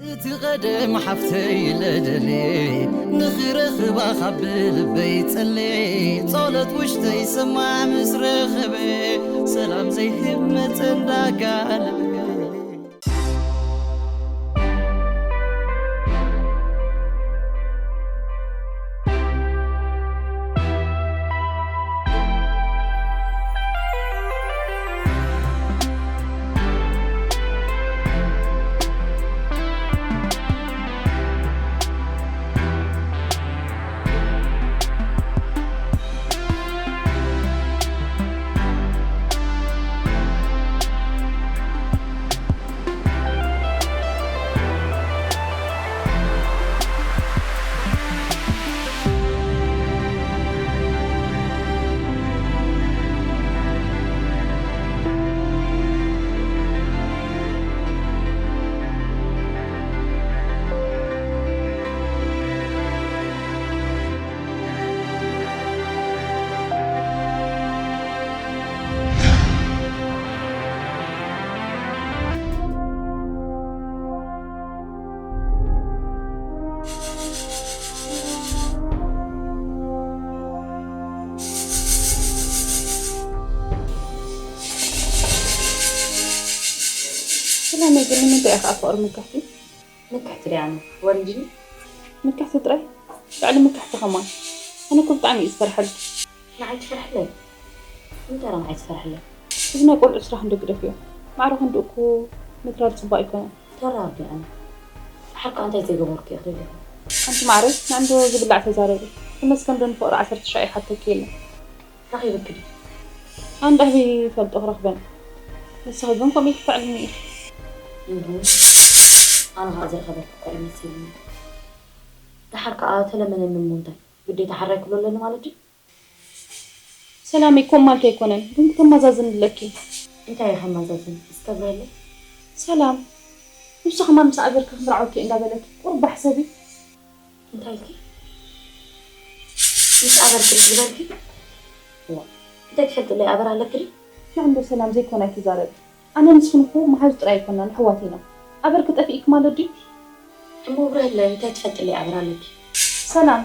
እቲ ቐደም ሓፍተይ ለደልየ ንኽረኽባ ካብ ልበይ ጸልየ ጸሎት ውሽጠይ ሰማዕ ምስ ረኸበ ሰላም ዘይህብ መጸ እንዳጋለበ። ሰላመይ ግን ንምንታይ ኢኻ ኣብ ፍቕሪ ምክሕቲ? ምክሕቲ ድያ ኣነ ወሪድኒ? ምክሕቲ ጥራይ? ልዕሊ ምክሕቲ ከማን? ኣነ እኮ ብጣዕሚ እዩ ዝፈርሐልኪ። ንዓይ ትፈርሕለይ? እንታይ ደኣ ንዓይ ትፈርሕለይ? እዚ ናይ ቆልዑ ስራሕ እንዶ ግደፍዮ። ማዕረ ክንድኡ እኮ ምትራር ጽቡቕ ኣይኮነን። ተራር ድያ ኣነ? ድሓር ከኣ እንታይ ዘይገበርኩ እየ ክደልየኹ? ኣንቲ ማዕረ ንዕንዶ ዝብላዕ ተዛረቢ። ተመስገን ዶ ንፍቕሪ ዓሰርተ ሻዕ ይሓተኪ የለን። ረኺብኪ ድዩ? ኣንዳ ኣበይ ይፈልጦ ክረኽበን? ንስኺ ግን ከምኡ ኢልኪ ተዕልሚ ኢኺ። እህ፣ ኣነ ኸኣ ዘይረኸበኪ እኮ እዩ መሲሉኒ። ደሓር ከኣ ተለመነኒ እሞ እንታይ ግዴታ ሓራይ ክብሎ ኣለኒ ማለት ድዩ? ሰላመይ፣ ከምኡ ማለተይ ኣይኮነን፣ ግን ክተመዛዝኒ ኣለኪ። እንታይ እየ ከማዛዝን እስከ ብረለይ? ሰላም፣ ንሱ ከማን ምስ ኣበርኪ ክምርዓወኪ እየ እንዳበለኪ ቁሩብ ሕሰቢ። እንታይ ኢልኪ? ምስ ኣበርኪ ርክብ ዝበልኪ? እዋ፣ እንታይ ትፈልጥለይ ኣበር ኣለኪ ድዩ? ንዕንዶ ሰላም ዘይኮነ ኣይትዛረቢ። ኣነ ንስኽን እኮ መሓዙት ጥራይ ኣይኮናን ኣሕዋት ኢና። ኣበርኪ ጠፊእኪ ማለት ድዩ? እሞ ብርህለይ እንታይ ትፈልጥለይ ኣበር ኣለኪ? ሰላም፣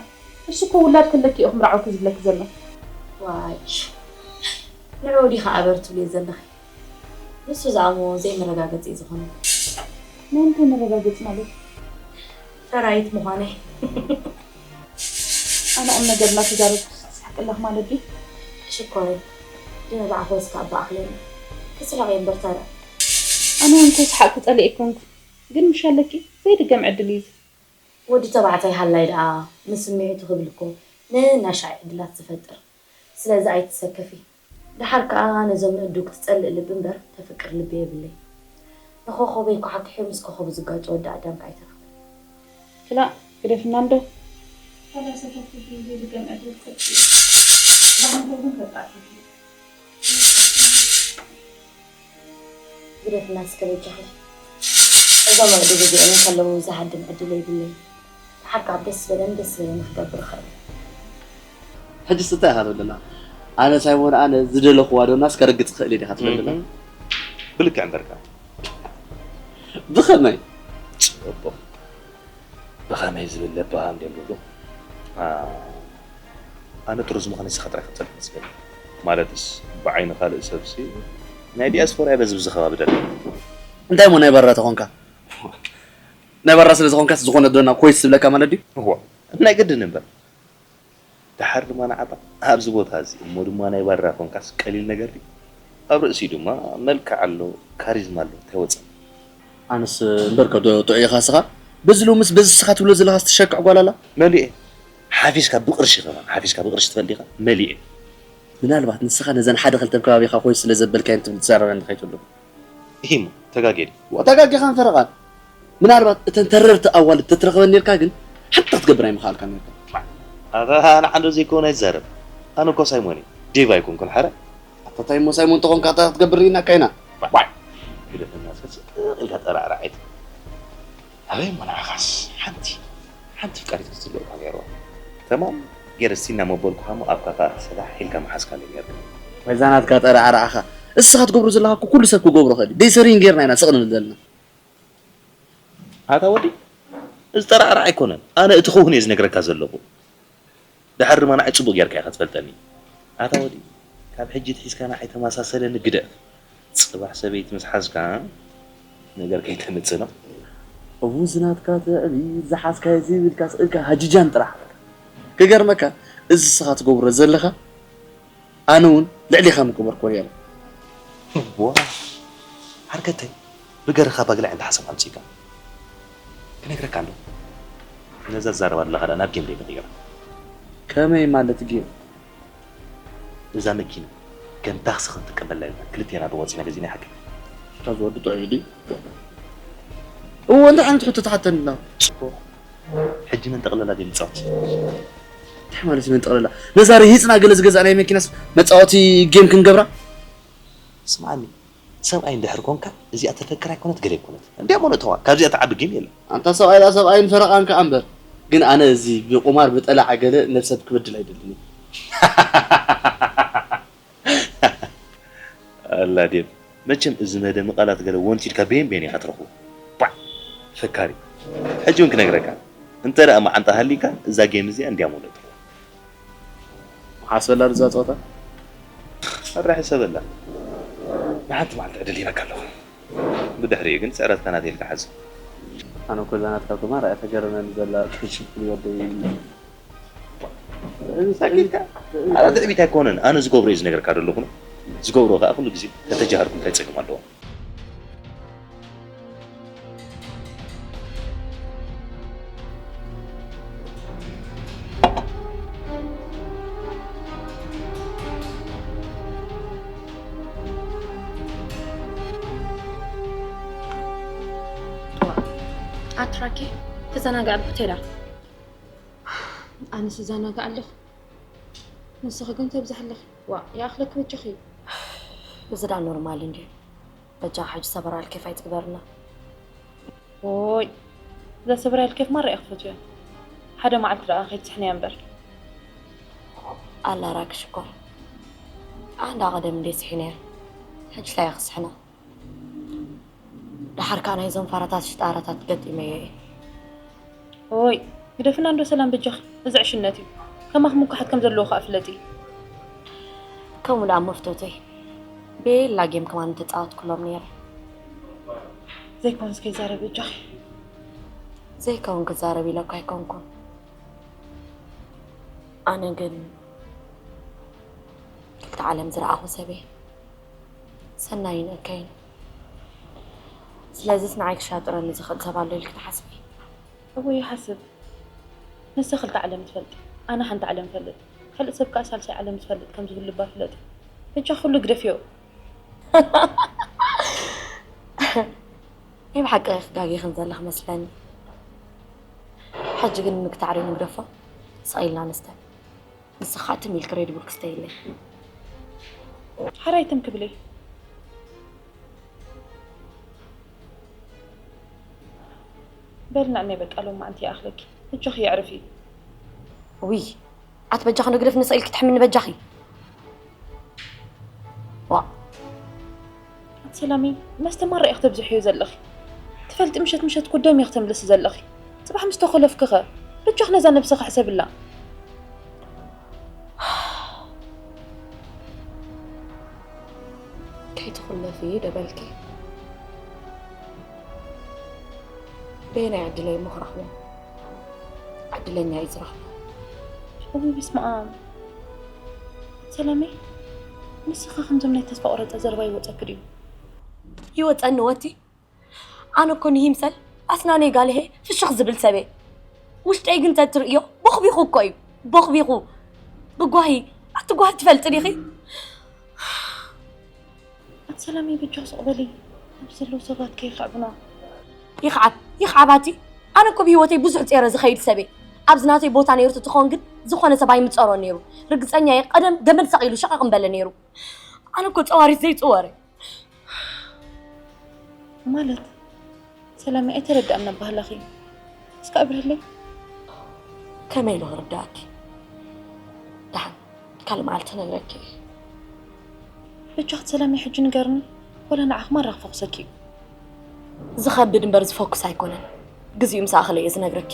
እሱ እኮ ውላድ ከለኪ እዩ ክምርዓወኪ ዝብለኪ ዘሎ። ዋይ፣ ንዕኡ ዲኺ ኣበር ትብልዮ ዘለኺ? ንሱ ዝኣምዎ ዘይመረጋገጺ እዩ ዝኾነ። ናይ እንታይ መረጋገጺ ማለት? ፈራይት ምዃነይ። ኣነ ቁምነገር እናተዛረብኩ ትስሕቂ ኣለኺ ማለት ድዩ? ሽኮረይ፣ ድነ ብዓኾስ ካብ ብኣኽለኒ። ክስሕቕ እየ እምበር ታዲያ። ኣነ እውን ከስሓቕ ክጸልእ ኣይኮንኩ፣ ግን ምሽ ኣለኪ ዘይድገም ዕድል እዩ እዚ። ወዲ ተባዕታይ ሃላይ ደኣ ንስምዒቱ ክብል እኮ ነናሻዕ ዕድላት ዝፈጥር። ስለዚ ኣይትሰከፊ። ደሓር ከኣ ነዞም ንእዱግ ትጸልእ ልቢ እምበር ተፍቅር ልቢ የብለይ። ንኾኾበይ ኳሓኲሑ ምስ ኮኾቡ ዝጋጨ ወዲ ኣዳም ከኣ ኣይተርፍን። ክላእ ግደፍና እንዶ። ፈላሰፈት ልቢ ዘይድገም ዕድል ትሰጥ እያ። ብርሃን ግን ከጣዕሰት እያ። ግደፍና እስከ በጃኺ። እዞም ኣእዱግ እዚኦም እንከለዉ ዝሃድም ዕድል የብለይን። ደሓር ከኣ ደስ ዝበለኒ ደስ ዝበለኒ ክገብር እኽእል እየ። ሕጅስ እንታይ ኢኻ ትብለና? ኣነ ሳይሞን ኣነ ዝደለኽዋ ዶናስ ከርግጽ እኽእል እየ ዲኻ ትብለና? ብልክዕ እምበርካ። ብኸመይ? ጽቡቕ። ብኸመይ ዝብል ለባም ድዮም ዝብሉ? ኣነ ጥሩዝ ምዃነይ ንስኻ ጥራይ ክትፈልጥ ዝብል። ማለትስ ብዓይኒ ካልእ ሰብሲ ናይ ዲያስፖራ እየ በዚ ብዚ ከባቢ ደለ። እንታይ እሞ ናይ ባራ ተኾንካ? ናይ ባራ ስለ ዝኾንካስ ዝኾነ ዶና ኮይስ ዝብለካ ማለት ድዩ? እዋ ናይ ግድን እምበር። ደሓር ድማ ንዓኻ ኣብዚ ቦታ እዚ እሞ ድማ ናይ ባራ ኮንካስ ቀሊል ነገር ድዩ? ኣብ ርእሲኡ ድማ መልክዕ ኣሎ፣ ካሪዝማ ኣሎ፣ እንታይ ወጸ? ኣነስ እምበርከ ዶ ጥዑይ ኢኻ ስኻ? በዚ ሎምስ በዚ ስኻ ትብሎ ዘለኻስ ትሸክዕ ጓል ኣላ? መሊኤ ሓፊስካ ብቕርሺ ከማን ሓፊስካ ብቕርሺ ትፈልጥ ኢኻ? መሊኤ። ምናልባት ንስኻ ነዘን ሓደ ክልተ ኣብ ከባቢኻ ኮይስ ስለ ዘበልካየን ትብል ትዛረበኒ ከይትህሉ። ኢሂ እሞ ተጋግየ ድየ? ተጋጊኻን ፈረቓን። ምናልባት እተን ተረርቲ ኣዋልድ ተትረኽበን ኔርካ ግን ሓንቲ ክትገብር ኣይምኸኣልካን ኔርካ። ኣታ ንዓንዶ ዘይከውን ኣይትዛረብ። ኣነ እኮ ሳይሞን እየ። ዴቭ ኣይኮንኩን ሓረ። ኣታ ታይ እሞ ሳይሞን ተኾንካ እንታይ ክትገብር ርኢናካ ኢና። ዋይ! ግደፈና እስከ ስቕ ኢልካ ጠራዕራዕ ኣይትበል። ኣበይ እሞ ንዓኻስ ሓንቲ ሓንቲ ፍቃሪት ክትህልወካ ነይርዋ። ተማም ገይረ እስቲ እናመበልኩኻ እሞ ኣብ ካፋ ሰላሕ ኢልካ ምሓዝካለይ ነይርካ። ወይዛ ናትካ ጠራዕራዕኻ እስኻ ትገብሮ ዘለኻ እኮ ኩሉ ሰብ ክገብሮ ይኽእል እዩ። ደይ ሰሪን ጌርና ኢና ስቕ ንብል ዘለና። ኣታ ወዲ፣ እዚ ጠራዕራዕ ኣይኮነን። ኣነ እቲ ክውን እየ ዝነግረካ ዘለኹ። ድሓር ድማ ንዓይ ጽቡቕ ጌርካ ኢኻ ትፈልጠኒ። ኣታ ወዲ፣ ካብ ሕጂ ትሒዝካ ንዓይ ተመሳሰለኒ ግደፍ። ጽባሕ ሰበይቲ ምስ ሓዝካ ነገር ከይተምጽእ ነው። እቡ ዝናትካ ትዕቢ ዝሓዝካዮ ዘይብልካ ስእልካ ሃጅጃን ጥራሕ። ክገርመካ፣ እዚ ስኻ ትገብሮ ዘለኻ ኣነ እውን ልዕሌኻ ምገበርክዎ ነይረ። ዋ፣ ዓርከተይ፣ ብገርኻ ባግላዕ እንተ ሓሳብ ኣምጺእካ። ክነግረካ ኣለኹ። ነዛ ትዛረባ ዘለኻ ደኣ ናብ ጌም ደይ ንቕይራ። ከመይ ማለት ጌም? እዛ መኪና ከም ታክሲ ክንጥቀመላ ኢልና ክልቴና ዶ ወጺና ገዚእና ሓቂ? እታ ዝወዲ ጥዑይ ድዩ? እዎ፣ እንታይ ዓይነት ሕቶ ትሓተኒ ኣለኻ? ጽቡቕ። ሕጂ ነንጠቕለላ ድዩ ንጻወት? እንታይ ማለት እዩ ነንጠቕለላ? ነዛ ርሂጽና ገለ ዝገዛእናዮ መኪናስ መጻወቲ ጌም ክንገብራ? ስምዓኒ፣ ሰብኣይ እንድሕር ኮንካ እዚኣ ተፈክር ኣይኮነት ገለ ኣይኮነት። እንዲያ ሞኖተዋ፣ ካብዚኣ ትዓቢ ጌም የለን። ኣንታ ሰብኣይ ደኣ ሰብኣይን ፈረቓን ከኣ እምበር። ግን ኣነ እዚ ብቁማር ብጠላዕ ገለ ነብሰብ ክበድል ኣይደልን እየ። ኣላ ዴቭ፣ መቸም እዚ መደሚ ቃላት ገለ ወንቲድካ በየን በየን ኢኻ ትረኽቦ። ቧዕ! ፈካሪ። ሕጂ እውን ክነግረካ፣ እንተ ደኣ መዓንጣ ሃሊካ፣ እዛ ጌም እዚኣ እንዲያ ሞኖተዋ። ሓሰላ ርዛ ጸወታ? ኣረ ሕሰበላ። ንሓንቲ መዓልቲ ዕድል ሂበካ ኣለኹ። ብድሕሪኡ ግን ስዕረትካ ናተይ ኢልካ ሓዞ። ኣነ እኮ እዛ ናትካ ቁማር እያ ተገርመኒ ዘላ፣ ሽኩል ወደይ። ሳኪትካ? ኣረ ትዕቢት ኣይኮነን። ኣነ ዝገብሮ እየ ዝነግረካ ዘለኹ ነው። ዝገብሮ ከኣ ኩሉ ግዜ ተተጃሃርኩ እንታይ ጸገም ኣለዎ? ኣትራኪ ተዘናግዐ ብሆቴላ። ኣነስ እዘናግዕ ኣለኹ። ንስኺ ግን ተብዝሒ ኣለኺ። ዋ፣ ይኣኽለኪ በጃኺ። እዚ ደኣ ኖርማል እንድዩ። በጃ ሕጂ ሰበራ ልኬፍ ኣይትግበርና። ኦይ፣ እዛ ሰበራ ልኬፍ ማራ እየ ክፈትዮ። ሓደ መዓልቲ ደኣ ከይትስሕንያ እምበር። ኣላ ራኪ ሽኮር። ኣንዳ ቀደም እንዴ ስሒነያ። ሕጂ ታይ ክስሕና? ደሓር ከኣ ናይዞም ፋራታት ሽጣራታት ገጢመዮ እየ። ኦይ፣ ግደፍና እንዶ ሰላም በጃኺ። እዚ ዕሽነት እዩ። ከማኺ ምኩሓት ከም ዘለዉ ከኣ ፍለጢ። ከምኡ ደኣ እሞ ፍቶተይ። ቤላ ጌም ከማን ምተጻወትኩሎም ነይረ። ዘይኮንስ ከይዛረብ በጃኺ። ዘይከውን ክዛረብ ኢለኳ ኣይኮንኩን። ኣነ ግን ክልተ ዓለም ዝረኣኹ ሰብ እየ። ሰናይን እከይን። ስለዚስ ንዓይ ክሻጥረኒ ዝኽእል ሰብ ኣሎ ኢልኪ ትሓስቢ? እወ ይሓስብ። ንሳ ክልተ ዓለም ትፈልጥ፣ ኣነ ሓንቲ ዓለም እፈልጥ። ካልእ ሰብ ከኣ ሳልሳይ ዓለም ዝፈልጥ ከም ዝህሉ እባ ፍለጢ። በጃኺ ኩሉ ግደፍዮ። ናይ ብሓቂ ክጋጊ ከም ዘለኺ መስለኒ። ሕጂ ግን ምግታዕ ዶ ንግደፎ? ስቕ ኢልና ንስተ። ንስኻ ትም ኢልክ ሬድ ቡል ክስተየለይ። ሓራይ ትም ክብለይ። በል ንዕነይ በቃ ሎማዓንቲ ይኣኽለኪ። እጆኺ የዕርፊ። ውይ ኣቲ በጃኺ ንግደፍ ንስቕ ኢልኪ ትሕምኒ በጃኺ። ዋ ኣቲ ሰላመይ መስተ ማራ ኢኺ ተብዝሕዮ ዘለኺ። ትፈልጢ ምሸት ምሸት እኮ ደም ኢኺ ተምልሲ ዘለኺ። ጽባሕ ምስ ተኾለፍኪ ኸ? በጃኺ ነዛ ነብስኺ ሕሰብላ። ከይትኹለፊ ዶ በልኪ? በየናይ ዕድለይ እሞ ክረኽቦ? ዕድለኛ እዩ ዝረኽቦ። እውይ በስመኣብ። ሰላመይ ንስኺ ከምዞም ናይ ተስፋ ቆረፀ ዘረባ ይወፀኪ ድዩ? ይወፀኒ ወቲ። ኣነ እኮ ንይምሰል ኣስናነይ ጋልሄ ፍሽኽ ዝብል ሰብ እየ። ውሽጠይ ግን ተትርእዮ ቦኽቢኹ እኮ እዩ። ቦኽቢኹ። ብጓሂ ኣቲ ጓሂ ትፈልጢ ዲኺ? ኣቲ ሰላመይ በጃኺ ስቕ በሊ። ኣብዚ ዘለዉ ሰባት ከይኽዕቡና። ይኽዓብ ይኽዓብ ኣቲ። ኣነ እኮ ብህይወተይ ብዙሕ ጸይረ ዝኸይድ ሰብ እየ። ኣብዚ ናተይ ቦታ ነይሩ ተትኾን ግን ዝኾነ ሰብ ኣይምጸሮን ነይሩ። ርግጸኛ እየ ቀደም ገመድ ሰቒሉ ሸቐቕ ምበለ ነይሩ። ኣነ እኮ ጸዋሪት ዘይጽወር እየ። ማለት ሰላመይ ኣይተረድኣና ባህላኺ እስከ ኣብርህለይ። ከመይ ኢሉ ክርድኣኪ? ደሓን ካልእ መዓልቲ ክነግረኪ እየ። በጃኺ ሰላመይ ሕጂ ንገርኒ ወላ ንዓኺ ማራ ክፈኹሰኪ እዩ። ዝኸብድ እምበር ዝፈኩስ ኣይኮነን። ግዜኡ ምስ ኣኸለ እየ ዝነግረኪ።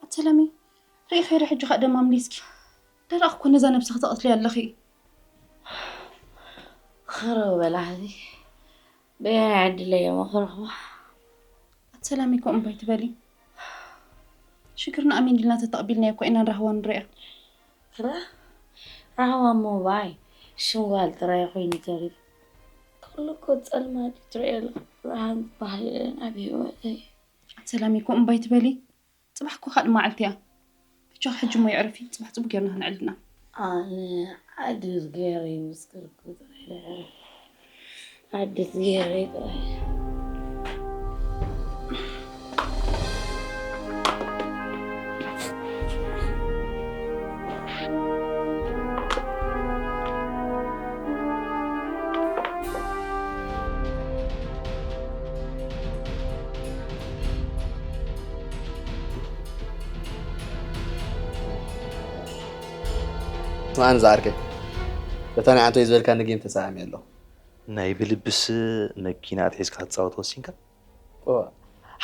ኣሰላሚ፣ ርኢኺ ዶ ሕጂ ኸኣ ደማም ሊስኪ? ደረቕ እኮ ነዛ ነብስኺ ተቐትልያ ኣለኺ። ኸረው በላሕዚ በየናይ ዕድለይ እየ መኽረኽባ? ኣሰላሚ፣ ከምኡ እምባይ ትበሊ። ሽግርና ኣሜን ኢልና ተተቐቢልናዮ እኮ ኢና ንራህዋ ንሪኣ። ራ- ራህዋ እሞ ባይ ሽም ጓል ጥራይ ኮይኑ ተሪፉ። ኩሉ እኮ ጸልማት እዩ ትርእየሉ። ብርሃን ዝበሃል የለን ኣብ ህይወተይ። ኣሰላሚ፣ ከምኡ እምባይ ትበሊ። ጽባሕ እኮ ካልእ መዓልቲ እያ። ብቻ ሕጂ እሞ የዕርፊ፣ ጽባሕ ጽቡቅ ጌርና ክንዕልልና። ኣነ ዓዲ ገይረ ይምስክርኩ ጥራይ። ዓዲ ገይረ ጥራይ። ስማዕኒ ዝዓርከይ፣ በታ ናይ ዓንቶይ ዝበልካኒ ጌም ተሰማሚዐ ኣለኹ። ናይ ብልብስ መኪና ኣትሒዝካ ክትጻወት ወሲንካ? እወ፣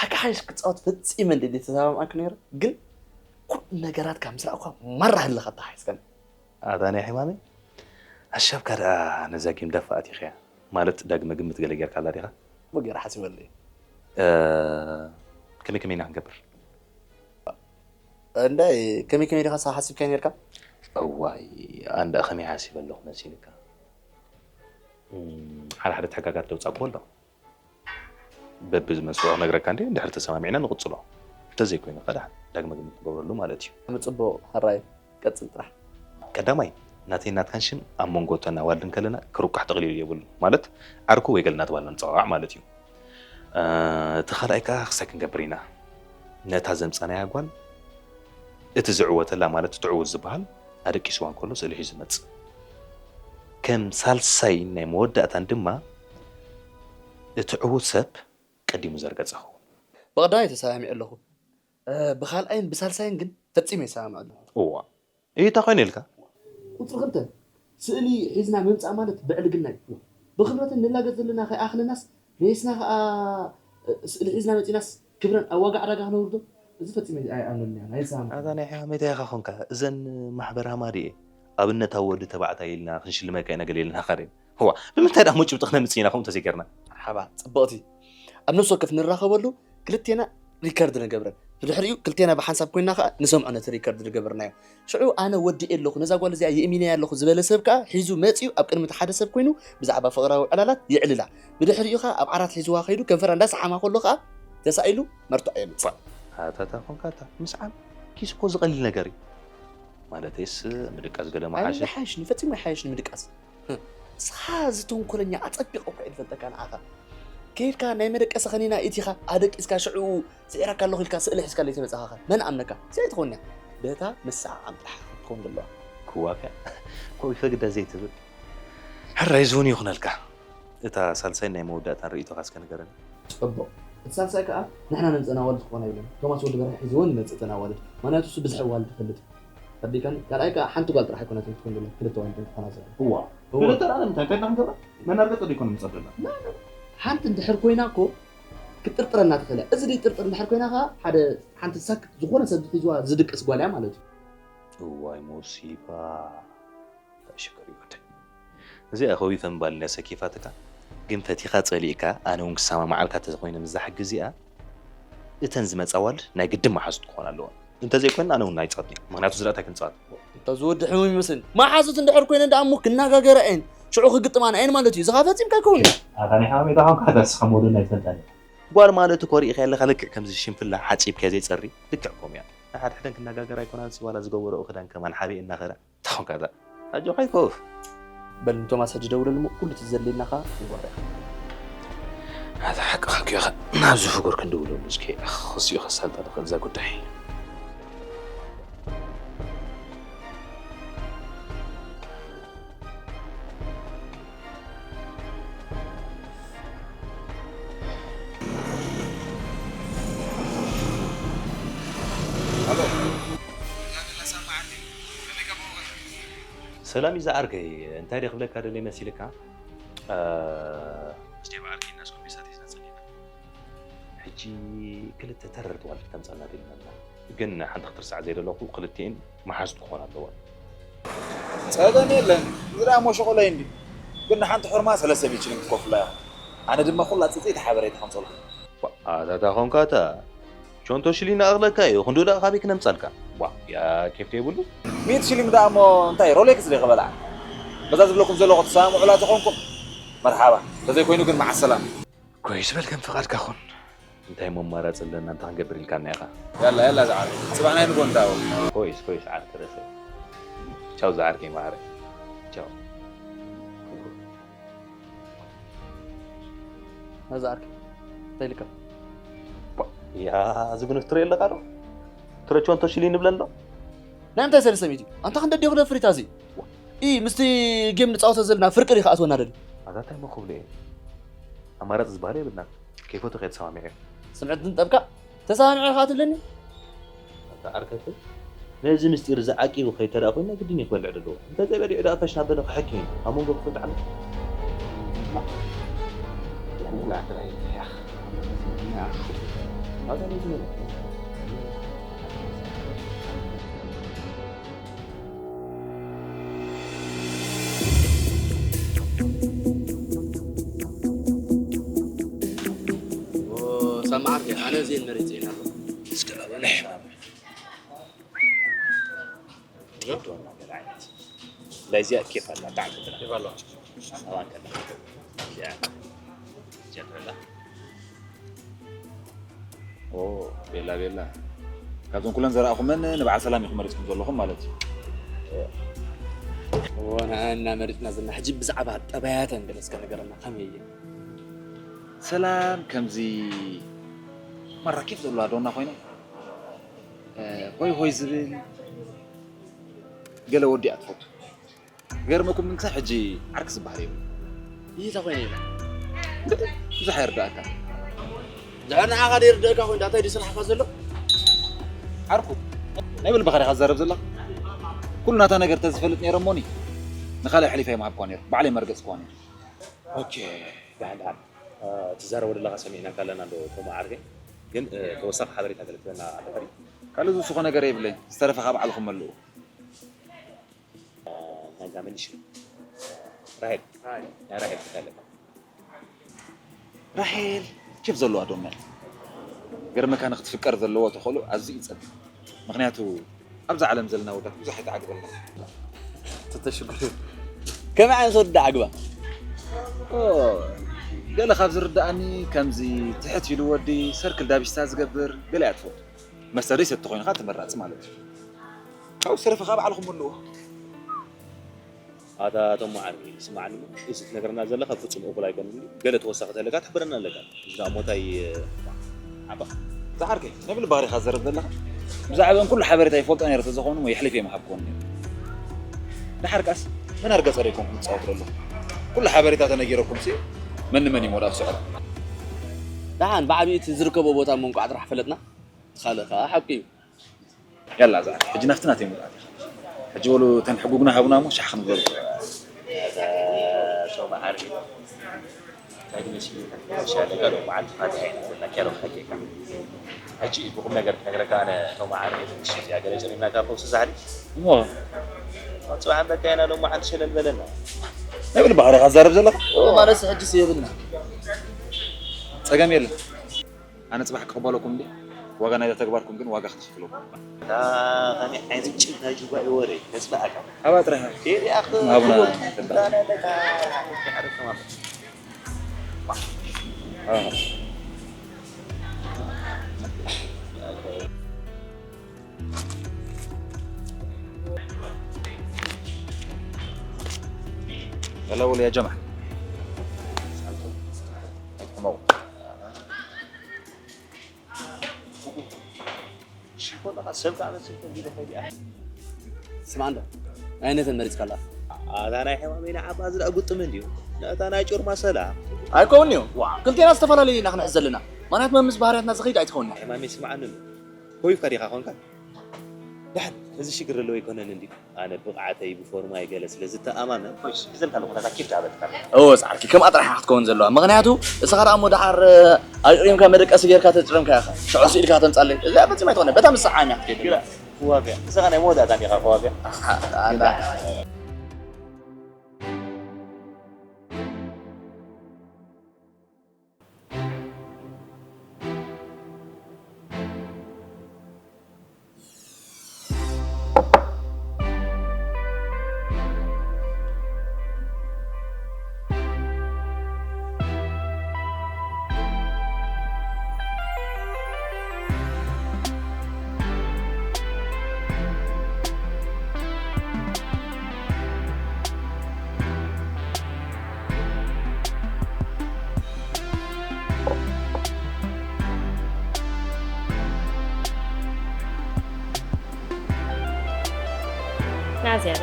ሓቂ ሓይሽ ክጻወት ፈጺመ እንድየ ዘይተሰማምዓካ ነይረ፣ ግን ኩሉ ነገራትካ ምስ ረኣኹ ማራ ህልኻ ተሓሒዝካኒ። ኣታ ናይ ሕማመይ፣ ኣሻብካ ደኣ ነዛ ጌም ዳፋ ኣቲኻያ። ማለት ዳግመ ግምት ገለ ጌርካላ ዲኻ? እሞ ገይረ ሓሲበሉ እየ። እ፣ ከመይ ከመይ ኢና ክንገብር? እንዳይ፣ ከመይ ከመይ ዲኻ ሓሲብካዮ ኔርካ? እዋይ፣ ኣንዳ ከመይ ሓሲበ ኣለኹ መሲልካ? እም፣ ሓደ ሓደ ተሕጋጋት ደውጻእኩ ኣሎ። በብዝመጽኦ ክነግረካ እንዴ፣ እንድሕር ተሰማሚዕና ንቕጽሎ። እንተዘይኮይኑ ከኣ ዳግመ ግምት ንገብረሉ ማለት እዩ። ብጽቡቕ፣ ሕራይ፣ ቀጽል ጥራሕ። ቀዳማይ፣ ናተይ ናትካን ሽም ኣብ መንጎ እተን ኣዋልድ እንከለና ክርቋሕ ጠቕሊሉ የብሉን። ማለት፣ ዓርኩ ወይ ገለ እናተባህልና ንጸዋዋዕ ማለት እዩ። እ፣ እቲ ካልኣይ ከኣ ክሳይ ክንገብር ኢና። ነታ ዘምጻናያ ጓል፣ እቲ ዝዕወተላ ማለት እቲ ዕዉት ዝበሃል፣ ኣደቂስዋ እንከሎ ስእሊ ሒዙ ዝመጽእ። ከም ሳልሳይን ናይ መወዳእታን ድማ፣ እቲ ዕዉት ሰብ ቀዲሙ ዘርገጸ ክኸውን። ብቐዳማይ ተሰማሚዐ ኣለኹ። እ፣ ብኻልኣይን ብሳልሳይን ግን ፈጺመ ይሰማማዕ ኣለኹ። እዋ። እዩ፣ እንታይ ኮይኑ ኢልካ? ቁጽሪ ክልተ፣ ስእሊ ሒዝና ምምጻእ ማለት ብዕልግና እዩ። ብኽብረትን ንላገጽ ዘለና ከይኣኽለናስ፣ መይስና ከኣ፣ እ፣ ስእሊ ሒዝና መጺናስ ክብረን ኣብ ዋጋ ዕዳጋ ክነውርዶ? እዚ ፈጺመ ኣይኣምነሉን እየ፣ ኣይሰማማዕን። ኣታ ናይ ሕማመይ እንታይ ኢኻ ኾንካ? እዘን ማሕበር ሃማድኤ ኣብነታዊ ወዲ ተባዕታይ ኢልና ክንሽልመካ ኢና ገለ ኢልናኻ ዶ? እዋ፣ ብምንታይ ደኣ እሞ ጭብጢ ክነምጽእ ኢና ከምኡ እንተዘይጌርና? መርሓባ፣ ጽብቕቲ። ኣብ ነፍሲ ወከፍ ንራኸበሉ ክልቴና ሪከርድ ንገብረን። ብድሕሪኡ ክልቴና ብሓንሳብ ኮይንና ኸኣ ንሰምዖ ነቲ ሪከርድ ዝገበርናዮ። ሽዑ ኣነ ወዲኤ ኣለኹ፣ ነዛ ጓል እዚኣ የእሚነያ ኣለኹ ዝበለ ሰብ ከኣ ሒዙ መጺኡ ኣብ ቅድሚ እቲ ሓደ ሰብ ኮይኑ ብዛዕባ ፍቕራዊ ዕላላት የዕልላ። ብድሕሪኡ ኸኣ ኣብ ዓራት ሒዝዋ ከይዱ ከንፈራ እንዳሰሓማ ከሎ ኸኣ ተሳኢሉ መርትዖ የምጽእ። ኣታ እታ ኾንካ እታ ምስዓም ኪስ እኮ ዝቐልል ነገር እዩ። ማለተይስ ምድቃስ ገለ ምሓሸ? ኣይሓይሽን፣ ፈጺሙ ኣይሓይሽን ምድቃስ። ንስኻ እዚ ተንኮለኛ ኣጸቢቐ እኳ እየ ዝፈልጠካ ንዓኻ። ከይድካ ናይ መደቀሲ ከኒና ኢቲኻ ኣደቂስካ ሽዑ ስዒረካ ኣለኹ ኢልካ ስእሊ ሒዝካለይ ተመጻኻኸ መን ኣምነካ? እዚ ኣይትኾንያ። በታ ምስዓዓም ጥራሕ ክትከውን ዘለዋ። ክዋፍያ ኮዊፈ ግዳ ዘይትብል። ሕራይ እዚ እውን ይኹነልካ። እታ ሳልሳይ ናይ መወዳእታን ርእይቶኻ እስከ ንገረኒ። ጽቡቕ። እቲ ሳልሳይ ከኣ ንሕና ነምጽእና ኣዋልድ ክኾና የብለን። ቶማስ ወዲ በርሀ ሒዝወን ይመጽእ እተን ኣዋልድ። ምኽንያቱ እሱ ብዝሒ ኣዋልድ ይፈልጥ እዩ። ተረዲእካኒ? ካልኣይ ከኣ ሓንቲ ጓል ጥራሕ ኣይኮነትን ክትኮን ዘለዋ፣ ክልተ ኣዋልድ ክኾና ዘለዋ። እዋ። እዋ። ክልተ ደኣ ንምንታይ? እንታይ ኢና ክንገብራ? መናርገጸ ዶ ይኮን ምጸደና? ላ፣ ላ። ሓንቲ እንድሕር ኮይና እኮ ክትጥርጥረና ትኽእል እያ። እዚ ደይጥርጥር እንድሕር ኮይና ኸዓ ሓደ ሓንቲ ሳክት ዝኾነ ሰብ ሒዝዋ ዝድቅስ ጓል እያ ማለት እዩ። እዋይ ሙሲባ። ሽግር ይወደይ። እዚኣ ከዊፈ ምባል እንድያ ሰኪፋትካ፣ ግን ፈቲኻ ጸሊእካ፣ ኣነ እውን ክሰማማዓልካ ተዘኮይነ ምስዛ ሕጊ እዚኣ፣ እተን ዝመጻ ኣዋልድ ናይ ግድን መሓዙት ክኾና ኣለወን። እንተዘይኮይነን ኣነ እውን ኣይጻወትን እየ። ምኽንያቱ ዝረኣታይ ክንጻወት። እንታ ዝወዲ ሕሙም ይመስለኒ። መሓዙት እንድሕር ኮይነን ደኣ እሞ ክነጋገራ እየን። ሽዑ ክግጥማና እየን ማለት እዩ። እዚ ኸኣ ፈጺምካ ኣይከውንን። ኣታ ናይ ሓሜታ ኾንካ ኣታ ንስኻ ሞደና ኣይትፈልጣን እያ። ጓል ማለት እኮ ርኢኻያ ኣለኻ ልክዕ ከምዚ ሽንፍላ ሓጺብካያ ዘይጸሪ ልክዕ ከምኡ እያ። ንሓድሕደን ክነጋገራ ኣይኮናንሲ ዋላ ዝገበረኦ ክዳን ከማን ሓቢኤን እናኸዳ። ታኾንካ እዛ ኣጆኻ ኣይኮፍ። በል ንቶማስ ሕጂ ደውለሉ እሞ ኩሉ እቲ ዘድልየና ኸኣ ክንገብሮ ኢና። ኣታ ሓቅኻ እኮ ኢኻ። ናብዚ ፍቁር ክንድውለሉ እስከ ክሲኡ ከሳልጣ ዝኽእል እዛ ጉዳይ። ሰላም እዩ ዝዓርከይ፣ እንታይ ድየ ክብለካ ደልየ መሲልካ? እ፣ ምስ ዴቭ ዓርከይና እስኮምቤሳት ሒዝና ጸኒሕና። ሕጂ ክልተ ተረርቲ ዋልድ ከምጻልና ደሊና ኣለና። ግን ሓንቲ ክትርሳዕ ዘይደለኹ ክልቲኤን መሓዙት ክኾና ኣለወን። ጸገም የለን። እዚ ደኣ እሞ ሸቆላይ እንዲ። ግን ንሓንቲ ሑርማ ሰለስተ ሚእቲ ሽሊንግ ክትከፍላ ኢኹም። ኣነ ድማ ኩላ ጽጽይቲ ሓበሬታ ከምጸልኩም። ዋ፣ ኣታ ታይ ኾንካ ኣታ? ቸንቶ ሽሊንግ ኣቕለካ እዩ። ክንድኡ ደኣ ካበይ ክነምጻልካ? ዋ፣ ያ ኬፍ ዘይብሉ። ሚእቲ ሽሊንግ ደኣ እሞ እንታይ ሮሌክስ ድየ ክበልዓ? በዛ ዝብለኩም ዘለኹ ትሰማምዑላ ተኾንኩም መርሓባ። እንተዘይኮይኑ ግን መዓ ሰላም። ኮይስ በል ከም ፍቓድካ ኹን። እንታይ እሞ ኣማራጺ ኣለና? እንታይ ክንገብር ኢልካና ኢኻ? ያላ፣ ያላ ዝዓርከይ። ጽባሕ ናይ ንጎ ንዳወ። ኮይስ፣ ኮይስ ዓርከይ ረሰ። ቻው ዝዓርከይ ማዕረ። ቻው። ነዛ ዓርከይ። እንታይ ኢልካ? ባ-፣ ያ፣ እዚ ግን ትሪኦ ኣለኻ ዶ? ትረቸወን ተሽሊ ንብለን ዶ? ናይ ምንታይ ሰለስተ ሚእቲ? ኣንታ ክንደይ ዲኹ ፍሪታ እዚ? ዋ። ኢ፣ ምስቲ ጌም ንጻወቶ ዘለና ፍርቂ ዲኻ ኣትወና ደሊ? ኣታ እንታይ እሞ ክብሎ እየ? ኣማራጺ ዝበሃል የብልናን። ከይፈቱ ከየተሰማሚዐ። ስምዕትን ጠብካ ተሰማሚዐ ኢኻ ትብለኒ? ኣታ ዓርከይ፣ ነዚ ምስጢር እዚ ዓቂቡ ከይተረኣ ኮይኑ ግድን እዩ ክበልዕ ዘለዎ። እንተዘይበሊዑ ደኣ ፈሽ ናብ በለ ክሕኪ እዩ። ኣብ መንጎ ክፍልጥ ዓለ። ኦ፣ ሳማ ዓርከይ፣ ኣነ እዚኤን መሪጸ ኢና። እስከ ኣበና። ትወደና ገለ ዓይነት። ናይዚኣ ኬፍ ኣላ፣ ብጣዕሚ ትጥዕም። ኬፍ ኣለዋ። ኣባን ከላ። እዚኣ ጀምረላ። ኦ፣ ቤላ፣ ቤላ። ካብዞን ኩለን ዘረኣኹመን ንበዓል ሰላም ኢኹም መሪጽኩም ዘለኹም ማለት እዩ። እዎ፣ ንዓና መሪጽና ዘለና። ሕጂ ብዛዕባ ጠባያተን ገለ እስከ ንገረና፣ ከመይ እየን? ሰላም ከምዚ ማራ ኬፍ ዘለዋ ዶና ኮይና፣ እ፣ ሆይ ሆይ ዝብል ገለ ወዲ እያ ትፈቱ። ገርመኩም ግን ክሳብ ሕጂ ዓርኪ ዝበሃል የብሉ። ይህ ተኾይነ ኢላ። ብዙሕ ኣይርዳእካ። ድሕር ንዓኻ ደይርድእካ ኮይኑ እንታይ ድዩ ስራሕካ ዘሎ? ዓርኩ፣ ናይ ብልብኻ ዲኻ ትዛረብ ዘለኻ? ኩሉ ናታ ነገር ተዝፈልጥ ነይረ እሞኒ፣ ንኻልእ ኣሕሊፈ ኣይምሃብኳ ነይሩ። ባዕለይ መርገጽክዋ ነይሩ። ኦኬ፣ ደሓን፣ ደሓን። እ፣ ትዛረቦ ዘለኻ ሰሚዕናካ ኣለና ዶ፣ ቶማ ዓርከይ? ግን፣ እ፣ ተወሳኺ ሓበሬታ ገለ ትበና ኣለካ ድዩ? ካልእ ዝውስኾ ነገር የብለይን። ዝተረፈ ካብ ባዕልኹም መልኡ። ናይዛ መሊሽ ራሄል፣ ናይ ራሄል ትፈልጥ። ራሄል ኬፍ ዘለዋ ዶና እያ። ገርመካ ንክትፍቀር ዘለዎ ተኽእሎ ኣዝዩ እዩ ጸቢብ። ምኽንያቱ ኣብዛ ዓለም ዘለና ወዳት ብዙሕ ኣይተዓግበልና። ተተሽጉር። ከመይ ዓይነት ወዲ ዓግባ? ኦ፣ ገለ ካብ ዝርድኣኒ ከምዚ ትሕት ኢሉ ወዲ ሰርክል ዳቢስታ ዝገብር ገለ እያ ትፈቱ። መስተ ደይ ሰቲ ኮይንካ ተመራጺ ማለት እዩ። ካብኡ ዝተረፈ ካብ ባዕልኹም ምልኡ። ኣታ ቶም ዓርቢ፣ ስማዕኒ እሞ፣ እዚ ትነግረና ዘለኻ ፍጹም እኹል ኣይኮነን ድዩ? ገለ ተወሳኺ ተለካ ትሕብረና ኣለካ። እዚ ደኣ ሞታይ፣ ዓባ። ዝዓርከይ፣ ናይ ብልቢ ባህሪኻ ትዘርብ ዘለኻ? ብዛዕባኦም ኩሉ ሓበሬታ ይፈልጦ ነይረ ተዝኾኑ እሞ የሕሊፈ ምሃብክዎም ነይረ። ድሓር ከኣስ፣ መን ኣርገጸ ደይኮንኩም ትጻወቱ ዘለኹም? ኩሉ ሓበሬታ ተነጊረኩምሲ፣ መን ንመን እዩ መውዳእቱ ስዕር? ደሓን፣ ብዓቢኡ እቲ ዝርከቦ ቦታ እሞ እንቋዕ ጥራሕ ፈለጥና። እቲ ካልእ ከኣ ሓቂ እዩ። ያላ፣ እዛ ሕጂ ናብቲ ናተይ ምውዳእ ኢኻ። ሕጂ በሉ፣ እተን ሕጉግና ሃቡና እሞ ሻሕ ክንብለሉ። እዛ ሰው መዓር እዩ። ኣይ፣ መሲሉ። ሻለቃ ሎማዓንቲ ፋታ ኣይነበረና፣ ኬሮ ሓቂቃ። ሕጂ ብቁም ነገር ክነግረካ፣ ኣነ ሎማዓንቲ እየ ትንሽ እዚኣ ገለ ጨሪምና ካብ ፈውሲ ዛሕሊ። እሞ ጽባሕ በቃ ኢና ሎማዓንቲ ሸለል በለና። ናይ ብልቢ ሓደኻ ትዛረብ ዘለኻ? ኦ፣ ማለት ሕጂ የብልና። ጸገም የለን። ኣነ ጽባሕ ክቕበለኩም እንዴ? ዋጋ ናይዛ ተግባርኩም ግን ዋጋ ክትኸፍለኩም። እታ ኸመይ ዓይነት ጭንታ ጅጓ እዩ ወረ? ተጽባኣካ። ኣባ ጥራይ። ከይዲ ኣኽ-፣ ሃቡና። ክወት-፣ እንታይ ኣለካ? ኣዎ። يلا قول يا جماعة. ሽኮር በቃ ሰብ ከኣ መሰልኩ እንዲለ ከይዲ ኣሕ-፣ ስማዕ እንዶ፣ ኣይነተን መሪጽካላ? ኣታ ናይ ሕማመይ ንዓባ ዝዳ ጉጥም እንድዩ። ነታ ናይ ጮርማ ሰላ። ኣይከውን'ዩ። ዋ። ክልቴና ዝተፈላለዩ ኢና ክንሕዝ ዘለና። ምኽንያቱ መምስ ባህርያትና ዝኸይድ ኣይትኸውን። ሕማመይ ስምዓኒ እንዶ። ኮይፍካ ዲኻ ኮንካ? ደሓን፣ እዚ ሽግር ዘለዎ ኣይኮነን እንድዩ። ኣነ ብቕዓተይ ብፎርማይ ገለ ስለ ዝተኣማመን፣ ኮይስ፣ ብዘልካ ኣለኹ ነታ ኬፍ ደኣ በልካ። እወ፣ ጻዕርኪ ከምኣ ጥራሕ ኢኻ ክትከውን ዘለዋ። ምኽንያቱ፣ እስኻ ደኣ እሞ ደሓር፣ ኣግዒምካ መደቀሲ ጌርካ ተጽረምካ ኢኻ። ሽዑ ስኢልካ ከተምጻለይ። እዚኣ ፈጺማ ኣይትኾነ። በታ ምስ ሰዓም እያ ክትከይድ። ግዳ፣ ክዋፍያ። ንስኻ ናይ መወዳእታ ኢኻ ክዋፍያ። ኣሓ፣ ኣንዳ። ና ዝያዳ።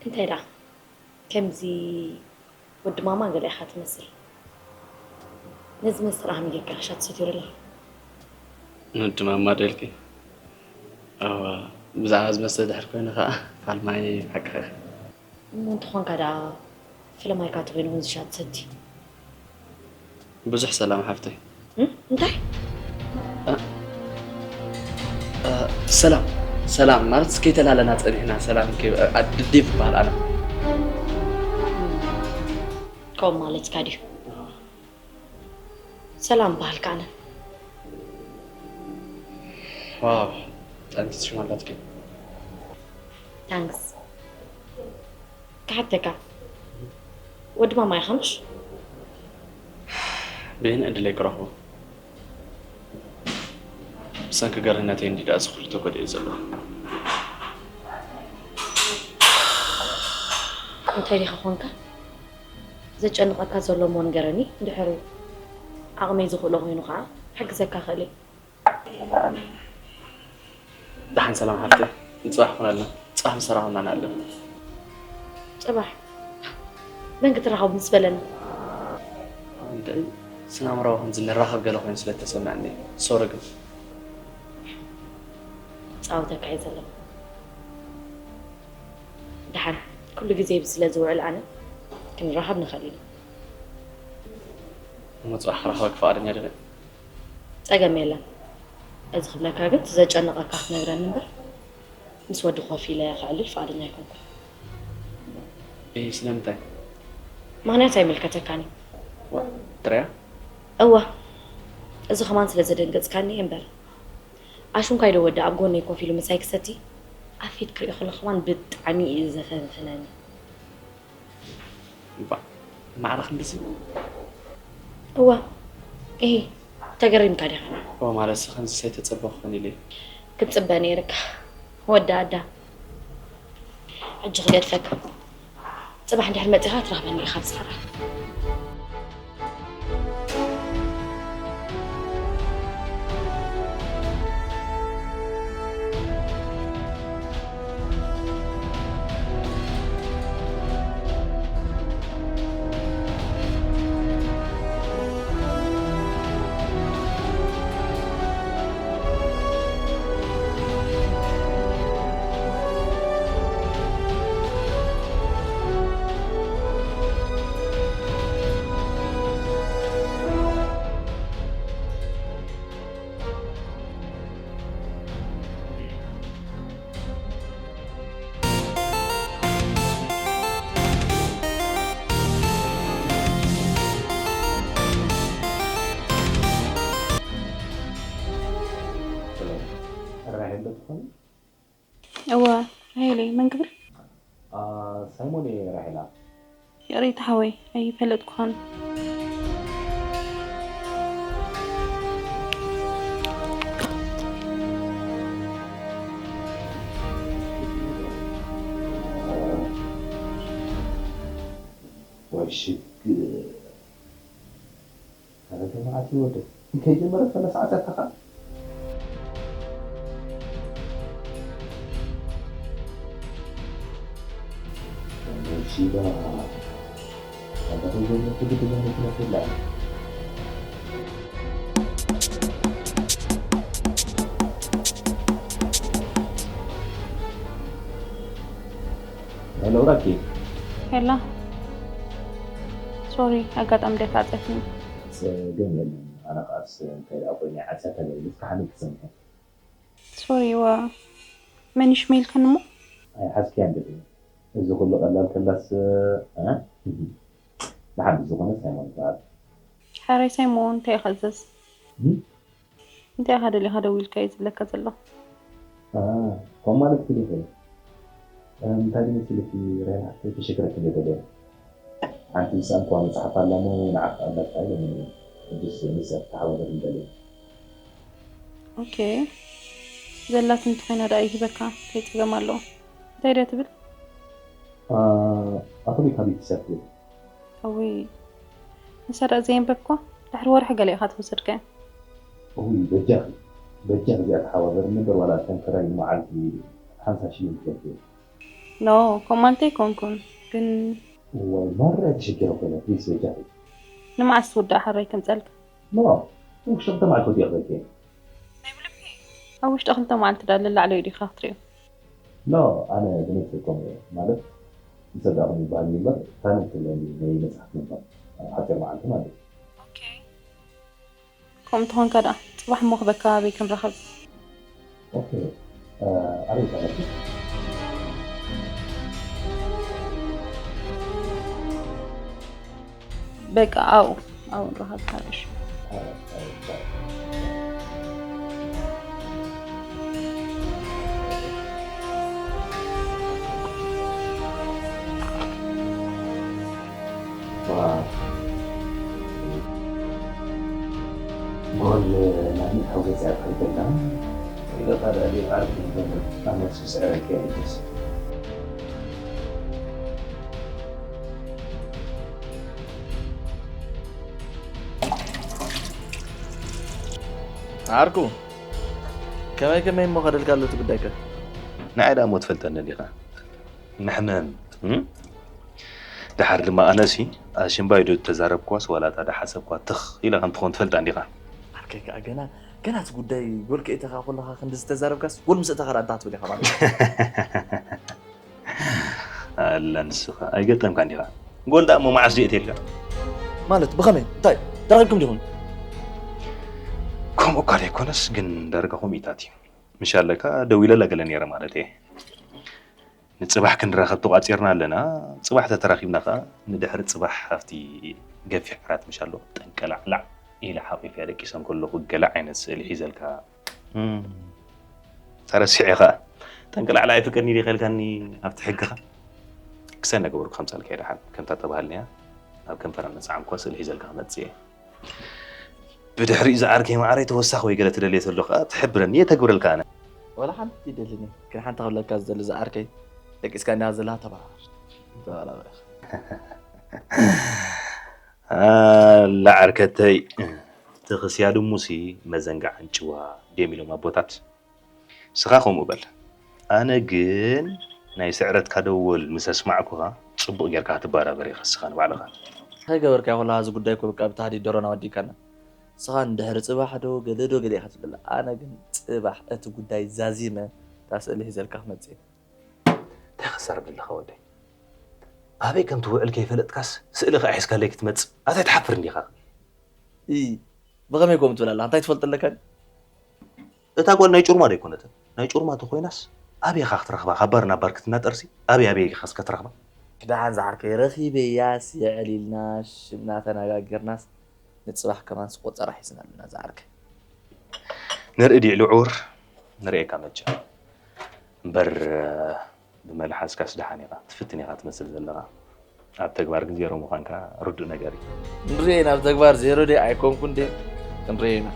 እንታይ ደኣ? ከምዚ ወዲ ማማ ገለ ኢኻ ትመስል። ነዚ መስተ ደኣ ከመይ ጌርካ ኢኻ ትሰትዮ ዘለኻ? ንወዲ ማማ ዶ ኢልኪ? እወ፣ ብዛዕባ እዚ መስተ ድሕር ኮይኑ ኸኣ ፋልማይ ሓቅኺ ኢኺ። እሞ እንተኾንካ ደኣ ፈለማይካ ተኾይኑ ከምዚ ሻት ትሰቲ? ብዙሕ ሰላም ሓፍተይ። እም? እንታይ? እ፣ እ፣ ሰላም፣ ሰላም ማለት ከይተላለና ጸኒሕና ሰላም ከይ-፣ እ፣ እ፣ ዴቭ እበሃል ኣነ። ከምኡ ማለትካ ድዩ? ሰላም እበሃል ከኣ ኣነ። ዋው፣ ጥዕምቲ ሽም ኣላትኪ። ታንክስ። ክሓተካ፣ ወዲ ማማ ኢኻ ምሽ? በየናይ ዕድለይ ክረኽቦ? ብሰንኪ ገርህነተይ እንዲ ደኣ እዚ ኩሉ ተጎዲኤ ዘለኹ። እንታይ ዲኻ ኾንካ? ዘጨንቐካ ዘሎ እሞ ንገረኒ፣ እንድሕር ዓቕመይ ዝኽእሎ ኮይኑ ኸዓ ክሕግዘካ እኽእል እየ። ደሓን ሰላም ሓፍተይ፣ ንጽባሕ ኩነልና። ጽባሕ ምስ ተራኸብና ንኣልም። ጽባሕ መን ክትራኸቡ ምስ በለኒ? እንድዒ፣ ስነ-ኣእምራዊ ከምዚ ንራኸብ ገለ ኮይኑ ስለ እተሰምዐኒ፣ ሶሪ ግን። ጻወተካ እየ ዘለኹ። ደሓን፣ ኩሉ ግዜ ስለ ዝውዕል ኣነ፣ ክንራኸብ ንኽእል ኢና። እሞ ጽባሕ ክረኽበኪ ፍቓደኛ ዲኺ? ጸገም የለን። እዚ ክብለካ ግን፣ እቲ ዘጨንቐካ ክትነግረኒ እምበር፣ ምስ ወዲ ኮፍ ኢለ ከዕልል ፍቓደኛ ኣይኮንኩን። እይ፣ ስለምንታይ? ምኽንያት ኣይምልከተካን እዩ። ዋ፣ ትሪያ? እወ፣ እዚ ከማን ስለ ዘደንገጽካኒ እየ እምበር። ኣሽንኳይ ዶ ወዲ ኣብ ጎነይ ኮፍ ኢሉ ምሳይ ክሰቲ፣ ኣብ ፊት ክሪኦ ከለኹ ከማን ብጣዕሚ እዩ ዘፈንፍነኒ። እባ፣ ማዕረ ክንድዚ? እዋ፣ እሂ፣ ተገሪምካ ዲኻ? እዋ፣ ማለትሲ ከምዚ ኣይተጸበኹን ኢለ። ክትጽበ ነይርካ፣ ወዲ ኣዳ። ሕጂ ክገድፈካ። ጽባሕ እንድሕር መጺኻ ትረኽበኒ ኢኻ ብዛዕባ። መን ክብል? ሳይሞን እየ ራሄላ። ይቕሬታ ሓወይ ኣይፈለጥኩኻን። ወይ ሽግር። ኣረ ተባዕትዮ ወደይ እንከይጀመረት ከላ ሰዓት ኣተኻ። ነሺዳ ኣባተይ ጀመርኩ ግድ ዘመት ነፍላ። ሄሎ ራኪ። ሄላ ሶሪ ኣጋጣሚ ደካ ኣፀፊኒ። ጸገም የለን። ኣነ ከኣስ እንታይ ደኣ ኮይነ ዓርሳ ተገይሩ እስካሓኒ ክሰምዐ። ሶሪ ዋ መኒሽ መይልከን እሞ ኣይሓዝክያን ዲኺ? እዚ ኩሉ ቀላል ከላስ እ? ደሓን ብዝኾነ ሳይሞን ይበሃል። ሓራይ ሳይሞን እንታይ ኢኻ እዘዝ? እም? እንታይ ኢኻ ደሊኻ ደዊልካ እዩ ዝብለካ ዘሎ? ኣ፣ ከምኡ ማለት ክል ይኽእል። እንታይ ግን ስልኪ ራይል ሓፍተይ ተሸግረክለ ገለ ሓንቲ ዝሰኣንኩዋ መጽሓፍ ኣላ እሞ ንዓኻ ኣላታ ኢሎምኒ እዮም። ሕጅስ ንሳ ክትተሓባበርኒ ደልየ። ኦኬ ዘላት እንተኾይና ደኣ ይህበካ እንታይ ጸገም ኣለዎ? እንታይ ድያ ትብል? ኣቶሚክ ሃቢትስ እያ ትብል። እውይ ንሳ ደኣ ዘየንበብኳ ድሕሪ ወርሒ ገለ ኢኻ ትወሰድካያ። እውይ በጃኺ በጃኺ እዚኣ ተሓባበርኒ እምበር ዋላ እተን ክራይ ንመዓልቲ ሓምሳ ሽሊን ክኸፍል እየ። ኖ ከምኡ ማለት ኣይኮንኩን ግን እዋይ ማራ እየ ተሸጊረ ኮይነ ፕሊስ በጃኺ። ንመዓስ ትውዳእ ሓራይ ከምጸልካ? ኖ ውሽጢ ክልተ መዓልቲ ወዲኣ ክበኪ እየ። ኣብ ውሽጢ ክልተ መዓልቲ ደኣ ልላዕለዩ ዲኻ ክትሪኦ? ኖ ኣነ ብነብሰይ ከምኡ እየ ማለት ዝሰጋኹም ይበሃል እዩ እምበር ታለንት ኣለኒ ናይ መፅሓፍ ምንባብ ኣብ ሓፂር መዓልቲ ማለት እዩ። ከምኡ እንተኾንካ ደኣ ፅባሕ እሞ ክበካ ኣበይ ክንራኸብ? ኦኬ ኣበይ ቀረብቲ? በቃ ኣብኡ ኣብኡ ንራኸብ ሓርሽ። ጎል ናይ ምእታው ገዛ ከይደላ ኢለካ ደኣ ዓርኪ ንበል ኣነስ ስዕረክ የልግስ። ዓርኩ ከመይ ከመይ እሞ ከደልካ ኣሎ እቲ ጉዳይከ? ንዓይ ደኣ እሞ ትፈልጠኒ ዲኻ? መሕመም እም? ደሓር ድማ ኣነሲ ኣሽምባይ ዶ ተዛረብኳስ ዋላ እታ ደሓሰብኳ ትኽ ኢለ ከም ትኾን ትፈልጣ እንዲኻ። ዓርከይ ከኣ ገና ገና እቲ ጉዳይ ጎል ከእተኻ ከለኻ ክንዲ ዝተዛረብካስ ጎል ምስ እተኻ ደኣ እንታይ ክትብል ኢኻ ማለት እዩ? ኣላ ንስኻ ኣይገጠምካን ዲኻ? ጎል ደኣ እሞ መዓስ ድዩ እትየልካ? ማለት ብኸመይ እንታይ ተራኺብኩም ዲኹም? ከምኡ እኳ ዘይኮነስ ግን ዳርጋ ከምኡታት እዩ። ምሽ ኣለካ ደዊለላ ገለ ነይረ ማለት እየ። ንጽባሕ ክንራኸብ ተቋጺርና ኣለና። ጽባሕ ተተራኺብና ከኣ ንድሕሪ ጽባሕ ኣብቲ ገፊሕ ዓራት ምሽ ኣሎ ጠንቀላዕላዕ ኢለ ሓቂፈያ ደቂሰ እንከለኹ ገለ ዓይነት ስእሊ ሒዘልካ እም፣ ተረሲዐ ከኣ ጠንቀላዕላዕ ኣይፍቀድኒ ድዩ ከልካኒ ኣብቲ ሕግኻ ክሰ ነገበርኩ ከምጻልካ ደሓን ከምታ ተባሃልንያ ኣብ ከንፈራ መጽዓምኳ ስእሊ ሒዘልካ ክመጽእ እየ። ብድሕሪኡ ዝዓርከይ ማዕረይ ተወሳኺ ወይ ገለ ትደልዮ ተሎ ከኣ ትሕብረኒ እየ ተግብረልካ ኣነ። ዋላ ሓንቲ ይደልኒ ግን ሓንቲ ክብለካ ዝደሊ ዝዓርከይ ደቂስካ እንዲኻ ዘለኻ ተበራበር ተበራበር ኢኻ። ኣላ ዓርከተይ እቲ ክስያድ እሙሲ መዘንግዓ እንጭዋ ድዮም ኢሎም ኣቦታት። ንስኻ ከምኡ በል። ኣነ ግን ናይ ስዕረትካ ደወል ምስ ኣስማዕኩኻ ጽቡቕ ጌርካ ክትበራበር ኢኻ ንስኻ ንባዕልኻ። እንታይ ገበርካዮ ከለኻ እዚ ጉዳይ እኮ በቃ ብታህዲድ ደሮና ወዲእካና። ንስኻ ንድሕሪ ጽባሕ ዶ ገለ ዶ ገለ ኢኻ ትብል ኣነ ግን ጽባሕ እቲ ጉዳይ ዛዚመ እታ ስእሊ ሒዘልካ ክመጽእ እየ። እንታይ ክትዛረብ ዘለኻ ወደይ? ኣበይ ከም ትውዕል ከይፈለጥካስ ስእሊ ከኣ ሒዝካለይ ክትመጽእ ኣታ ኣይትሓፍርን ዲኻ? እይ ብኸመይ ከምኡ ትብል ኣለኻ እንታይ ትፈልጦ ኣለካ ድዩ? እታ ጓል ናይ ጩርማ ዶ ኣይኮነትን? ናይ ጩርማ ተኾይናስ ኣበይ ኢኻ ክትረኽባ? ካብ ባር ናብ ባር ክትናጠርሲ ኣበይ ኣበይ ኢኻስ ክትረኽባ? ደሓን ዝዓርከይ ረኺበያስ የዕሊልና ሽምና ተነጋጊርናስ ንጽባሕ ከማንስ ቆጸራ ሒዝና ኣለና ዝዓርከይ። ንርኢ ድዩ ልዑር ንርእየካ መቸም እምበር ብመልሓስካስ ደሓን ኢኻ፣ ትፍትን ኢኻ ትመስል ዘለኻ። ኣብ ተግባር ግን ዜሮ ምዃንካ ርዱእ ነገር እዩ። ክንርኢ ኢና ኣብ ተግባር ዜሮ ድየ ኣይኮንኩን ድየ ክንርኢ ኢና።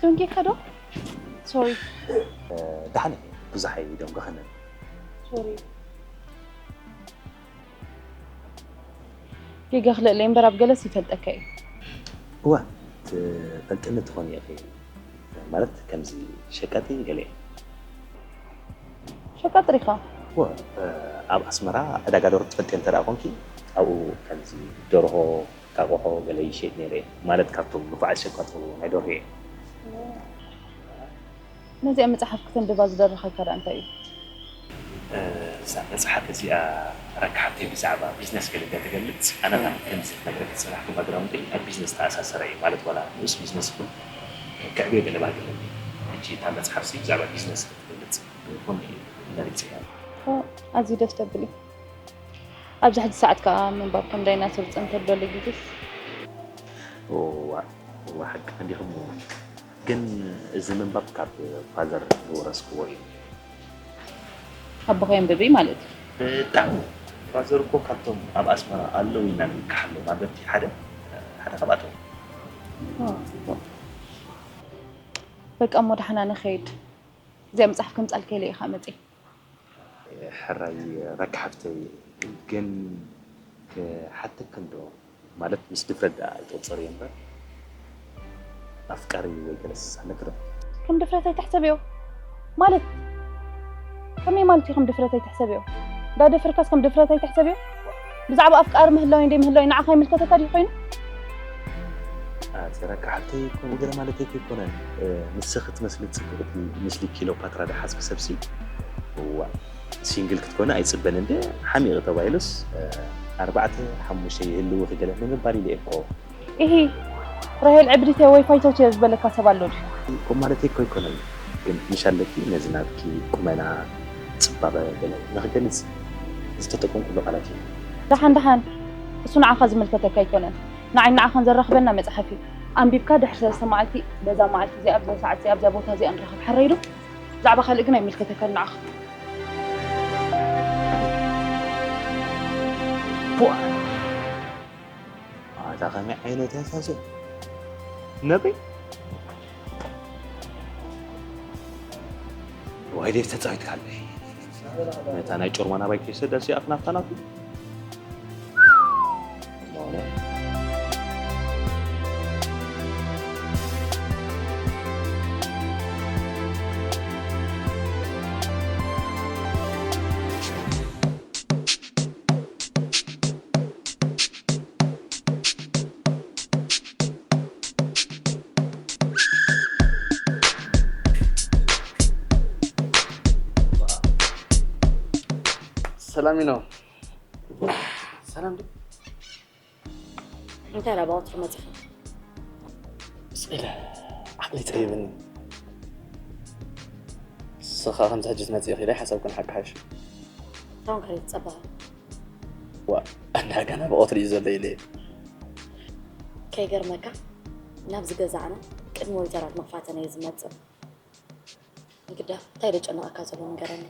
ዶንጌካ ዶ? ሶሪ። ደሓን እየ፣ ብዙሕ ኣይደንጎኸንን። ሶሪ። ጌጋ ክልእለይ እምበር ኣብ ገለስ ይፈልጠካ እዩ። እዋ ትፈልጥኒ ትኾን ኢኺ፣ ማለት ከምዚ ሸቃጢ ገለ እየ። ሸቃጢ ዲኻ? እወ፣ ኣብ ኣስመራ ዕዳጋ ደርሆ ትፈልጢ እንተ ደኣ ኮንኪ፣ ኣብኡ ከምዚ ደርሆ፣ እንቃቑሖ ገለ ይሸይጥ ነይረ እየ። ማለት ካብቶም ንፉዓት ሸቃጦ ናይ ደርሆ እየ። ነዚኣ መጽሓፍ ክተንብባ ዝደረኸካ ደኣ እንታይ እዩ? እዛ መጽሓፍ እዚኣ ረካ ሓብተይ ብዛዕባ ቢዝነስ ገለ እንድያ ትገልጽ፣ ኣነ ኸኣ ከምዚ ክነግረኪ ዝጸናሕኩ ባግራውንደይ ኣብ ቢዝነስ ዝተኣሳሰረ እዩ። ማለት ዋላ ንኡስ ቢዝነስ ይኹን ከዕብዮ ገለ ባህጊ ኣለኒ። ሕጂ እታ መጽሓፍሲ ብዛዕባ ቢዝነስ ክትገልጽ ብምዃኑ እዩ መሪጸያ። ኣዝዩ ደስ ደብል እዩ። ኣብዚ ሕጂ ሰዓት ከኣ ምንባብ ከም ዳይናሶር ጽንተት በሊ ግዜስ። እዋ እዋ ሓቂ እንዲኹም። ግን እዚ ምንባብ ካብ ፋዘር ዝወረስክዎ እዩ። ኣቦኻ የንብብ ማለት እዩ። ብጣዕሚ ፋዘር እኮ ካብቶም ኣብ ኣስመራ ኣለዉ ኢና ንምክሓሎም ኣንበብቲ ሓደ ሓደ ካብኣቶም። በቃ እሞ ደሓና ንኸይድ። እዚኣ መጽሓፍ ከምጻልካ ኢለ ኢኻ መጺእ። ሕራይ ረካ ሓፍተይ፣ ግን ክሓተክን ዶ? ማለት ምስ ድፍረት ደኣ ኣይትቑጸርዮ እምበር ኣፍቃሪ ወይ ገለስ ኣለኪ ዶ? ከም ድፍረት ኣይትሕሰብዮ። ማለት ከመይ ማለት እዩ ከም ድፍረት ኣይትሕሰብዮ? እንዳደፈርካስ ከም ድፍረት ኣይትሕሰብዮ? ብዛዕባ ኣፍቃሪ ምህላወይ እንደይ ምህላወይ ንዓኻ ይምልከተካ ድዩ ኮይኑ? ኣቲ ረካ ሓፍተይ ከምኡ ገለ ማለተይ ከይኮነን፣ ንስኺ ትመስሊ ጽብቕቲ ምስሊ ኪሎፓትራ ደሓዝኪ ሰብሲ። እዋ ሲንግል ክትኮኒ ኣይጽበን እንደ ሓሚቕ ተባሂሉስ ኣርባዕተ ሓሙሽተ ይህልውኺ ገለ ንምባል ኢለ እኮ። ኢሂ ራሄል ዕብዲት እየ ወይ ፋይቶት እየ ዝበለካ ሰብ ኣሎ ድዩ? ከምኡ ማለተይ እኮ ኣይኮነን፣ ግን ምሽ ኣለኪ ነዚ ናትኪ ቁመና፣ ጽባቐ ገለ ንኽገልጽ ዝተጠቀምኩሉ ቃላት እዩ። ደሓን ደሓን እሱ ንዓኻ ዝምልከተካ ኣይኮነን። ንዓይ ንዓኻን ዘራኽበና መጽሓፍ እዩ። ኣንቢብካ ድሕሪ ሰለስተ መዓልቲ በዛ መዓልቲ እዚኣ ኣብዛ ሰዓት እዚኣ ኣብዛ ቦታ እዚኣ ንራኸብ። ሓራይ ዶ? ብዛዕባ ካልእ ግን ኣይምልከተካን ንዓኻ። ቡኣ! ኣታ ከመይ ዓይነት እያ እዛ? ነብሪ? ዋይ ዴቭ ተጻዊትካለይ። ነታ ናይ ጮርማ ናባይ ከይሰዳ እዚኣ ናፍታ ናቱ። ሰላም ኢኖ። ሰላም ዶ? እንታይ ኢላ ብቐትሩ መጺኻ? ስቕ ኢለ ዓቕሊ ጸቢብኒ። ንስኻ ከምዚ ሕጂ ትመጽእ ኢኺ ኢለ ኣይሓሰብኩን ሓቂ ሓይሽ። እንታይ ኾንካ ዘይትጸበኻ? ዋ፣ እንዳገና ብቐትሩ እዩ ዘሎ ኢለ እየ። ከይገርመካ ናብዚ ገዛና ቅድሚ ወይዘራት መኽፋተን እየ ዝመጽእ። ንግዳ እንታይ ደጨነቐካ ዘሎ ንገረኒ።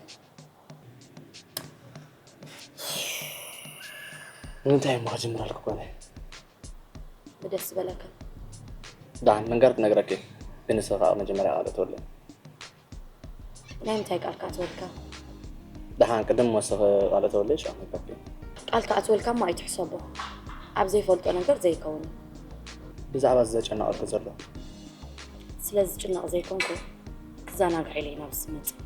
ንምንታይ እሞ ክጅምረልኪ ኮነ? ብደስ ዝበለካ። ደሓን ምንጋር ክነግረኪ፣ ግን ንስኺ ከዓ መጀመርያ ቃል እተወለይ። ናይ ምንታይ ቃል ክኣትወልካ? ደሓን ቅድም ወስኺ ቃል እተወለይ ሽዑ ክነግረኪ። ቃል ክኣትወልካ እሞ ኣይትሕሰቦ። ኣብ ዘይፈልጦ ነገር ዘይከውን እዩ። ብዛዕባ እዚ ዘጨነቐኪ ዘሎ? ስለ ዝጭነቕ ዘይኮንኩ ክዘናጋዕ ኢለ ናብዚ ዝመፅእ።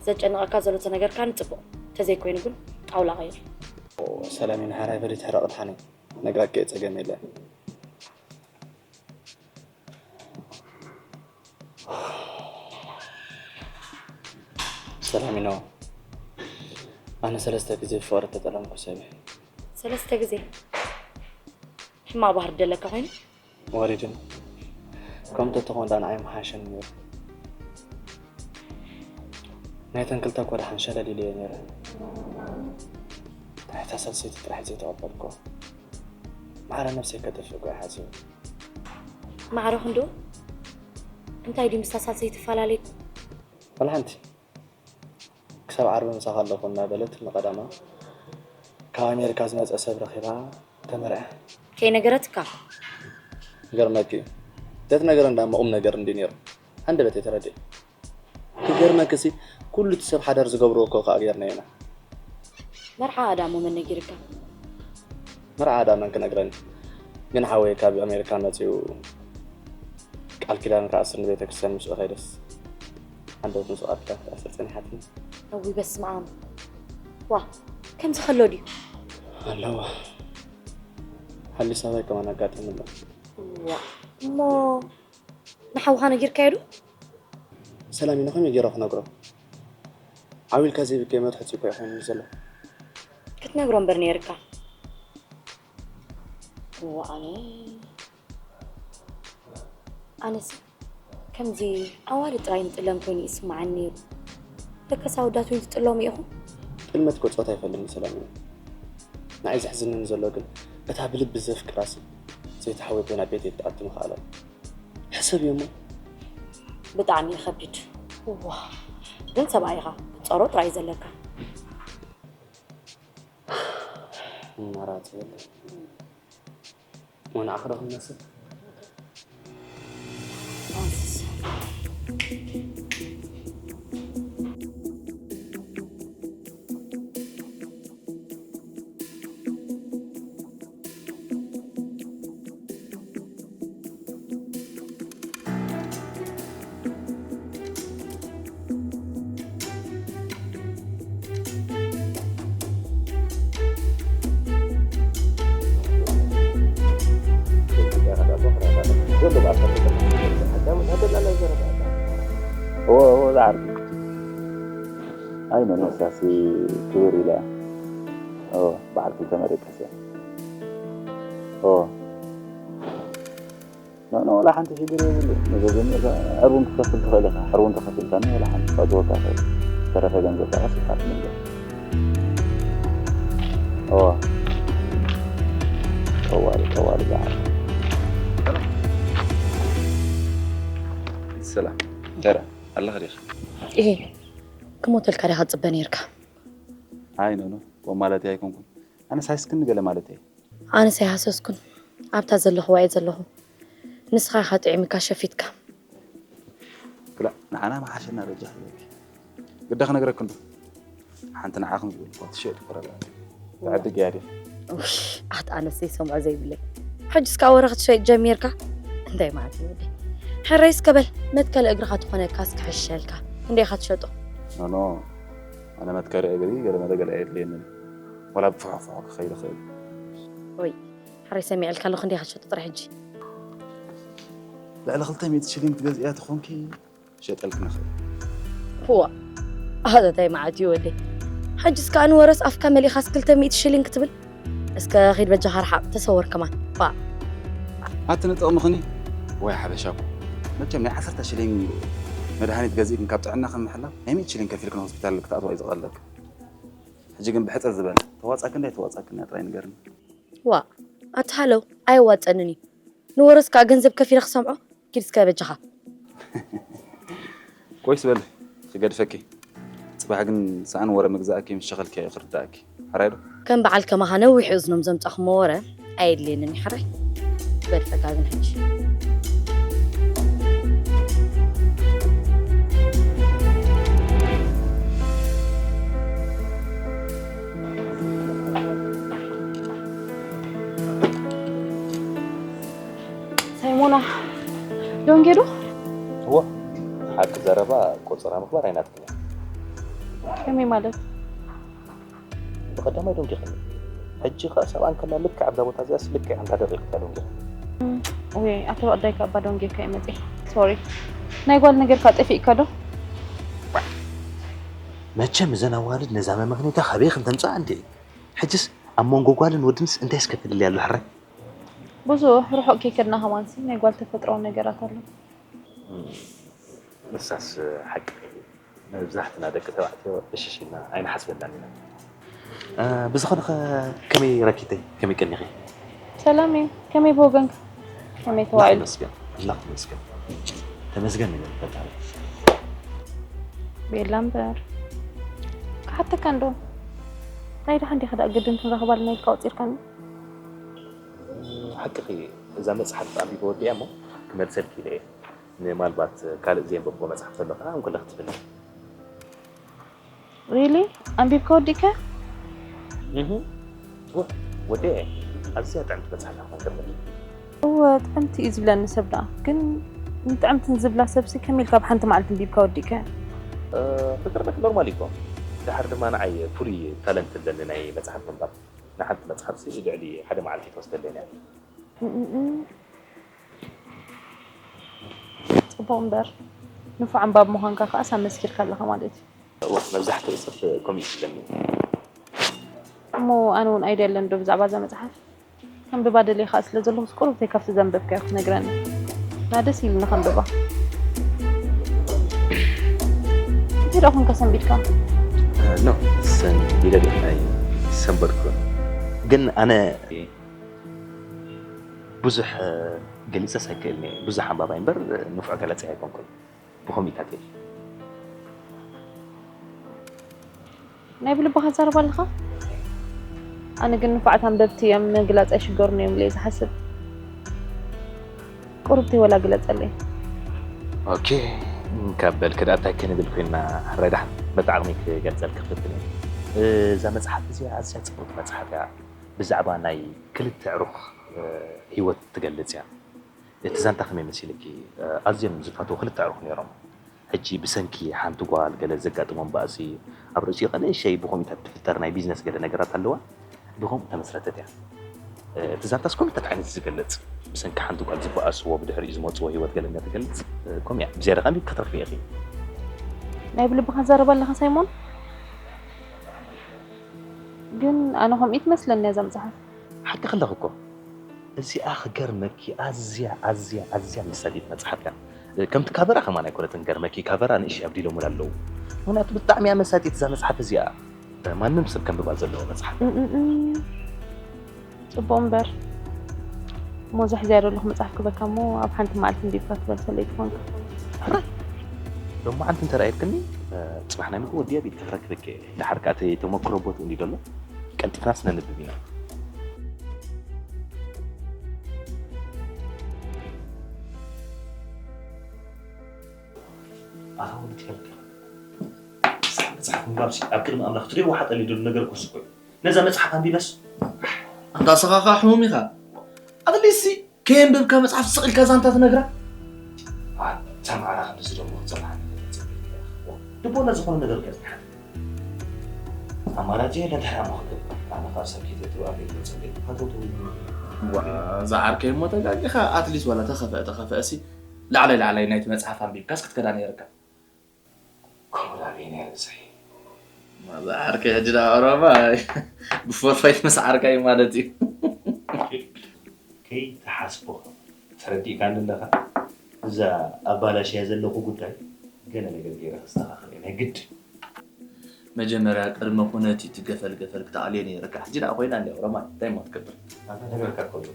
ዘጨንቐካ ዘሎ ተነገርካኒ ፅቡቕ፣ ተዘይኮይኑ ግን ጣውላ ቀይር። ሰላም ይንሓራይ በሊ ትሕረቕ ድሓነይ ነግራኪ እየ ፀገም የለን። ሰላም ይነው ኣነ ሰለስተ ግዜ ብፍቕሪ እተጠለምኩ ሰብ እየ። ሰለስተ ግዜ ሕማቕ ባህሪ ደለካ ኮይኑ ወሪድን። ከምኡ ተተኾን ዳ ንዓይ ምሓሸን ነይሩ። ናይተን ክልተ እኮ ደሓን ሸለል ኢለ እየ ነይረ። ናይታ ሳልሰይቲ ጥራሕ ዘይተቐበልኩ። ማዕረ ነብሰይ ከጥፍእ እኮ እየ ሓሲበ። ማዕረ ክንዱ እንታይ ድዩ ምስታ ሳልሰይቲ ፈላለይኩም? ወላ ሓንቲ። ክሳብ ዓርቢ ምሳኻ ኣለኹ እናበለት ንቐዳማ ካብ ኣሜሪካ ዝመፀ ሰብ ረኺባ ተመርዐ። ከይነገረትካ? ይገርመኪ እዩ። ተትነግረን ዳማ ቁም ነገር እንዲ ነይሩ። ሃንደበት እየ ተረዲአ። ክገርመኪ ሲ ኩሉ እቲ ሰብ ሓዳር ዝገብርዎ እኮ ከዓ ጌርናዮ ኢና። መርዓ ኣዳሞ መን ነጊርካ? መርዓ ኣዳመን ክነግረኒ ግን ሓወይ ካብ ኣሜሪካ መፂኡ ቃል ኪዳን ከኣስር ንቤተ ክርስቲያን ምስኡ ከይደስ ሓንደበት ምስ ቃል ኪዳን ክትኣስር ፀኒሓትኒ። እውይ በስመ ኣብ። ዋ ከምዚ ከሎ ድዩ? ኣለዋ። ሓሊ ሰባይ ከማን ኣጋጢሙ ኣሎ። ዋ እሞ ንሓውኻ ነጊርካዮ ዶ? ሰላም ኢና ከመይ ገይረ ክነግሮ? ዓው ኢልካ ዘይብከይ መትሕት እኮ ይኾን ዘሎ። ክትነግሮ እምበር ነይርካ። እዋ ኣነ ኣነስ ከምዚ ኣዋልድ ጥራይ ንጥለም ኮይኑ ይስምዓኒ ነይሩ። ደቀስ ኣወዳት እውን ትጥለሙ ኢኹም? ጥልመት እኮ ፆታ ኣይፈልኒ ሰላም እዩ። ንዓይ ዘሕዝነኒ ዘሎ ግን እታ ብልቢ ዘፍቅራስ ዘይተሓወይ ኮይና ቤተይ ክትኣቱ ምኽኣላ። ሕሰብዮ እሞ። ብጣዕሚ ይኸብድ። እዋ ግን ሰብኣይኻ ክትፀሮ ጥራይ ዘለካ። ኣማራፂ የለን። ወንዓ ክረኽብ ይመስል። እዎ እዎ ዝዓርኩ ኣይ መነሳሲ ክብር ኢላ እዎ በዓል ክልተ መደቀስ እያ እዎ ኖ ኖ ወላ ሓንቲ ሽግር የብሉ። ነዚ ጀሚርካ ሕርቡን ክትከፍል ትኽእል ኢኻ። ሕርቡን ተኸፊልካኒ ወላ ሓንቲ ከእትወካ ይኽእል። ዝተረፈ ገንዘብ ከዓ ስልካ ትምለስ። እዋ ጠዋሊ ጠዋሊ በዓል። ሰላም እንታይ ደኣ ኣለኻ ዲኻ? እሄ ክሞተልካ ዲኻ ትፅበ ነይርካ? ኣይ ኖ ኖ ከምኡ ማለተይ ኣይኮንኩን። ኣነስ ሃስክኒ ገለ ማለተይ። ኣነስ ኣይሃሰስኩን ኣብታ ዘለኽዋ እየ ዘለኹ ንስኻ ኢኻ ጥዒምካ ሸፊትካ ክላእ ንዓና ምሓሸና በጃ ክብለኪ ግዳ ክነግረክን ዶ ሓንቲ ንዓኽን ዝብል እኳ ትሸየጥ እኮ ረላ ትዕድግ እያ ድያ ውሽ ኣት ኣነስ ዘይሰምዖ ዘይብለይ ሕጅስ ከዓ ወረ ክትሸይጥ ጀሚርካ እንታይ ማለት እዩ ወደይ ሕራይ እስከ በል መትከል እግርኻ ትኾነካ እስከ ሕሸልካ ክንደይ ኢኻ ትሸጦ ኖኖ ኣነ መትከሊ እግሪ ገለ መለ ገለ ኣየድልየንን ዋላ ብፍሖፍሖ ክኸይድ እኽእል ወይ ሕራይ ሰሚዐልካ ኣለኹ ክንደይ ኢኻ ትሸጦ ጥራሕ ሕጂ ልዕሊ ክልተ ሚእቲ ሽሊንግ ትገዝእያ ተኾንኪ ክሸጠልኪ ንኽእል ዋ ኣታ ታይ መዓት እዩ ወደይ ሕጅስ ከዓ ንወረስ ኣፍካ መሊኻስ ክልተ ሚእቲ ሽሊንግ ክትብል እስከ ኺድ በጃኻ ርሓቕ ተሰወር ከማን ባ ኣቲ ንጥቕምኽኒ ወይ ሓበሻ እኮ መቸም ናይ ዓሰርተ ሽሊንግ መድሃኒት ገዚእክን ካብ ጥዕና ከም ምሕላው ናይ ሚእቲ ሽሊንግ ከፊልክን ሆስፒታል ክትኣትዋ እዩ ዝቐለልክን ሕጂ ግን ብሕፅር ዝበለ ተዋፃክን ዶ ኣይተዋፃክን እያ ጥራይ ንገርኒ ዋ ኣቲ ሃለው ኣየዋፀንን እዩ ንወረስ ከዓ ገንዘብ ከፊለ ክሰምዖ ኪድ እስከ በጃኻ ቆይስ በሊ ክገድፈኪ ፅባሕ ግን ሰኣን ወረ ምግዛእኪ ምስ ሸኸልኪ ክርዳእኪ ሕራይ ዶ ከም በዓል ከማኻ ነዊሕ እዝኖም ዘምፃኹሞ ወረ ኣየድልየንን እዩ ሕራይ ክገድፈካ ግን ሕጂ ሳይሞና ዶንጌ ዶ? እወ ሓቂ ዘረባ ቆፀራ ምግባር ኣይናትክን እያ። ከመይ ማለት? ብቐዳማይ ዶንጌኽኒ። ሕጂ ኸኣ ሰብኣን ከላ ልክዕ ኣብዛ ቦታ እዚኣስ ልክዕ ከምታ ደቂቕታ ዶንጌኽኒ። ወይ ኣተባቕዳይ ካብ ባዶ ጌርካ እዩ መፅእ። ሶሪ ናይ ጓል ነገር ካ ጠፊእካ ዶ? መቸም እዘን ኣዋልድ ነዛ መመኽነይታ ካበይ ከም ተምፅኣ እንድየ። ሕጅስ ኣብ መንጎ ጓልን ወድንስ እንታይ እስከ ፍልልይ ኣሎ ሕራይ? ብዙሕ ርሑቕ ከይከድና ከማንሲ ናይ ጓል ተፈጥሮ ነገራት ኣሎ። ንሳስ ሓቂ፣ መብዛሕትና ደቂ ተባዕትዮ እሽሽ ኢልና ኣይንሓስበላን ኢና። ብዝኾነ ኸ ከመይ ረኪተይ? ከመይ ቀኒኺ? ሰላም እዩ። ከመይ ብወገንካ? ከመይ ተዋዒሉ? ተመስገን። ኣምላኽ ተመስገን። ተመስገን ንበል ፈጣሪ። ቤላ እምበር። ክሓተካ እንዶ። ናይ ደሓን ዲኻ ደኣ ግድን ክንራኸብ ኣለና ኢልካ ኣውጺርካኒ? ሓቅኺ፣ እዛ መጽሓፍ ኣንቢበ ወዲኣ እሞ ክመልሰልኪ ኢለ እየ። ንማልባት ካልእ ዘየንበብኩዎ መጽሓፍ ዘሎ ከኣ እንኮለ ክትብልኒ። ሪሊ? ኣንቢብካ ወዲእካ? እህ። ወ-፣ ወዲኤ። ኣዝያ ጥዕምቲ መጽሓፍ እያ ክትኮን ከላ። እወ፣ ጥዕምቲ እዩ ዝብለኒ ሰብ ደኣ። ግን ንጥዕምቲ ንዝብላ ሰብሲ ከመይ ኢልካ ብሓንቲ መዓልቲ ኣንቢብካ ወዲእካ? እ፣ ክገርመኪ ኖርማል እዩ እኮ። ደሓር ድማ ንዓይ ፍሉይ ታለንት ኣለኒ ናይ መጽሓፍ ምንባብ። ንሓንቲ መጽሓፍሲ ልዕሊ ሓደ መዓልቲ ትወስደለይ እያ። እም፣ እም፣ እም። ጽቡቕ እምበር፣ ንፉዕ ኣንባቢ ምዃንካ ከኣስ ኣመስኪርካ ኣለኻ ማለት እዩ። እወ፣ መብዛሕትኡ ሰብ ከምኡ እዩ ዝብለኒ። እሞ ኣነ እውን ኣይደለን ዶ ብዛዕባ እዛ መጽሓፍ? ከንብባ ደልየ ከኣ ስለ ዘለኹስ ቁሩብተይ ካብቲ ዘንበብካዮ ክትነግረኒ። እና ደስ ኢሉኒ ከንብባ። እንታይ ደኣ ኮንካ ሰንቢድካ? እ፣ ኖ፣ ሰንቢደ ድየ? ኣይሰንበድኩን። ግን ኣነ ብዙሕ፣ እ፣ ገሊጸስ ኣይክእልን እየ። ብዙሕ ኣንባባይ እምበር፣ እ፣ ንፉዕ ገላጺ ኣይኮንኩን። ብኸምኡታት እየ። ናይ ብልብኻ ትዛረብ ኣለኻ? ኣነ ግን ንፉዓት ኣንበብቲ እዮም፣ ምግላጽ ኣይሽገሩን እዮም ኢለ እየ ዝሓስብ። ቁሩብተይ ወላ ግለጸለይ። ኦኬ፣ ካብ በልኪ ደኣ እንታይ ክንብል ኮይንና፣ ሕራይ ደሓን በቲ ዓቕመይ ክገልጸልኪ ክፍትን እየ። እዛ መጽሓፍ እዚኣ ኣዝያ ጽብቕቲ መጽሓፍ እያ። ብዛዕባ ናይ ክልተ ኣዕሩኽ፣ እ፣ ህይወት ትገልጽ እያ። እቲ ዛንታ ከመይ መሲልኪ? ኣዝዮም ዝፋትዉ ክልተ ኣዕሩኽ ነይሮም። ሕጂ ብሰንኪ ሓንቲ ጓል ገለ ዘጋጥሞም ባእሲ፣ ኣብ ርእሲኡ ከኣ ንእሽተይ ብኸምኡታት ትፍጠር ናይ ቢዝነስ ገለ ነገራት ኣለዋ። ብኸምኡ ተመስረተት እያ። እቲ ዛንታስ ከምኡታት ዓይነት ዝገልጽ፣ ብሰንኪ ሓንቲ ጓል ዝበኣስዎ፣ ብድሕሪኡ ዝመጽዎ ህይወት ገለ እናተገልጽ፣ ከምኡ እያ። ብዝያዳ ከኣ ኣንቢብኪ ክትረኽብዮ ኢኺ። ናይ ብልብኻ ትዛረብ ኣለኻ ሳይሞን? ግን ኣነ ከምኡ እዩ ትመስለኒ እዛ መጽሓፍ። ሓቂ ከለኺ እኮ። እዚኣ ክገርመኪ ኣዝያ፣ ኣዝያ፣ ኣዝያ መሳጢት መጽሓፍ እያ። ከምቲ ካቨራ ከማን ኣይኮነትን ገርመኪ፣ ካቨራ ንእሽተይ ኣብዲሎሙላ ኣለዉ። ምኽንያቱ ብጣዕሚ እያ መሳጢት እዛ መጽሓፍ እዚኣ። ማንም ሰብ ከንብባ ዘለዎ መጽሓፍ። እም፣ እም፣ እም። ጽቡቕ እምበር። እሞ እዛ ሒዘያ ዘለኹ መጽሓፍ ክበካ እሞ ኣብ ሓንቲ መዓልቲ ኣንቢብካ ትመልሰለይ ትኾንካ። ሕራይ። ሎማዓንቲ እንተ ረኣየትክኒ፣ ጽባሕ ናይ ምግቢ ወዲያ ብኢድኪ ክረክበኪ እየ። ደሓር ከኣ እቲ ተመክሮ ቦትኡ እንድዩ ዘሎ፣ ቀልጢፍናስ ነንብብ ኢና። ኣታ ወዲ ትፈልጥ ኢኻ። መጽሓፍ፣ መጽሓፍ ምንባብሲ ኣብ ቅድሚ ኣምላኽ ትደይዎ ሓጠል እዩ ደሎ ነገር ኩርሲ ኮይኑ። ነዛ መጽሓፍ ኣንቢበስ። ኣንታ ንስኻ ኸኣ ሕሙም ኢኻ። ኣትሊስት ከየንበብካ መጽሓፍ ስቕ ኢልካ ዛንታ ትነግራ? ኣታ ማዕራ ክንድዚ ደሞ ክትጸንሓኒ ተጸቢእካ ኢኻ። ልቦና ዝኾነ ነገር ከጽንሓኒ። ኣማራጺ የለን፣ እንታይ ደኣ እሞ ክገብር? ኣነ ካብ ሳኪት ትብኣ ቤት መጸለይ ሃተውተው ኢሉ። ዋ፣ ዝዓርከይ እሞ ተጋጊኻ፣ ኣትሊስት ዋላ ተኸፍአ ተኸፍአሲ፣ ላዕላይ ላዕላይ ናይቲ መጽሓፍ ኣንቢብካስ ክትከዳ ነይርካ። ከምኡ ደኣ በይነይ ርእሰይ። ዝዓርከይ ሕጂ ደኣ ኦሮማይ ብፎርፋይት ምስ ዓርካይ ማለት እዩ። ከይትሓስቦ ተረዲእካኒ ኣለኻ። እዛ ኣባላሽያ ዘለኹ ጉዳይ ገለ ነገር ገይረ ከስተኻኽል እየ ናይ ግድን። መጀመርያ ቅድሚ ኩነቲ እቲ ገፈል ገፈል ክትኣልዮ ነይርካ። ሕጂ ደኣ ኮይና እንድያ ኦሮማይ፣ እንታይ እሞ ትገብር? ኣታ ነገርካ እኮ ኣለኹ።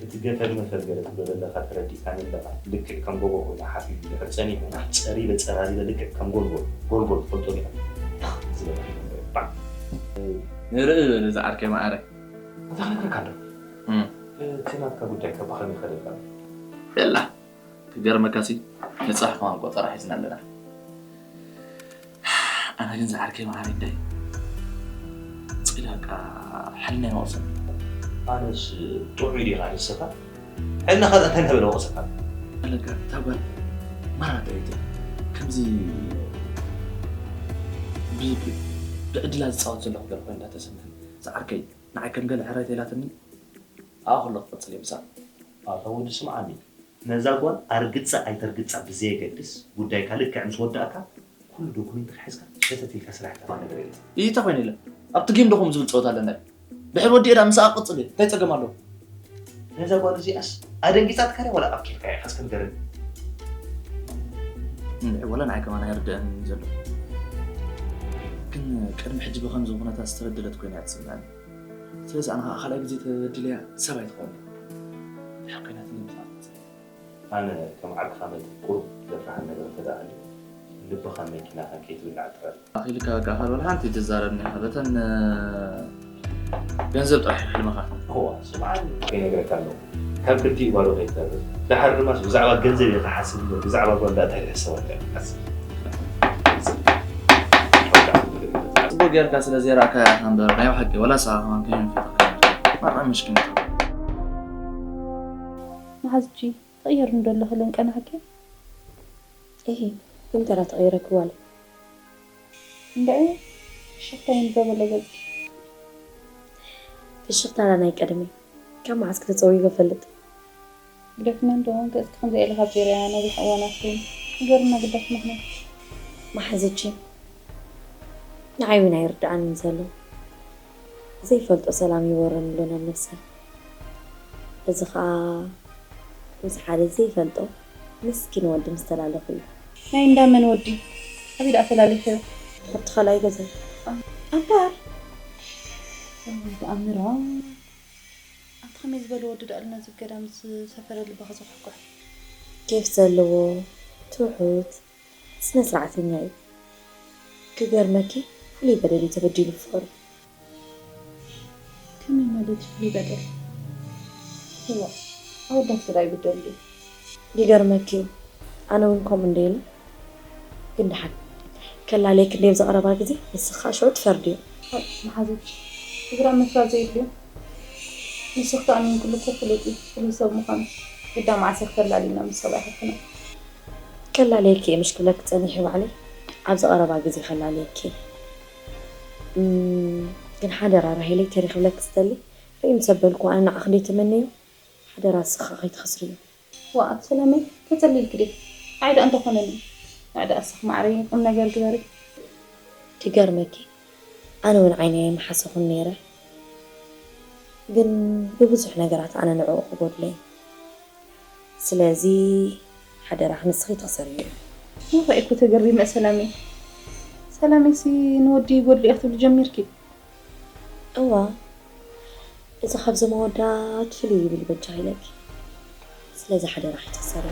እቲ ገፈል መፈል ገለ ትብሎ ዘለኻ ተረዲእካኒ ኣለኻ። ልክዕ ከም ጎቦ ኮይኑ ሓፊሩ ድሕሪ ጸኒሑ፣ ጸሪበ ጸራሪበ ልክዕ ከም ጎልጎል፣ ጎልጎል ትፈልጦ ዲኻ? ትኽ ዝበለ ባዕ። ንርኢ በል እዚ ዓርከይ መዓረይ። እንታይ ክነግረካ ኣለኹ? እም። እቲ ናትካ ጉዳይ ከ ብኸመይ ይኸደልካ ኣሎ? የላ፣ ክገርመካሲ ንጽባሕ ከማን ቆጸራ ሒዝና ኣለና። ኣነ ግን ዝዓርከይ መዓረይ እንዳይ፣ ጽላቃ ሕልና ይወቕሰኒ። ኣነስ ጥዑይ ዲኻ ንስኻ? ሕልና ካልእ እንታይ እናበለ ወቕሰካ? ኣለካ፣ እታ ጓል ማራ ጥዕይቲ እያ። ከምዚ ብ-፣ ብ-፣ ብዕድላ ዝጻወት ዘለኹ ገለ ኮይና እንዳተሰምዐኒ። ዝዓርከይ፣ ንዓይ ከም ገለ ሕራይ ተይላትኒ፣ ኣብኣ ከሎ ክቕጽል እየ ምሳኣ። ኣታ ወዲ ስምዓኒ፣ ነዛ ጓል ኣርግጻ ኣይተርግጻ ብዘየገድስ፣ ጉዳይካ ልክዕ ምስ ወዳእካ፣ ኩሉ ዶኩሜንትካ ሒዝካ ሸተት ኢልካ ስራሕ፣ ተራ ነገር የለን። እንታይ ኮይኑ የለን? ኣብቲ ጌም ዶ ከምኡ ዝብል ጸወታ ኣለና እዩ? ድሕሪ ወዲኤ ደኣ ምሳኣ ክቕጽል እየ። እንታይ ጸገም ኣለዎ? ነዛ ጓል እዚኣስ ኣደንጊጻትካ ድያ ዋላ ኣብኪርካ ኢኻ? እስከ ንገረኒ። እንድዒ፣ ወላ ንዓይ ከማን ኣይርድኣንን ዘሎ። ግን ቅድሚ ሕጂ ብኸምዚ ኩነታት ዝተበደለት ኮይና እያ ትስምዓኒ። ስለዚ ኣነ ኸኣ ካልኣይ ግዜ ተበዲለያ ሰብ ኣይትኾንን። ድሓር ኮይናትኒ ምሳኻ ትጽበ። ኣነ ከም ዓርክኻ መጠን ቁሩብ ዘፍርሓኒ ነገር እንተ ደኣ ሃልዩ፣ ልብኻን መኪናኻን ከይትብላዕ ጥራይ። ኣኺልካ በቃ፣ ካልእ ወላ ሓንቲ ኣይትዛረብን ኢኻ። በተን፣ እ፣ ገንዘብ ጥራሕ እዩ ሕልምኻ። እዋ፣ ስምዓኒ፣ ከይነግረካ ኣለኹ። ካብ ክልቲኡ ባዶ ከይትተርፍ። ደሓር ድማስ ብዛዕባ ገንዘብ ኢኻ ሓስብ እምበር፣ ብዛዕባ ጓል ደኣ እንታይ ክትሕሰብ ኣለካ? ሓስብ። ጽቡቕ ጌርካ ስለ ዘይረኣካያ ኢኻ እምበር፣ ናይ ብሓቂ ወላ ንስኻ ከማን ከይንፈተኻ። ማራ ምስኪን ኢኻ። መሓዝቺ፣ ትቕየሪ እንዶ ኣለኺ ለንቀናሕኪ? እሂ፣ ግን ተራ ተቐይረኪ ጓለይ። እንድዒ፣ ፍሽኽታ ይንበበለ ገጽኪ። ፍሽኽታና ናይ ቀደመይ። ካብ መዓስ ክተጸውይጎ እፈልጥ? ግደፍና እንዶ፣ ገጽኪ ከምዚኣ ኢለ ካብ ዘይርእያ ነዊሕ እዋናት ኮይኑ። ንገርና ግዳፍ ምኽንያት። መሓዘቺ፣ ንዓይ እውን ኣይርድኣንን ዘሎ። ዘይፈልጦ ሰላም ይወረኒ ኣሎ ናብ ነብሰይ። እዚ ኸኣ ምስ ሓደ ዘይፈልጦ ምስኪን ወዲ ምስ ተላለኹ እዩ። ናይ እንዳ መን ወዲ? ኣበይ ደኣ ተላሊኽዮ? ኣብቲ ካልኣይ ገዛ። እምበር! ኣሚራ፣ ኣብቲ ከመይ ዝበለ ወዲ ደኣ ኣሎ ነዚ ገዳም ዝሰፈረ ልብኻ ዝኹሕኩሕ? ኬፍ ዘለዎ፣ ትሑት፣ ስነ ስርዓተኛ እዩ። ክገርመኪ፣ ፍሉይ በደል እዩ ተበዲሉ ፍቕሪ። ከመይ ማለት ፍሉይ በደል? እዋእ፣ ኣወዳት ስለ ኣይብደል ድዩ? ይገርመኪ፣ ኣነ እውን ከምኡ እንደ ኢለ፣ ግን ደሓን ከላለየኪ እንደ ኣብዚ ቀረባ ግዜ፣ ንስኺ ከዓ ሽዑ ትፈርድዮ። ኣይ፣ መሓዘች፣ ስድራ ምፍራድ ዘየድልዮ። ንስኺ ተኣሚንክሉ እኮ ፍሉጥ እዩ፣ ፍሉይ ሰብ ምዃኑ። ግዳ መዓስ ኢኺ ተላልይና ምስ ሰብኣይ ሓፍትና? ከላለየኪ እየ ምሽ ክብለኪ ጸኒሐ ባዕለይ፣ ኣብዚ ቀረባ ግዜ ከላለየኪ። እም፣ ግን ሓደራ ራሄለይ፣ ተሪኺ ክብለኪ ዝደሊ፣ ርእይ ምስ ኣበልኩ ኣነ ንዓኺ ደይተመነዮ፣ ሓደራ ንስኺ ከይትኸስርዮ። ዋእ ሰላመይ፣ ተጸሊልኪ ድየ? ንዓይ ደኣ እንተኾነኒ። ንዕ ደኣ እስኺ ማዕረይ ቁም ነገር ግበሪ። ክገርመኪ፣ ኣነ እውን ዓይነይ ኣይምሓሰኹን ነይረ። ግን ብብዙሕ ነገራት ኣነ ንዕኡ ክጎድሎ እየ። ስለዚ ሓደራኺ ንስኺ ትኽሰርዮ ኢኺ። ንኽዒ እኮ ተገሪመ ሰላመይ። ሰላመይሲ ንወዲ ይጎድሎ እየ ክትብሊ ጀሚርኪ? እዋ፣ እዚ ካብዞም ኣወዳት ፍልይ ይብል በጃኺ ኢለኪ። ስለዚ ሓደራኺ ትኽሰሪ።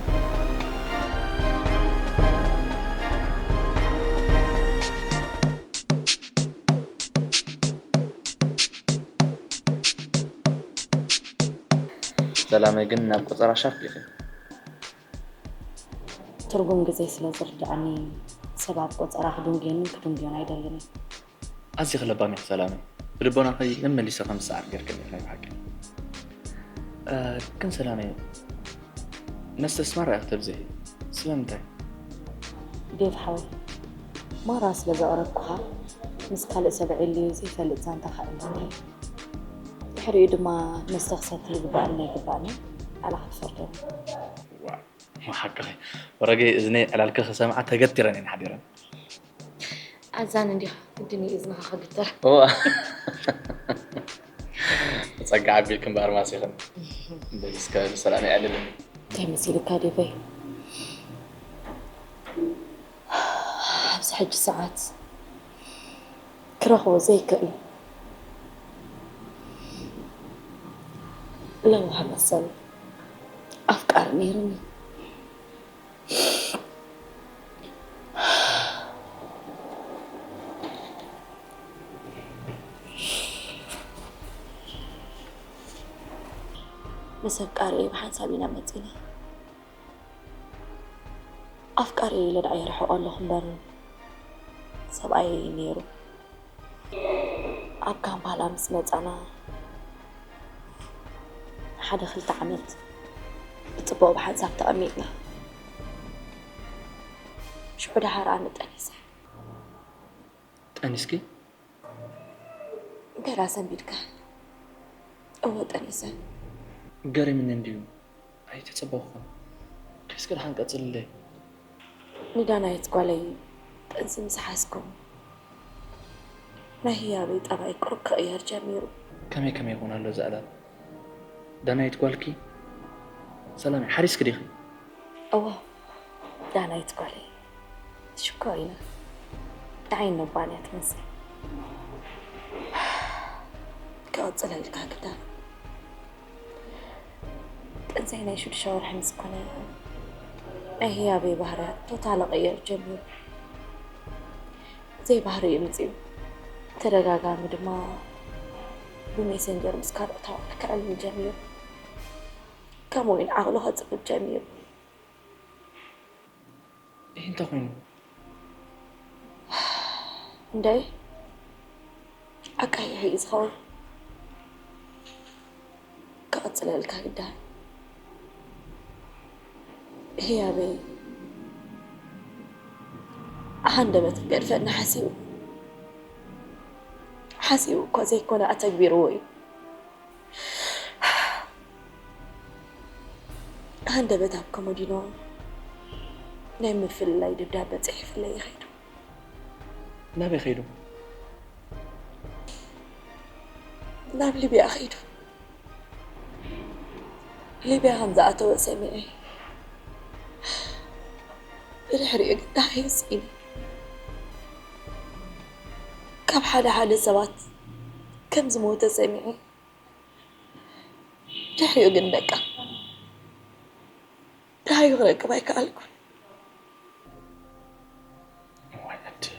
ሰላመይ ግን ናብ ቆጸራ ሻፍ ኢኺ። ትርጉም ግዜ ስለ ዝርድኣኒ ሰብ ኣብ ቆጸራ ክድንጉየንን ክድንጉዮን ኣይደልን እየ። ኣዚኺ ለባም ኢኺ ሰላመይ። ብልቦናኺ መመሊሰ ከም ዝሰዓር ጌርክኒ ኢኺ ናይ ብሓቂ። እ፣ ግን ሰላመይ፣ መስተስ ማራ ኢኺ ተብዝሒ። ስለምንታይ? ዴቭ ሓወይ፣ ማራ ስለ ዘቕረብኩኻ፣ ምስ ካልእ ሰብ ዕልዩ ዘይፈልጥ ዛንታኻ እልኒ። ድሕሪኡ ድማ መስተ ክሰቲ ይግባእኒ ኣይግባእኒ፣ ባዕልኻ ትፈርደኒ። ዋው፣ ሓቅኺ። ወረገይ እዝነይ ዕላልኪ ክሰምዓ ተገቲረን እየን ሓዲረን። ኣዛን እንዲኻ ግድን እዩ እዝንኻ ክግተር። እዋ። ጸጋ ዓቢልኪ እምበኣር ማሲኽን። በል እስከ ብሰላም የዕልልኒ። እንታይ መሲልካ ዴቨይ? ኣብዚ ሕጂ ሰዓት ክረኽቦ ዘይክእል ለዋህ መሰል ኣፍቃሪ ነይሩኒ። ምስ ኣፍቃሪየይ ብሓንሳብ ኢና መጺና። ኣፍቃሪየይ ኢለ ደኣ ይርሕቖ ኣለኹ እምበር ሰብኣየይ እዩ ነይሩ። ኣብ ካምፓላ ምስ መጻና ሓደ ክልተ ዓመት ብጽቡቕ ብሓንሳብ ተቐሚጥና። ሽዑ ደሓር ኣነ ጠኒሰ። ጠኒስኪ? ገላ ሰንቢድካ? እወ፣ ጠኒሰ። ገሪምኒ እንድዩ። ኣይተጸበኹን። እስከ ደሓን ቀጽልለይ። ንዳናይት ጓለይ ጥንሲ ምስ ሓዝኩ፣ ናይ ህያበይ ጠባይ ቁሩብ ክቕየር ጀሚሩ። ከመይ ከመይ ይኾን ኣሎ እዚ ዕላል? ዳናይት ጓልኪ ሰላም ሓሪስክ ዲኺ? እዋ ዳናይት ጓለይ ሽኮር ኢና። ንዓይ ነባን እያ ትመስል። ክቕፅለልካ ግዳ ጥንሰይ ናይ ሽዱሽተ ወርሒ ምስ ኮነ ናይ ህያበይ ባህርያት ቶታሊ ቀየር ጀሚሩ። ዘይባህሪ እዩ ምፅኡ። ተደጋጋሚ ድማ ብሜሰንጀር ምስ ካልኦት ኣዋልድ ክዕልል ጀሚሩ። ከምኡ እውን ዓቕሉ ከፅብብ ጀሚሩ። ይህ እንታይ ኮይኑ? እንደይ ኣቃይሕ እዩ ዝኸውን። ክቕፅለልካ ግዳ ህያበይ ኣሃንደበት ክገድፈኒ ሓሲቡ ሓሲቡ እኳ ዘይኮነ ኣተግቢርዎ እዩ። ኣሃንደበት ኣብ ኮሞዲኖ ናይ ምፍልላይ ደብዳበ ፅሒፍለይ ይኸይዱ። ናበይ ከይዱ? ናብ ሊብያ ከይዱ። ሊብያ ከም ዝኣተወ ሰሚዐ ብድሕሪኡ ግን ደሃዩ ስኢነ። ካብ ሓደ ሓደ ሰባት ከም ዝሞተ ሰሚዐ ድሕሪኡ ግን በቃ ደሃዩ ክረክብ ኣይከኣልኩን። እዋይ ዕድል።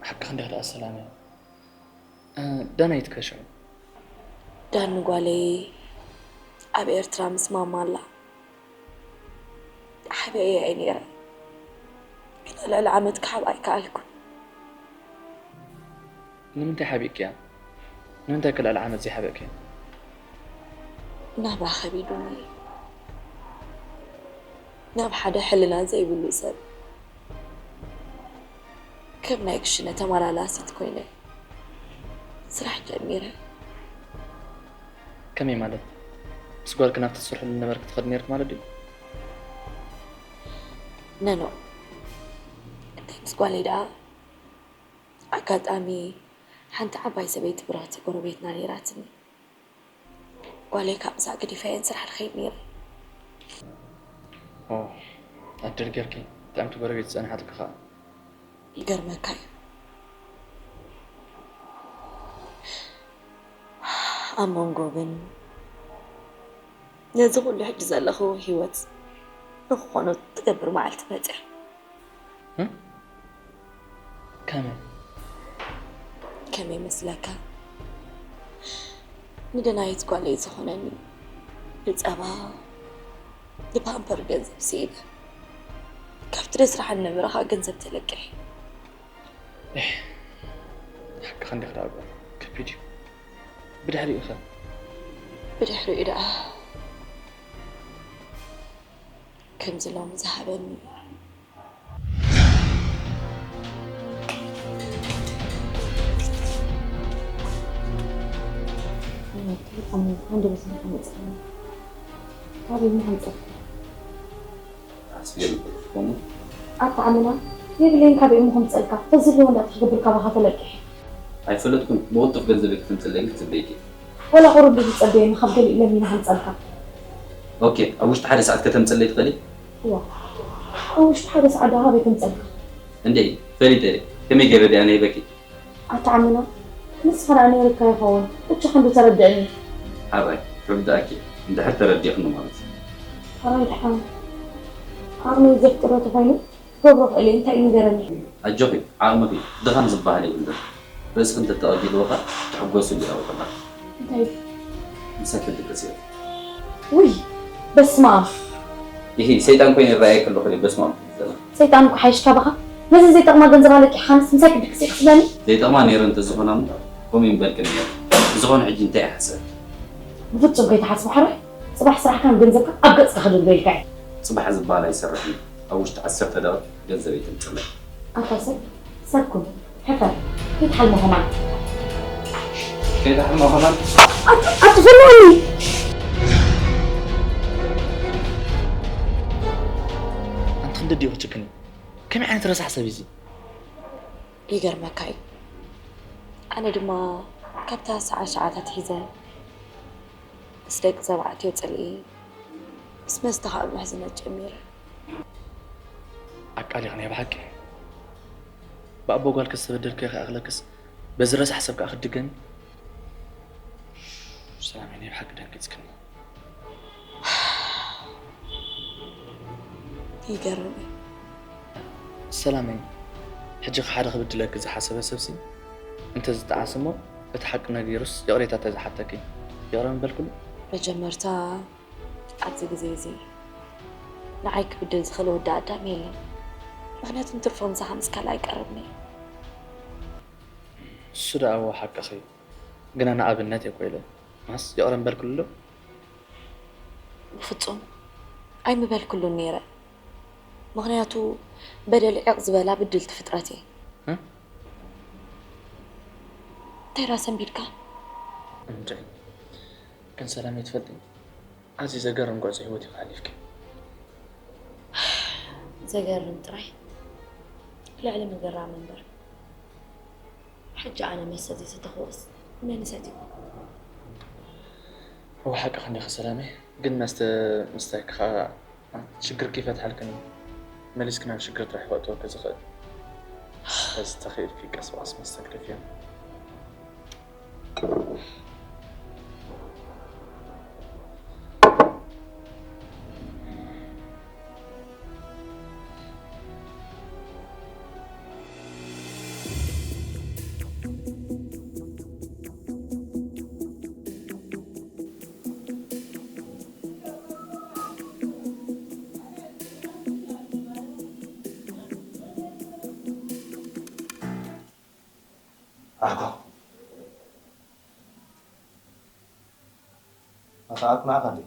ሓቅኻ እንዲኻ ደኣ ሰላም እያ። እ፣ ዳናይት ከ ሽዑ? ዳኒ ጓለይ ኣብ ኤርትራ ምስ ማማ ኣላ ሓቢአያ እየ ነይረ። ግና ልዕሊ ዓመት ክሓብኣ ኣይከኣልኩን። ንምንታይ ሓቢእክያ? ንምንታይ ከ ልዕሊ ዓመት ዘይሓበእክያ? ናብራ ከቢዱኒ ናብ ሓደ ሕልና ዘይብሉ ሰብ ከም ናይ ክሽነ ተመላላሲት ኮይነ ስራሕ ጀሚረ። ከመይ ማለት? ምስ ጓልኪ ናብቲ ትሰርሕሉ ዝነበርኪ ትኸዲ ነይርኪ ማለት ድዩ? ነኖ እንታይ ምስ ጓለይ ደኣ ኣጋጣሚ ሓንቲ ዓባይ ሰበይቲ ብራቲ ጎረቤትና ነይራትኒ። ጓለይ ካብ ምሳእ ገዲፈ እየን ስራሕ ድኸይድ ነይረ። ኦ፣ ዕድል ጌርኪ ጥዕምቲ ጎረቤት ዝጸንሓትኪ ኸኣ። ይገርመካ እዩ ኣብ መንጎ ግን ነዚ ኩሉ ሕጂ ዘለኽዎ ህይወት ንክኾኖ ትገብር መዓልቲ መፅያ። ከመይ? ከመይ መስለካ? ንደናይት ጓለይ ዝኾነኒ ንፀባ ንፓምፐር ገንዘብ ስኢነ ካብቲ ደስራሓኒ ንብረኻ ገንዘብ ተለቅሐ። ሓቅኻ እንዲኻ ደኣ ጓል ከቢድ እዩ። ብድሕሪኡ ኸ? ብድሕሪኡ ደኣ ከምዚ ሎሚ ዝሃበኒ ሓንደ በስመ ካብ መፅኣኒ ካበይ ምሃምፀካ ኣስቤል ትኾኑ ኣታ ዓመና የብለይን ካበይ እሞ ከምፀልካ ተዝህልዎ እንዳትክገብር ካባኻ ተለቂሐ ኣይፈለጥኩን ብቕልጡፍ ገንዘበይ ክትምፅለይ ክትፅበይኪ ወላ ቁሩብ ዝፀበየኒ ካብ ገሊኡ ለሚነ ከምፀልካ ኦኬ ኣብ ውሽጢ ሓደ ሰዓት ከተምፅለይ ትኽእሊ እዋ ኣብ ውሽጢ ሓደ ሰዓት ዶ ካበይ ከምፀልካ እንዴ ፈሊጠ ከመይ ገይረ ድያ ነይበኪ ኣታ ዓመና ንስኻ ደኣ ነይርካ ይኸውን ብቻ ክንዱ ተረድእኒ ሓራይ ርዳእኪ እንድሕር ተረዲእኽኒ ማለት እዩ ኣራይ ድሓን ዓቕሚ ዘፍቅዶ ተኾይኑ ገብሮ ክእል እንታይ እዩ ንገረኒ ኣጆኺ ዓቕምኺ ድኻም ዝበሃል የብሉን ርእስኺ እንተተቐቢልዎ ኸ ትሕጎስሉ ኢኻ ብቐዳም እንታይ ምሳኪ ድቅስ እየ ውይ በስመ ኣብ ይሂ ሰይጣን ኮይኑ ይረኣየኪ ኣለኹ ድዩ በስመ ኣብ ትብል ዘላ ሰይጣን እኮ ሓይሽ ካባኻ ነዚ ዘይጠቕማ ገንዘብ ኣለቂሕኻንስ ምሳይ ክድቅስ ኢኺ ትብለኒ ዘይጠቕማ ነይሩ እንተዝኾና እሞ ከምኡ ይምበልኪ ነይሩ ብዝኾነ ሕጂ እንታይ ይሓሰብ ብፍጹም ከይትሓስቡ ሓራይ ጽባሕ ስራሕካን ገንዘብካ ኣብ ገጽካ ክድርበ ኢልካ እዩ ጽባሕ ዝበሃል ኣይሰርሕን ኣብ ውሽጢ ዓሰርተ ደቂቕ ገንዘብ የትምፅለይ ኣታ ሰብ ሰብ ኩን ሕፈር ከይትሓልሞ ከማን ከይትሓልሞ ከማን ኣትፈልኒ ኣንቲ ክንዲ ድዩ ክጭክን እዩ? ከመይ ዓይነት ረሳሕ ሰብ እዩ እዚ? ይገርመካ እዩ ኣነ ድማ ካብታ ሰዓ ሸዓታት ሒዘ ምስ ደቂ ተባዕትዮ ጽልኢ፣ ምስ መስተ ከዓ ምሕዝነት ጀሚረ። ኣቃሊቕ ናይ ብሓቂ ብኣቦ ጓልክስ ተበደልኩ ኢኻ ክለክስ በዚ ረሳሕ ሰብ ከዓ ክትድገሚ። ሰላመይ ናይ ብሓቂ ደንጊጽክኒ። ይገርም እዩ። ሰላመይ፣ ሕጂ ሓደ ክብድለኪ ዝሓሰበ ሰብሲ እንተዝጠዓስ እሞ እቲ ሓቂ ነጊሩስ ይቕሬታ ተዝሓተኪ ይቕረ ምበልኩሉ። መጀመርታ ኣብዚ ግዜ እዚ ንዓይ ክብድል ዝኽእል ወዲ ኣዳም የለን። ምኽንያቱ ንትርፎ ምሳኻ ምስ ካልእ ኣይቀረብን እየ። እሱ ደኣ እወ ሓቅኺ፣ ግና ንኣብነት እየ ኮይለ ማስ ይቕረ ምበልኩሉ ዶ? ብፍጹም ኣይምበልኩሉን ነይረ። ምኽንያቱ በደል ዒቕ ዝበላ ብድልቲ ፍጥረት እየ። እ? እንታይ ራ ሰንቢድካ? እንጃ። ግን ሰላም ትፈልጢ ኣዝዩ ዘገርም ጉዕዞ ህይወት ኢኻ ሓሊፍኪ። ዘገርም ጥራይ ልዕሊ ምግራም እምበር። ሕጂ ኣነ መስተ ዘይሰተኹስ መን ይሰትዮ? እወ ሓቅኺ እንዲኺ ሰላመይ፣ ግን መስተ ምስታይኪ ኸኣ ሽግርኪ ይፈትሓልክን እዩ። መሊስኪ ናብ ሽግር ጥራሕ ክእትወኪ ዝኽእል። ስለዚ ተኽኢልኪ ቀስ ብቐስ መስተ ግደፍዮ። ኣኮ ኣታ ኣት ንዓኻ ድዩ?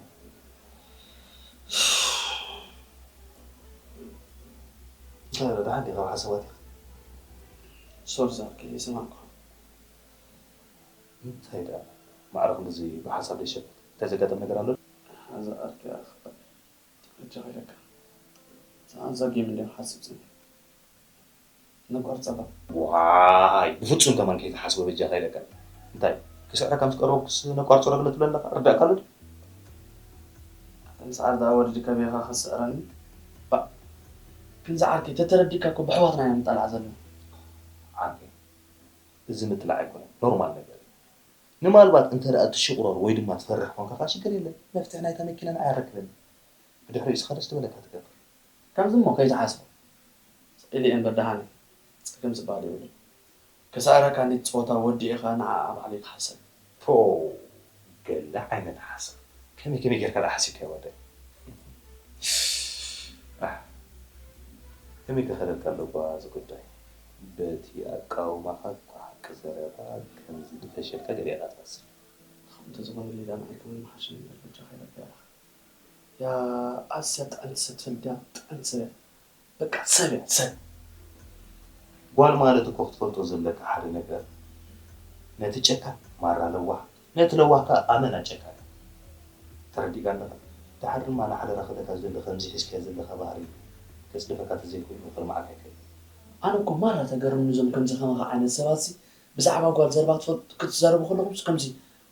እንታይ ኢለ ደሓን ዲኻ? ኣብ ሓሳባት ኢኻ? ሶሪ ዛኪ፣ ይሰማዕኩ። እንታይ ደኣ ማዕረ ክንድዚ ብሓሳብ ደይሸቅጥ? እንታይ ዘጋጠም ነገር ኣሎ? እዛ ኣርኪ ኣኽባር ደረጃ ከይደካ። ሰዓት ዛጊም እንዲያ ሓስብ ጽኒ። ነቋርጸባ። ዋይ ብፍጹም ከማን ከይትሓስቦ በጃኻ ኢለካ። እንታይ ክስዕረካ ምስ ቀረብኩስ ነቋርጾ ረግለ ትብለኒ ኣለኻ? ርዳእካ ኣሎ ድዩ? ኣታ ምስ ዓርዲ ኣወሪድካ ቢኻ ከስዕረኒ? ባእ። ግን ዝዓርከይ ተተረዲእካ እኮ ብሕዋትና ኢና ንጣላዕ ዘለና። ዓርከይ እዚ ምጥላዕ ኣይኮነን፣ ኖርማል ነገር እዩ። ንማልባት እንተ ደኣ ትሽቑረር ወይ ድማ ትፈርሕ ኮንካ ከኣ ሽግር የለን፣ መፍትሒ ናይታ መኪና ንዓይ ኣረክበኒ። ብድሕሪኡ እስኻ ደስ ዝበለካ ትገብር። ከምዚ እሞ ከይትሓስቦ። ስቕ ኢለ እየ እምበር ደሓን እየ። ጸገም ዝበሃል የብሉን። ክስዕረካ እንድዩ ትጸወታ ወዲ ኢኻ ንዓኣ ባዕለይ ክሓሰብ። ፖው ገለ ዓይነት ሓሳብ። ከመይ ከመይ ጌርካ ደኣ ሓሲብካዮ ወደይ? ኣሕ፣ ከመይ ክኸደልካ ኣለኳ እዚ ጉዳይ? በቲ ኣቃውማኻ እኳ ሓቂ ዘረባ ከምዚ ዝፈሸልካ ገሊኻ ትመስል። ከምኡ እንተዝኾነ ሊዳ ንዓይ ከመይ ምሓሸኒ እምበር በጃኻ ኢለካ ኢኻ። ያ ኣዝያ ጥዕምቲ ሰብ ትፈልጥ ድያ? ጥዕምቲ ሰብ እያ። በቃ ሰብ እያ ሰብ። ጓል ማለት እኮ ክትፈልጦ ዘለካ ሓደ ነገር ነቲ ጨካን ማራ ለዋህ ነቲ ለዋህ ከኣ ኣመና ጨካን እዩ። ተረዲእካ ኣለኻ? ደሓር ድማ ንሓደራ ክብለካ ዝደሊ ከምዚ ሒዝካዮ ዘለኻ ባህሪ ከጽድፈካ ተዘይኮይኑ ከልምዓካ ኣይክእልን። ኣነ እኮ ማራ ተገርሙኒ እዞም ከምዚ ከማኻ ዓይነት ሰባትሲ ብዛዕባ ጓል ዘረባ ክትፈልጡ ክትዛረቡ ከለኹምስ ከምዚ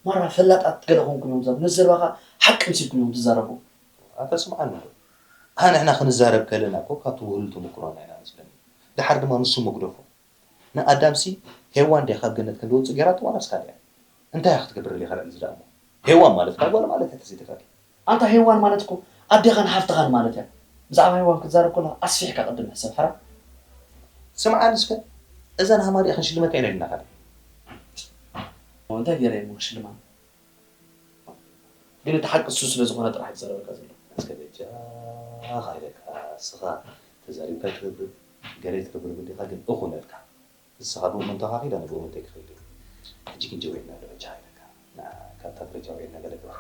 ማራ ፈላጣት ገለ ኮንኩም እዮም ትዛረቡ። ነዚ ዘረባ ከኣ ሓቂ መሲልኩም እዮም ትዛረቡ። ኣታ ስምዓኒ እንዶ። ኣንሕና ክንዛረብ ከለና እኮ ካብቲ ውህሉል ተመክሮና ኢና መስለኒ። ደሓር ድማ ንሱ መጉደፎ። ንኣዳምሲ ሄዋን ድያ ካብ ገነት ክንዲ ወጽእ ጌራቶ ዋላ ንስካ ድያ? እንታይ እያ ክትገብር ደሊኻ ልዕሊ እዚ ደኣ እሞ? ሄዋን ማለት ከኣ ጓል ማለት እያ ተዘይተጋግየ። ኣንታ ሄዋን ማለት እኮ ኣዴኻን ሓፍትኻን ማለት እያ። ብዛዕባ ሄዋን ክትዛረብ ከለኻ ኣስፊሕካ ቅድም ሕሰብ ሓራ። ስምዓኒ እስከ እዘን ሃማሪ ክንሽልመካ ኢና ኢልናኻ ድዩ? እንታይ ገይረ እየ እሞ ክሽልማ? ግን እቲ ሓቂ እሱ ስለ ዝኾነ ጥራሕ እዩ ዝዛረበካ ዘሎ። እስከ በጃኻ ኢለካ እስኻ ተዛሪብካ ኣይትረብርብ ገለ ኣይትረብርብ እንዲኻ ግን እኹነልካ ንስኻ ብእሙንታኻ ኺድ ኣነ ብእሙንተይ ክኸይድ እየ ሕጂ ግን ጀዊዕና ዶ በጃኻ ኢለካ ንዓ ካብታ ፍረ ጀዊዕና ገለ ግበር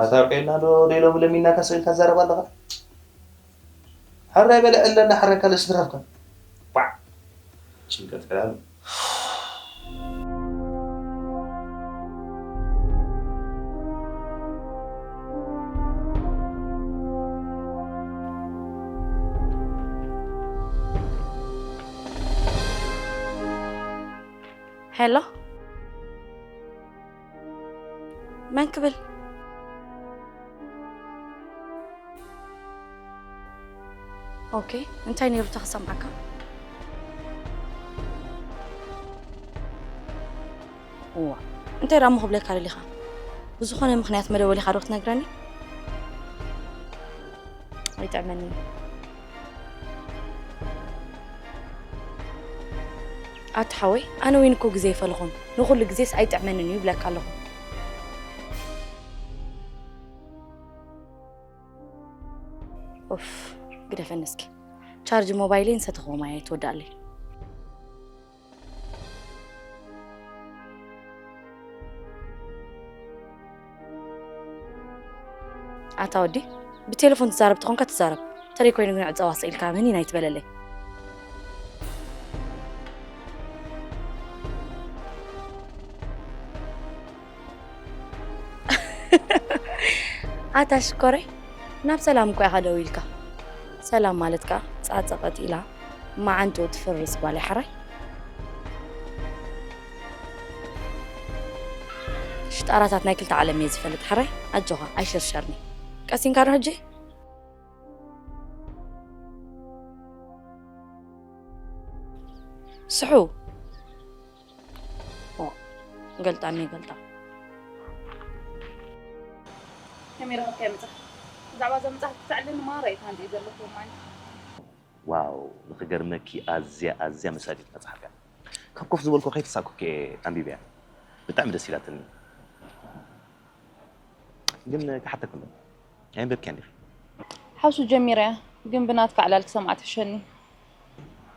ኣታ ውዒልና ዶ ደይ ሎሚ ለሚንናካ ስቕ ኢልካ ትዛረብ ኣለኻ ሕራይ በለ ዕለና ሕራይ ካልእ ስድራብካ ባዕ ጭንቀት ዕላሉ ሄሎ፣ መን ክብል? ኦኬ፣ እንታይ ነይሩ እታ ክሰምዓካ? እዋ፣ እንታይ ደኣ እሞ ክብለካ ደሊኻ? ብዝኾነ ምኽንያት መደወሊኻ ዶ ክትነግረኒ? ኣይጥዕመንን። ኣታ ሓወይ፣ ኣነ ወይን እኮ ግዜ ኣይፈለኹን። ንኹሉ ግዜስ ኣይጥዕመንን እዩ ይብለካ ኣለኹ። ኡፍ፣ ግደፈኒ እስኪ። ቻርጅ ሞባይለይ ንሰተኽዎ ማይ ኣይትወዳእለይ። ኣታ ወዲ፣ ብቴሌፎን ትዛረብ ተኾንካ ትዛረብ። ተደይ ኮይኑ ግን ዕጸዋ ስቕ ኢልካ ምህኒን ኣይትበለለይ። ኣታ ሽኮረይ፣ ናብ ሰላም እኮ ኢኻ ደው ኢልካ። ሰላም ማለት ከኣ ጻጸቐት ኢላ መዓንጥኡ ትፍርስ ጓል እያ፣ ሕራይ። ሽጣራታት ናይ ክልተ ዓለም እየ ዝፈልጥ፣ ሕራይ። ኣጆኻ፣ ኣይሽርሸርኒ። ቀሲንካ ዶ ሕጂ? ስሑ። ኦ፣ ገልጣ እኒ ገልጣ። ከመይ ረኸብካያ መጽሓፍ? ብዛዕባ እዛ መጽሓፍ ክተዕልለኒ ማራ እየ ተሃንጥየ ዘለኹ እማኒ። ዋው፣ ንኽገርመኪ ኣዝያ፣ ኣዝያ መሳጢት መጽሓፍ እያ። ካብ ኮፍ ዝበልኩ ከይተሳቀኩ እየ ኣንቢበያ። ብጣዕሚ ደስ ኢላትኒ። ግን ክሓተኪ ኣሎ። ኣየንበብክያን ዲኺ? ሓሱ ጀሚረያ፣ ግን ብናትካ ዕላል ክሰምዓ ትሕሸኒ።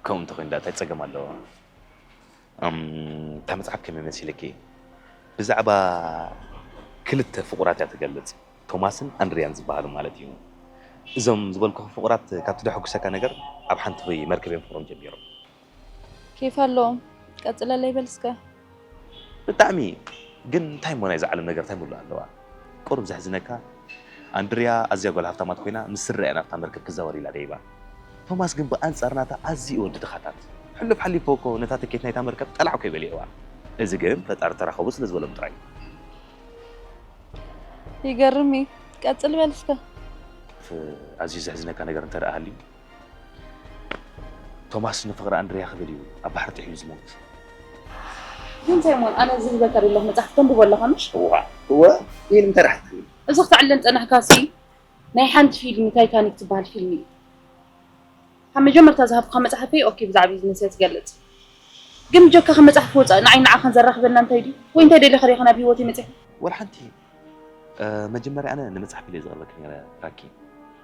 ከምኡ እንተኾይኑ ደኣ እንታይ ጸገም ኣለዎ? እም፣ እታ መጽሓፍ ከመይ መሲለኪ? ብዛዕባ ክልተ ፍቑራት እያ ትገልጽ። ቶማስን ኣንድሪያን ዝበሃሉ ማለት እዩ። እዞም ዝበልኩኺ ፍቑራት ካብቲ ደሐጉሰካ ነገር ኣብ ሓንቲ መርከብ እዮም ፍቕሮም ጀሚሮም። ኬፍ ኣለዎም። ቀጽለለይ በል እስከ። ብጣዕሚ። ግን እንታይ እሞ ናይዛ ዓለም ነገር እንታይ ምሉእ ኣለዋ? ቁሩብ ዘሕዝነካ፣ ኣንድርያ ኣዝያ ጓል ሃፍታማት ኮይና፣ ምስ ስድራ እያ ናብታ መርከብ ክዛወር ኢላ ደይባ። ቶማስ ግን ብኣንጻር ናታ ኣዝዩ ወዲ ድኻታት። ሕሉፍ ሓሊፉ እኮ ነታ ትኬት ናይታ መርከብ ጠላዕ እኮ እዩ በሊዕዋ። እዚ ግን ፈጣሪ ተራኸቡ ስለ ዝበሎም ጥራይ። ይገርም እዩ። ቀጽል በል እስከ። ፍ-፣ ኣዝዩ ዘሕዝነካ ነገር እንተ ደኣ ሃልዩ፣ ቶማስ ንፍቕሪ ኣንድርያ ክብል እዩ ኣብ ባሕሪ ጥሒሉ ዝሞት። ግን ሳይሞን፣ ኣነ ዝህበካ ዘለኹ መጽሓፍ ተንብቦ ኣለኻ ምሽ? እዋ፣ እወ፣ ኢሉ እንታይ ረሓትኒ? እዚ ክተዕልል ጸናሕካሲ ናይ ሓንቲ ፊልም ታይታኒክ ትበሃል ፊልም እዩ። ካብ መጀመርታ ዝሃብኩኻ መጽሓፈይ ኦኬ ብዛዕባ ቢዝነስ እያ ትገልጽ። ግን ብጀካ ካብ መጽሓፍ ወጻኢ ንዓይ ንዓኻን ዘራኽበና እንታይ ድዩ? ወይ እንታይ ደሊኻ ዲኻ ናብ ህይወተይ መጺኻ? ወላ ሓንቲ። እ፣ መጀመርያ ኣነ ንመጽሓፍ ኢለ ዘቕርበኪ ነይረ ራኪ።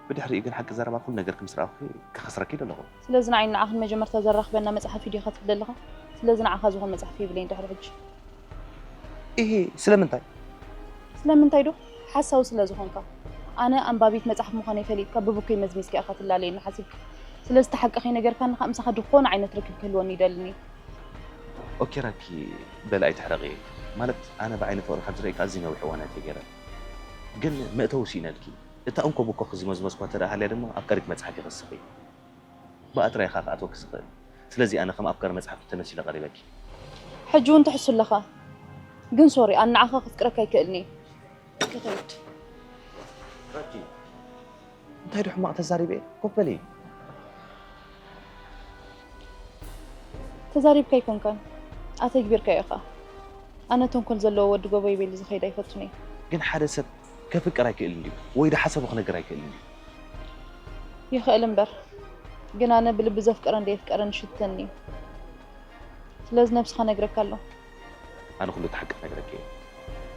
ብድሕሪኡ ግን ሓቂ ዘረባ ኩሉ ነገርኪ ምስ ረኣኹኺ ክኸስረኪ ደለኹ። ስለዚ ንዓይ ንዓኽን መጀመርታ ዘራኽበና መጽሓፍ እዩ ዲኻ ትብል ዘለኻ? ስለዚ ንዓኻ ዝኾን መጽሓፍ የብለይን ድሕሪ ሕጂ። ኢሂ፣ ስለምንታይ? ስለምንታይ ዶ? ሓሳዊ ስለ ዝኾንካ። ኣነ ኣንባቢት መጽሓፍ ምዃነይ ፈሊጥካ ብብኮይ መዝሚዝካ ኢኻ ትላለየኒ ሓሲብካ። ስለዚ እቲ ሓቂ ከይነገርካኒ ከኣ ምሳኻ ዝኾነ ዓይነት ርክብ ክህልወኒ ይደልን እየ። ኦኬ ራኪ፣ በሊ ኣይትሕረቒ። ማለት ኣነ ብዓይኒ ፍቕሪ ካብ ዝርእየኪ ኣዝዩ ነዊሕ እዋን እየ ገይረ። ግን መእተዊ ስኢነልኪ። እታ እንኮ ብኮኺ ዝመዝመዝኳ እንተ ደኣ ሃልያ ድማ ኣብ ቀሪት መጽሓፍ ይኸስኺ። ብኣ ጥራይ ኢኻ ክኣትወኪ ዝኽእል። ስለዚ ኣነ ከም ኣፍቃሪ መጽሓፍ ተመሲለ ቀሪበኪ። ሕጂ እውን ትሕሱ ኣለኻ። ግን ሶሪ፣ ኣነ ንዓኻ ከፍቅረካ ኣይክእልን እየ። ከተውድ። ራኪ፣ እንታይ ዶ ሕማቕ ተዛሪበ እየ? ኮፍ በሊ። ተዛሪብካ ኣይኮንካን፣ ኣተግቢርካዮ ኸኣ። ኣነ ተንኮል ዘለዎ ወዲ ጎቦ ይበሊ ዝኸይድ ኣይፈቱን እየ። ግን ሓደ ሰብ ከፍቅር ኣይክእልን ድዩ? ወይ ደሓሰቦ ክነግር ኣይክእልን ድዩ? ይኽእል እምበር፣ ግን ኣነ ብልቢ ዘፍቅረን ዘየፍቀረን ይሽትተኒ እዩ። ስለዚ ነብስኻ ነግረካ ኣለኹ። ኣነ ኩሉ እቲ ሓቂ ክነግረኪ እየ።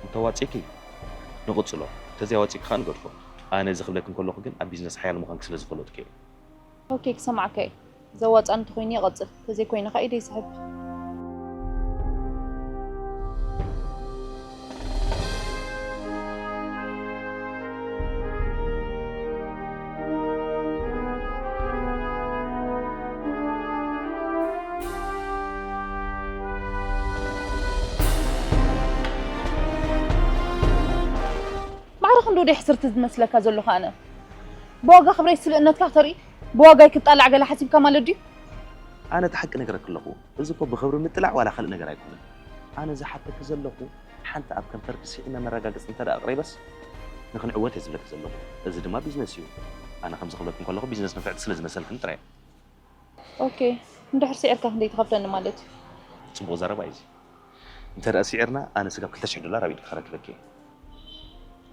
እንተዋጺእኪ ንቕጽሎ፣ እንተዘይኣዋጺእኪ ከኣ ንገድፎ። ኣነ እዚ ክብለኪ እንከለኹ ግን ኣብ ቢዝነስ ሓያል ምዃንኪ ስለ ዝፈለጥኩ እየ። ኦኬ፣ ክሰምዓካ እየ። ዘዋጽኣኒ እንተኾይኑ ይቐጽል፣ እንተዘይኮይኑ ከኣ ኢደይ ይስሕብ። ማዕረ ክንዲ ወደይ ሕስርቲ ዝመስለካ ዘለኹ ኣነ? ብዋጋ ክብረይ ስልእነትካ ክተርኢ፣ ብዋጋይ ክጣላዕ ገለ ሓሲብካ ማለት ድዩ? ኣነ እቲ ሓቂ ነግረኪ ኣለኹ። እዚ እኮ ብኽብሪ ምጥላዕ ዋላ ካልእ ነገር ኣይኮነን። ኣነ ዝሓተኪ ዘለኹ ሓንቲ ኣብ ከንፈርኪ ስዒመ መረጋገፂ እንተ ደኣ ኣቕሪበስ ንኽንዕወት እየ ዝብለኪ ዘለኹ። እዚ ድማ ቢዝነስ እዩ። ኣነ ከምዚ ክብለኪ እንከለኹ ቢዝነስ ንፍዕቲ ስለ ዝመሰልክኒ ጥራይ። ኦኬ፣ እንድሕር ስዒርካ ክንደይ ትኸፍለኒ ማለት እዩ? ጽቡቕ ዘረባ እዩ እዚ። እንተ ደኣ ስዒርና ኣነ ስጋብ ክልተ ሽሕ ዶላር ኣብ ኢድኪ ከረክበኪ እየ።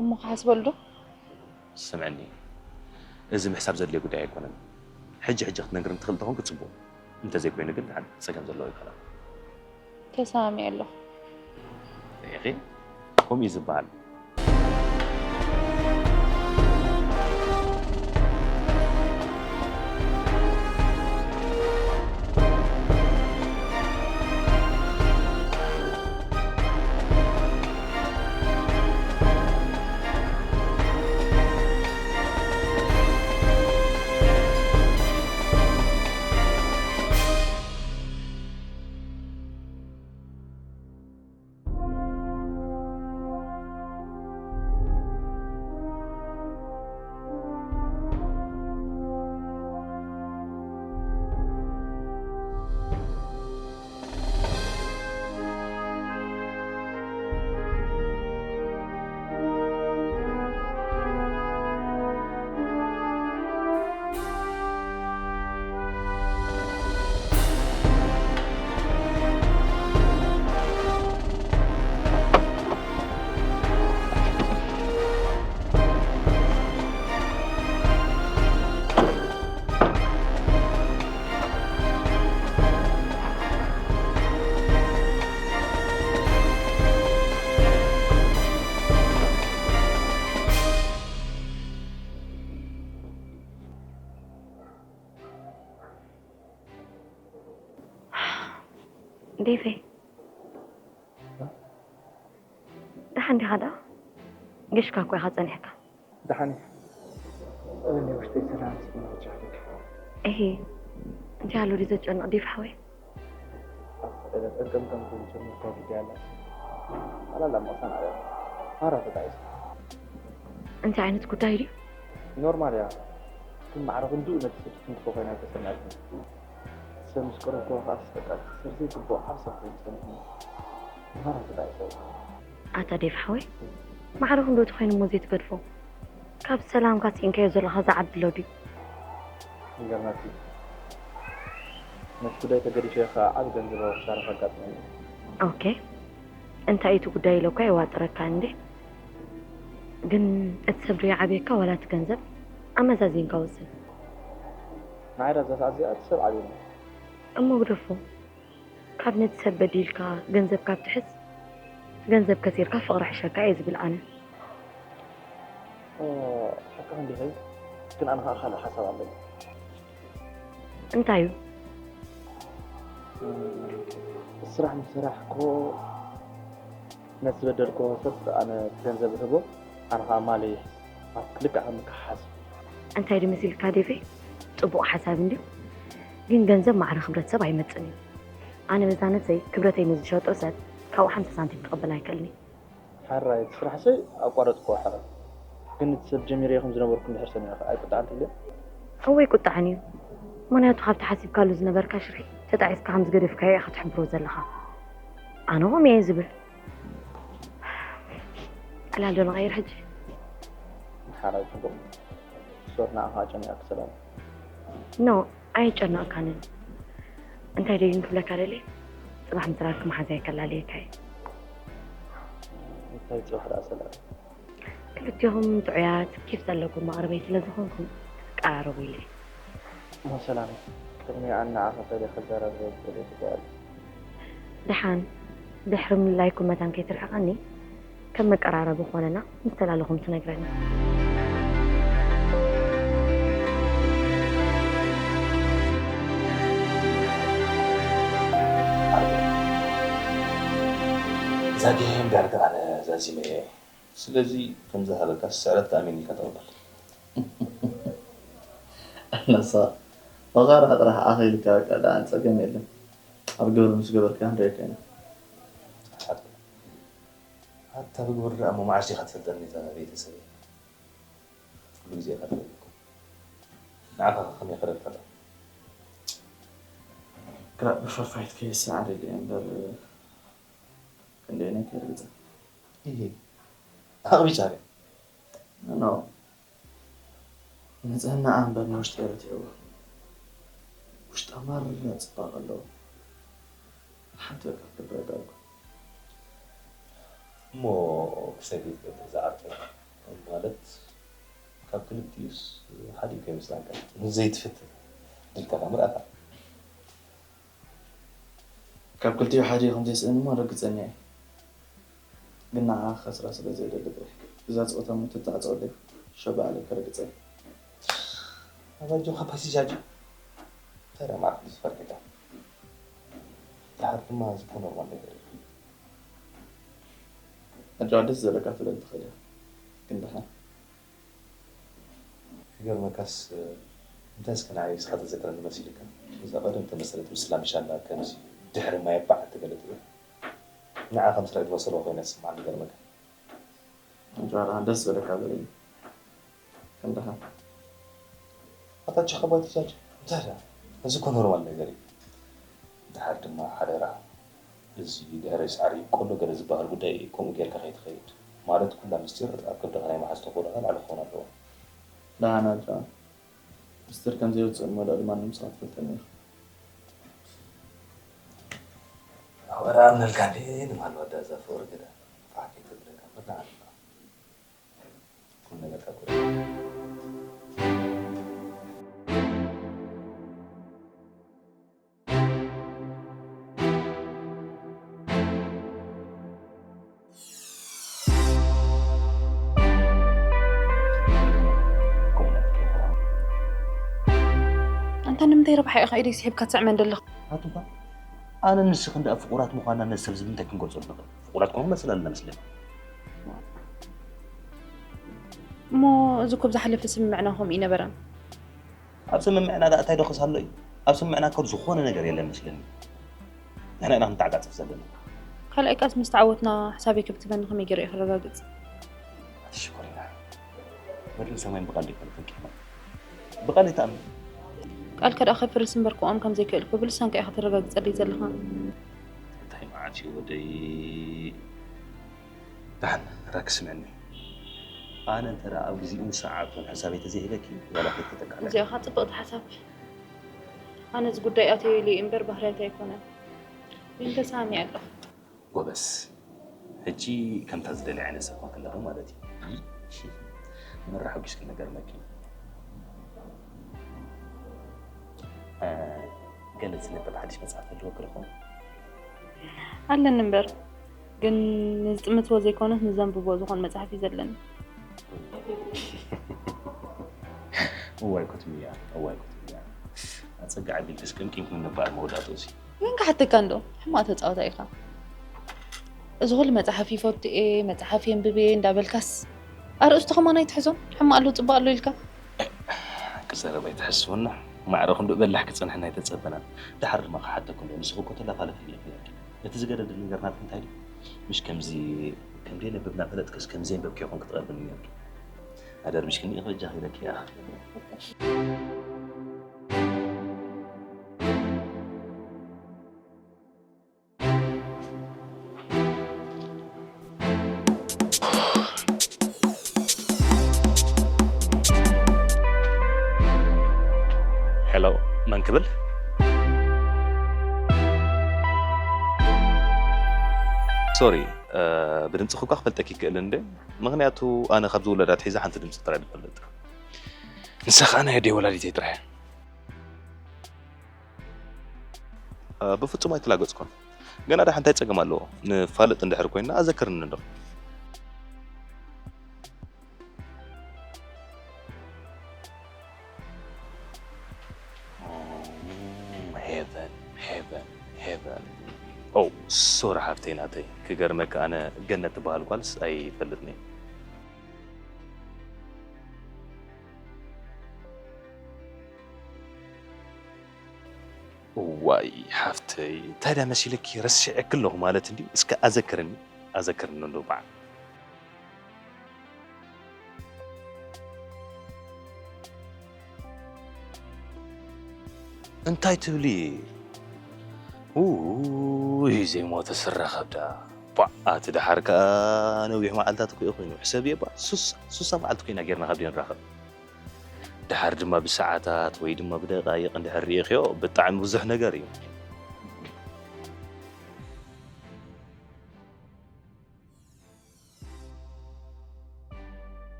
እሞ ክሓስበሉ ዶ? ስምዕኒ፣ እዚ ምሕሳብ ዘድልዮ ጉዳይ ኣይኮነን። ሕጂ ሕጂ ክትነግርኒ ትኽእሊ ተኾንኪ ጽቡቕ፣ እንተዘይኮይኑ ግን ደሓን ጸገም ዘለዎ ኣይኮነን። ተሰማሚዐ ኣለኹ። ርኢኺ? ከምኡ እዩ ዝበሃል። ዴቨይ፣ ደሓን ዲኻ ደኣ? ገሽካ እኮ ኢኻ ጸኒሕካ። ደሓን እየ። እኔ ውሽጠይ ሰላም ስሜት ይቻለክ። እሂ፣ እንታይ ኣሎ ድዩ ዘጨንቕ ዴቭ ሓወይ? ጠምጠም ኮይኑ ጀምርካ ጉዳይ ኣላ። ኣላላ መቕሰን ኣለ። ማራ ተጣይስ። እንታይ ዓይነት ጉዳይ ድዩ? ኖርማል እያ። ግን ማዕረ ክንድኡ ነቲ ሰብ ትንክፎ ኮይና ተሰሚዓትኒ። ሰብ ምስ ቀረብክዎ ከኣ በቃ ክትሰርሲ ይግብኦ ዓብ ሰብ ኮይኑ ጸኒሕኒ። ማራ ተጣይስ። ኣታ ዴቭ ሓወይ፣ ማዕረ ክንድኡ ተኾይኑ እሞ ዘይትገድፎ። ካብ ሰላምካ ስኢንካዮ ዘለኻ ዝዓቢ ኣሎ ድዩ? ይገርመኪ፣ ነቲ ጉዳይ ተገዲፈዮ ከኣ ዓቢ ገንዘባዊ ክሳራ ከጋጥመኒ እዩ። ኦኬ፣ እንታይ እዩ እቲ ጉዳይ ኢለ እኳ የዋጥረካ እንዴ። ግን እቲ ሰብ ዶ ይዓብየካ ዋላ እቲ ገንዘብ? ኣመዛዚንካ ወስን። ንዓይ ዳ እዛ ሰዓት እዚኣ እቲ ሰብ ዓብዩኒ። እሞ ግደፎ። ካብ ነቲ ሰብ በዲልካ ገንዘብ ካብ ትሕዝ፣ ገንዘብ ከሲርካ ፍቕሪ ሕሸካ እየ ዝብል ኣነ። እ፣ ሓቅኺ እንዲኺ፣ ግን ኣነ ኸኣ ካልእ ሓሳብ ኣለኒ። እንታይ እዩ? እ፣ ስራሕ ምስ ሰራሕኩ ነቲ ዝበደልክዎ ሰብ ኣነ እቲ ገንዘብ እህቦ፣ ኣነ ኸኣ ማለ ይሕዝ። ልክዕ ከም ክሓዝ። እንታይ ድዩ መሲልካ ዴቨይ? ጽቡቕ ሓሳብ እንድዩ። ግን ገንዘብ ማዕረ ክብረት ሰብ ኣይመጽእን እዩ። ኣነ በዛ ነብሰይ ክብረተይ ንዝሸጦ ሰብ ካብኡ ሓምሳ ሳንቲም ክቕበል ኣይክእልን እየ። ሕራይ እቲ ስራሕ ሰይ ኣቋረጽክዎ ሕራይ። ግን እቲ ሰብ ጀሚረዮ ከም ዝነበርኩ እንድሕር ሰሚዐ ከ ኣይቁጣዕን ትብልዮ? እወ ይቁጣዕን እዩ። ምኽንያቱ ካብቲ ሓሲብካሉ ዝነበርካ ሽርሒ ተጣዒስካ ከም ዝገደፍካዮ ኢኻ ትሕብሮ ዘለኻ። ኣነ ከምኡ እየ ዝብል። ዕላል ዶ ንቐይር ሕጂ? ሓራይ ጽቡቕ። ሶር ንዓኻ ኣጨኒቐኪ ሰላም። ኖ፣ ኣየጨነቕካንን። እንታይ ደይን ክብለካ ደልየ፣ ጽባሕ ምስ ራብኪ መሓዛይ ከላልየካ እየ። እንታይ ጽባሕ ደኣ ሰላም። ክልቲኹም ጥዑያት ኬፍ ዘለኩም መቕርበይ ስለ ዝኾንኩም ቀራረቡ ኢለ። እሞ ሰላም፣ ቅድሚኣ ንዓኻ ፈለ ክዛረብ ዝደልየ ጉዳይ ኣሎ። ደሓን ድሕሪ ምልላይኩም መታን ከይትርሕቐኒ ከም መቀራረቢ ክኾነና ምስ ተላለኹም ትነግረኒ። እዛ ጌም ዳርጋ ኣነ ዛዚመ እየ። ስለዚ ከምዝሃበካ ስዕረትካ ኣሜን ኢልካ ተቐበል። ኣነሳ ፈቓድኻ ጥራሕ ኣኺልካ በቃ ደኣ ጸገም የለን። ኣብ ግብሪ ምስ ገበርካ ክንሪኦ ከይና። ሓቂ። ኣታ ብግብሪ ደኣ እሞ መዓስ ዲኻ ትፈልጠኒ እታ ቤተሰበይ? ኩሉ ግዜ ኢኻ ትፈልጠኒ። ንዓኻ ከ ከመይ ከረድፈላ? ክላእ ብፈርፋይት ከየሰዓረ እየ እምበር ክንደይ ናይ ከርግጸ? እሂ፣ ኣቕቢጻ ድያ? ኖ፣ ንጽህናኣ እምበር ንውሽጢ የረትዕዎ። ውሽጣ ማራ ጽባቐ ኣለዎ። ሓንቲ በቃ ክትረዳእ እኮ። እሞ ክሰጊድ ገለ ዝዓርፈ ማለት ካብ ክልቲኡስ ሓዲኡ ከይመስላካ ዘይትፍትን ድልካ ምርኣታ። ካብ ክልቲኡ ሓደ ከም ዘይስእን እሞ ርግጸኛ እየ። ግን ንዓኣ ክኸስራ ስለ ዘይደሊ ጥራሕ። እዛ ጸወታ እሞ ትተዓጸወለይ፣ ሸባእ ኣለ ከርግጸ እየ። ኣባጆኻ ፓሲጃጅ ተረማርክ ዝፈርግዳ። ድሓር ድማ ዝኾነ ኖርማል ነገር እዩ። ኣጆኻ ደስ ዘለካ ትብል ትኽእል ኢኻ። ግን ደሓን ክገርመካስ፣ እንታይ እስከ ንዓይ እስኻ ተዘክረኒ መሲልካ? እዛ ቀደም ተመሰለት ምስላ ምሻላ ከምዚ ድሕሪ ማይ ባዕ ትገለጥ እያ። ንዓ ከም ስራሕ ዝመሰልዎ ኮይና ትስምዓኒ ይገርመካ። ኣጆኻ ደሓን ደስ ዝበለካ በለኒ። ከም ደሓን። ኣታ ቸኻ ባይ ትጃጅ። እንታይ ደኣ? እዚ እኮ ኖርማል ነገር እዩ። ድሓር ድማ ሓደራ፣ እዚ ድሕሪ ሳዕሪ ቆሎ ገለ ዝበሃል ጉዳይ ከምኡ ጌርካ ከይትኸይድ። ማለት ኩላ ምስጢር ኣብ ከብድኻ ናይ ምሓዝ ተኽእሎኣ ላዕሊ ክኸውን ኣለዎ። ደሓን ኣጆኻ። ምስጢር ከም ዘይወጽእ እሞ ልዕሊ ማንም ስኻ ትፈልጠኒ ኢኻ። ኣወራ ኣምነልካ እንዴ ንማል ወዳ እዛ ፍቕሪ ግዳ ፋሕ ከይተብለካ እምበር ንዓና። ቁም ነገር ካብ ኣንታ ንምንታይ ረብሓ ኢኻ ኢደይ ስሒብካ ትስዕመኒ ዘለኻ? ኣቱታ፣ ኣነ ንስኽን ደኣ ፍቑራት ምዃንና ነዚ ሰብ እዚ ብምንታይ ክንገልጾ ንኽእል? ፍቑራት ኮንኩም መሰል ኣለና መስለኒ። እሞ እዚ እኮ ብዝሓለፈ ስምምዕና ከምኡ ኣይነበረን። ኣብ ስምምዕና ደኣ እንታይ ዶ ክሳሎ እዩ? ኣብ ስምምዕና እኮ ዝኾነ ነገር የለን መስለኒ። ንሕና ኢና ክንተዓጻጸፍ ዘለና። ካልኣይ ቃልሲ ምስ ተዓወትና ሕሳበይ ከብትበኒ ከመይ ገይረ እየ ክረጋግጽ? ኣቲ ሽኮሪና፣ ምድርን ሰማይን ብቃል ዶ ኣይኮነትን ቂምና? ብቃል ኣይትኣምን። ቃልካ ደኣ ከፍርስ እምበር ክቆም ከም ዘይክእል እኮ ብልሳንካ ኢኻ ተረጋግጸለይ ዘለኻ። እንታይ መዓት እዩ ወደይ? ደሓን ራኪ ስምዕኒ። ኣነ እንተ ደኣ ኣብ ግዜኡን ሰዓቱን ሕሳበይ ተዘይሂበኪ ዋላ ከይተጠቅዕለኪ። እዚኣ ኸኣ ጽብቕቲ ሓሳብ። ኣነ እዚ ጉዳይ ኣትየሉ እየ እምበር ባህርያተይ ኣይኮነን። ግን ተሰማሚዐ ኣለኹ። ጎበዝ። ሕጂ ከምታ ዝደልያ ዓይነት ሰብ ኮንኪ ኣለኺ ማለት እዩ። መራ ሓጒስኪ ነገር መኪ። እ፣ ገለ ዝንበብ ሓድሽ መጽሓፍ ኣለወኪ ዶ ይኸውን? ኣለኒ እምበር፣ ግን ንዝጥምትዎ ዘይኮነስ ንዘንብቦ ዝኾን መጽሓፍ እዩ ዘለኒ። እዋይ ኮትምያ፣ እዋይ ኮትምያ። ኣጸግዕ ኣቢልክስ ቅምቂምኪ ምንባር መወዳእትኡሲ። ግን ክሓተካ እንዶ፣ ሕማቕ ተጻዋታይ ኢኻ። እዚ ኩሉ መጽሓፍ ይፈቱ እየ፣ መጽሓፍ የንብብ እየ እንዳበልካስ፣ ኣርእስቱ ከማን ኣይትሕዞን? ሕማቕ ኣሎ ጽቡቕ ኣሎ ኢልካ? ክዛረብ ኣይትሕስውና። ማዕረ ክንድኡ በላሕ ክጸንሐና ኣይተጸበናን። ደሓር ድማ ክሓተኩም እየ፣ ንስኺ እኮ ተላፋልፍኒ ኢኺ ነርኪ። እቲ ዝገደደ ነገር ናትኪ እንታይ ድዩ? ምሽ ከምዚ፣ ከም ደየንብብ እናፈለጥክስ ከም ዘየንበብኪ ኢኹን ክትቐርብኒ ነርኪ። ኣደርቢሽክኒ ኢኺ በጃኺ ኢለኪ እያ። ሄሎ፣ መን ክብል? ሶሪ፣ እ፣ ብድምፅኺ እኳ ክፈልጠኪ ይክእል እንደ፣ ምኽንያቱ ኣነ ካብ ዝውለድ ኣትሒዘ ሓንቲ ድምፂ ጥራይ ዝፈልጥ። ንሳ ኸዓ ናይ ኣደይ ወላዲተይ ጥራይ። እ፣ ብፍጹም ኣይተላገጽኩን። ገና ደሓ እንታይ ጸገም ኣለዎ? ንፋለጥ እንድሕር ኮይንና ኣዘክርኒ እንዶ። ሄቨን፣ ሄቨን፣ ሄቨን። ኦ፣ ሶሪ ሓፍተይ ናተይ። ክገርመካ ኣነ ገነት ትበሃል ጓልስ ኣይፈልጥን እየ። እዋይ ሓፍተይ፣ እንታይ ደኣ መሲለኪ ረሲዐኪ ኣለኹ ማለት እንድዩ። እስከ ኣዘክርኒ፣ ኣዘክርኒ እንዶ በዓል። እንታይ ትብሊ? ውይ፣ ዘይሞተ ስረ ከብዳ። ቧእ፣ ኣቲ ደሓር ከኣ ነዊሕ መዓልታት እኮ እዩ ኮይኑ። ሕሰብዮ እባ፣ ሱሳ፣ ሱሳ መዓልቲ ኮይና ጌርና ካብ ደይ ንራኸብ። ደሓር ድማ ብሰዓታት ወይ ድማ ብደቃይቕ እንድሕር ርኢኽዮ፣ ብጣዕሚ ብዙሕ ነገር እዩ።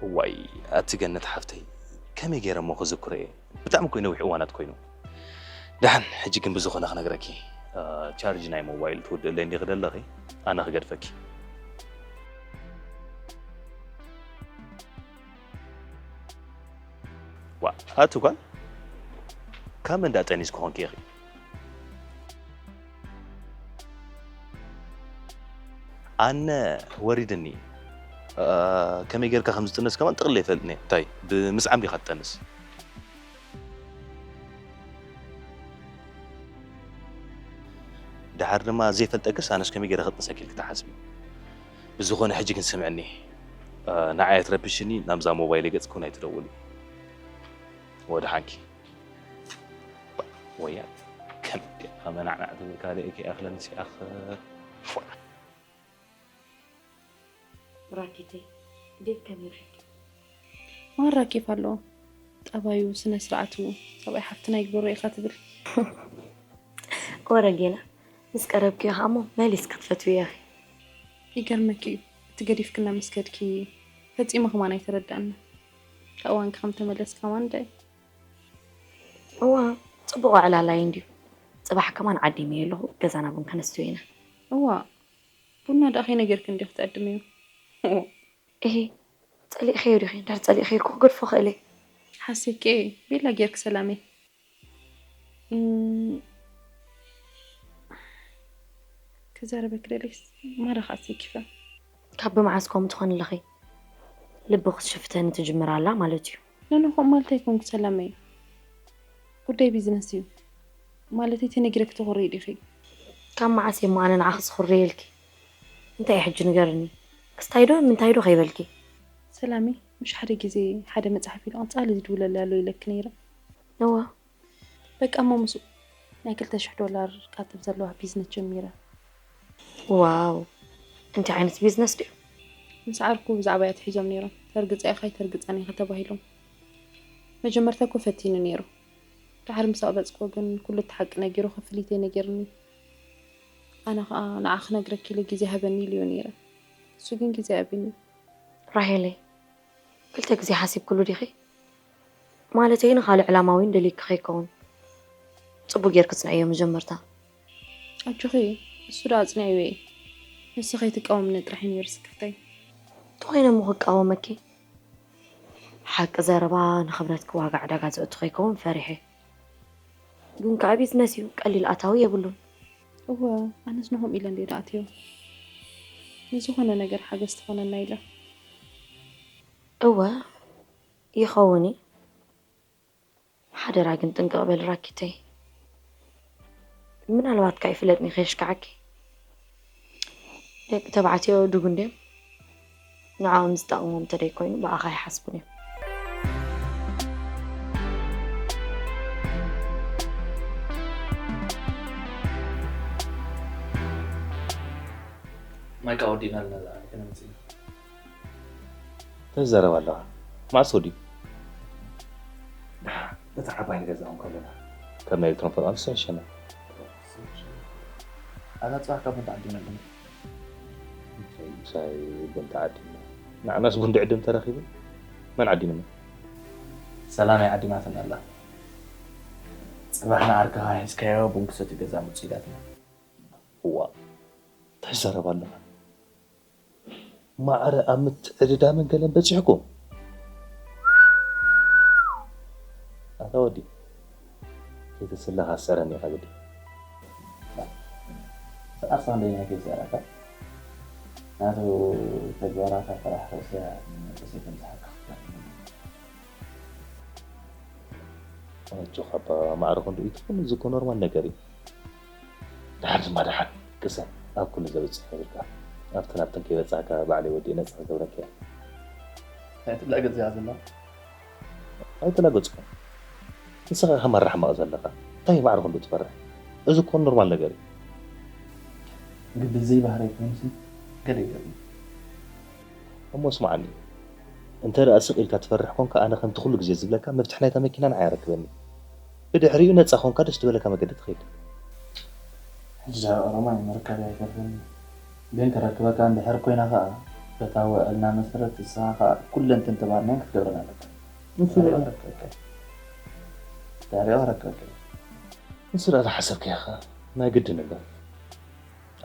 እዋይ፣ ኣቲ ገነት ሓፍተይ፣ ከመይ ገይረ እሞ ክዝክሮ እየ? ብጣዕሚ እኮ እዩ ነዊሕ እዋናት ኮይኑ። ደሓን፣ ሕጂ ግን ብዝኾነ ክነግረኪ፣ እ፣ ቻርጅ ናይ ሞባይል ትውድእለይ እንዲኺ ደለኺ፣ ኣነ ክገድፈኪ። ዋ፣ ኣቲ ጓል፣ ካብ መን ደኣ ጠኒስኪ ኮንኪ ኢኺ? ኣነ ወሪድኒ። እ፣ ከመይ ጌርካ ከም ዝጥነስ ከማን ጥቕሊ ኣይፈልጥን እየ። እንታይ፣ ብምስዓም ዲኻ ትጠንስ? ደሓር ድማ ዘይፈልጠክስ ኣነስ ከመይ ገይረ ክጥንሰኪ ኢልኪ ትሓስቢ? ብዝኾነ ሕጂ ግን ስምዕኒ፣ እ፣ ንዓይ ኣይትረብሽኒ፣ ናብዛ ሞባይለይ ገጽ ክውን ኣይትደውሊ። ወደሓንኪ። ወያ፣ ከም ከመናዕናዕ ትብል ካልእ ከይኣኽለኒ ሲኣኽ። ራኪተይ፣ ዴቭ ከመይ ረኺብኪ? ማራ ኬፍ ኣለዎ። ጠባዩ፣ ስነ ስርዓቱ፣ ሰብኣይ ሓፍትና ይግበሮ ኢኻ ትብል። ወረ ጌና፣ ምስ ቀረብክዮ ኸኣ እሞ መሊስኪ ክትፈትውዮ ኢኺ። ይገርመኪ እዩ፣ እቲ ገዲፍክና ምስ ከድኪ ፈጺሙ ከማን ኣይተረድኣና። ካብ እዋንኪ ከም ተመለስኪ ከማን እንታይ? እዋ፣ ጽቡቕ ዕላል እዩ እንድዩ። ጽባሕ ከማን ዓዲመዮ ኣለኹ፣ ገዛና ቡን ከነስትዮ ኢና። እዋ፣ ቡና ደኣ ከይነገርክን ዲኺ ትዕድምዮ? እሂ፣ ጸሊእክዮ ዲኺ? እንድሕር ጸሊእክዮ እኮ ክገድፎ እኽእል እየ። ሓሲብኪ እየ፣ ቤላ ጌርኪ ሰላመይ። እም፣ ክዛረበኪ ደልየስ ማራ ከዓ ኣሰኪፈ። ካብ ብመዓስ ከምኡ ትኾኒ ኣለኺ? ልቢ ክትሽፍተኒ ትጅምር ኣላ ማለት እዩ። ኖኖ፣ ከምኡ ማለት ኣይኮንኩ ሰላመይ። ጉዳይ ቢዝነስ እዩ። ማለተይ ተነጊረኪ ትኹርዪ ዲኺ? ካብ መዓስ እየ እሞ ኣነ ንዓኺ ዝኹርየልኪ? እንታይ እዩ ሕጂ ንገርኒ? ክስታይ ዶ ምንታይ ዶ ከይበልኪ? ሰላመይ፣ ምሽ ሓደ ግዜ ሓደ መጽሓፍ ኢሉ ቀጻሊ ዝድውለለይ ኣሎ ኢለኪ ነይረ። እወ። በቃ እሞ ምስኡ ናይ ክልተ ሽሕ ዶላር ካትብ ዘለዋ ቢዝነስ ጀሚረ። ዋው፣ እንታይ ዓይነት ቢዝነስ ድዩ? ምስ ዓርኩ ብዛዕባይ ኣትሒዞም ነይሮም። ተርግጸ ኢኻ ኣይተርግጸን ኢኻ ተባሂሎም። መጀመርታ እኮ ፈቲኑ ነይሩ። ድሓር ምስ ኣቕረጽክዎ ግን ኩሉ እቲ ሓቂ ነጊሩ ክፍሊተይ ነጊርኒ። ኣነ ኸኣ ንዓ ክነግረኪ ኢለ ግዜ ሃበኒ ኢለዮ ነይረ። እሱ ግን ግዜ ኣይሃበኒ። ራሄለይ፣ ክልተ ግዜ ሓሲብክሉ ዲኺ? ማለተይ ንኻልእ ዕላማ እውን ደሊኪ ከይከውን። ጽቡቅ ጌርኪ ጽንዕዮ መጀመርታ። ኣጆኺ፣ እሱ ደኣ ኣጽኒዕዮ እየ። ንሱ ከይትቃወምኒ ጥራሕ እዩ ነይሩ ስክፍተይ። እንተኾይነ እሞ ክቃወመኪ? ሓቂ ዘረባ ንኽብረትኪ ዋጋ ዕዳጋ ዘእቱ ከይከውን ፈሪሐ። ግን ከኣ ቢዝነስ እዩ፣ ቀሊል ኣታዊ የብሉን። እወ፣ ኣነስ ንኹም ኢለ እንድየ ዝኣትዮ። ንዝኾነ ነገር ሓገዝ ትኾነና ኢለ። እወ፣ ይኸውን እዩ። ሓደራ ግን ጥንቅቕ በሊ ራኪተይ። ምናልባት ከኣ ይፍለጥኒ ከየሽክዓኪ። ደቂ ተባዕትዮ ድጉ እንድዮም። ንዕኦም ዝጠቕሞም እንተደይኮይኑ ብኣኻ ኣይሓስቡን እዮም። ማይካ ወዲእና ኣለና፣ ዝዓርከ ነምፅእ። ትዛረብ ኣለኻ? መዓስ ወዲኡ? ደሓር፣ እታ ዓባይ ንገዝኣ እንከለና። ካብ ናይ ኤሌክትሮን ፈርቓ ንሱ ይሸመ። ኣዛ ጽባሕ ካብ ቡን ተዓዲምና ኣለና። እንታይ፣ ምሳይ ቡን ተዓዲምና? ንዓናስ ቡን ድዕድም ተረኺቡ? መን ዓዲምና? ሰላም እያ ዓዲማትና ኣላ። ጽባሕ ንዓርክኻ ሒዝካዮ ቡን ክሰትዩ ገዛ ምጹ ኢላትና። እዋ፣ እንታይ ትዛረብ ኣለኻ? ማዕረ ኣብ ምትዕድዳምን ገለን በጺሕኩም? ኣታ ወዲ፣ ከይተስለኻ ኣስዕረኒ ኢኻ ግዲ። ኣስታ ክንደይ ናይ ከይሰዕረካ? ናቱ ተግባራታ ፈራሕ ርእስያ ንመንፈሰይ ከም ዝሓካ ክትፈትኒ። ኣጆኻ ኣባ ማዕረ ክንድኡ ይትኹን፣ እዚ እኮ ኖርማል ነገር እዩ። ደሓር ድማ ደሓን፣ ቅሰን፣ ኣብ ኩሉ ዘብጽሕ ይብልካ። ኣብተን ኣብተን ከይበጻሕካ ባዕለይ ወዲኤ ነጻ ክገብረካ እየ። እንታይ ትብላ ገዚኣ ዘላ? ኣይተላገጽኩን። ንስኻ ኢኻ ማራ ሕማቕ ዘለኻ። እንታይ ማዕረ ክንድኡ ትፈርሕ? እዚ እኮ ኖርማል ነገር እዩ። ግዲ ዘይባህረይ ኮይኑሲ ገለ ይገርም። እሞ ስምዓኒ፣ እንተ ደኣ ስቕ ኢልካ ትፈርሕ ኮንካ፣ ኣነ ከምቲ ኩሉ ግዜ ዝብለካ፣ መፍትሕ ናይታ መኪና ንዓይ ኣረክበኒ። ብድሕሪኡ ነጻ ኮንካ ደስ ዝበለካ መገዲ ትኸይድ። ሕጂ ደኣ ኦሮማይ ምርካብ ኣይተርፍን። ግን ክረክበካ እንድሕር ኮይና ከኣ፣ በታ ውዕልና መሰረት ንስኻ ከኣ ኩለን ተንተባርናየን ክትገብረን ኣለካ። ንሱ ድሕሪኡ ደኣ ክረክበካ እዩ። ድሕሪኡ ክረክበካ እዩ። ንሱ ደኣ ዝሓሰብካዮ ከኣ ናይ ግድን እምበር።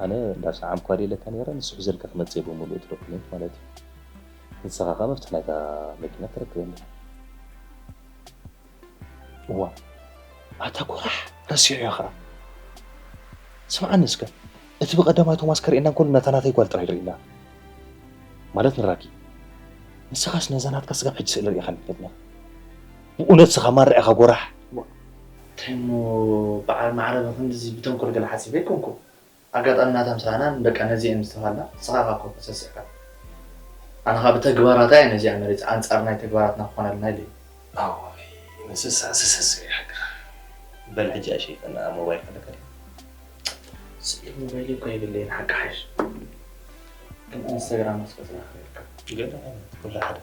ኣነ እንዳ ሰዓምኳ ድየ ኢለካ ነይረ፣ ንሱ ሒዘልካ ክመጽእ እየ ብምሉእ እቲ ዶኩሜንት ማለት እዩ። ንስኻ ከኣ መፍትሕ ናይታ መኪና ተረክበኒ። እዋ፣ ኣታ ጎራሕ፣ ረሲዑዮ ኸኣ። ስምዓኒ እስከ፣ እቲ ብቐዳማይ ቶማስ ከርእየና እንከሎ ነታ ናተይ ጓል ጥራይ ርኢና። ማለት ንራኪ። ንስኻስ ነዛ ናትካ ስጋብ ሕጂ ስእሊ ርኢኻኒ ትፈልጥና። ብእውነት ስኻ ማራ ኢኻ ጎራሕ። እንታይ እሞ በዓል ማዕረ ብኽንድዚ ብተንኮል ገለ ሓሲበ ኣይኮንኩ። ኣጋጣሚ ናታ ምሳና በቃ ነዚኤን ምስተባሃልና ንስኻ ካብ ኮርኮ ሰሲዕካ። ኣነ ኸኣ ብተግባራታ እየ ነዚኣ መሪጸ ኣንጻር ናይ ተግባራትና ክኾነልና ኢለ እየ። ኣዋይ፣ ንስሳ ስስስ ኢኻ። በል ሕጂ ኣሸይፈና ሞባይል ከለካ ድዩ? ስኢል ሞባይል እኮ የብለይን ሓቂ ሓይሽ። ግን ኢንስታግራም እስከ ዝረኽበልካ። ገለ ዓይነት ኩሉ ሓደ።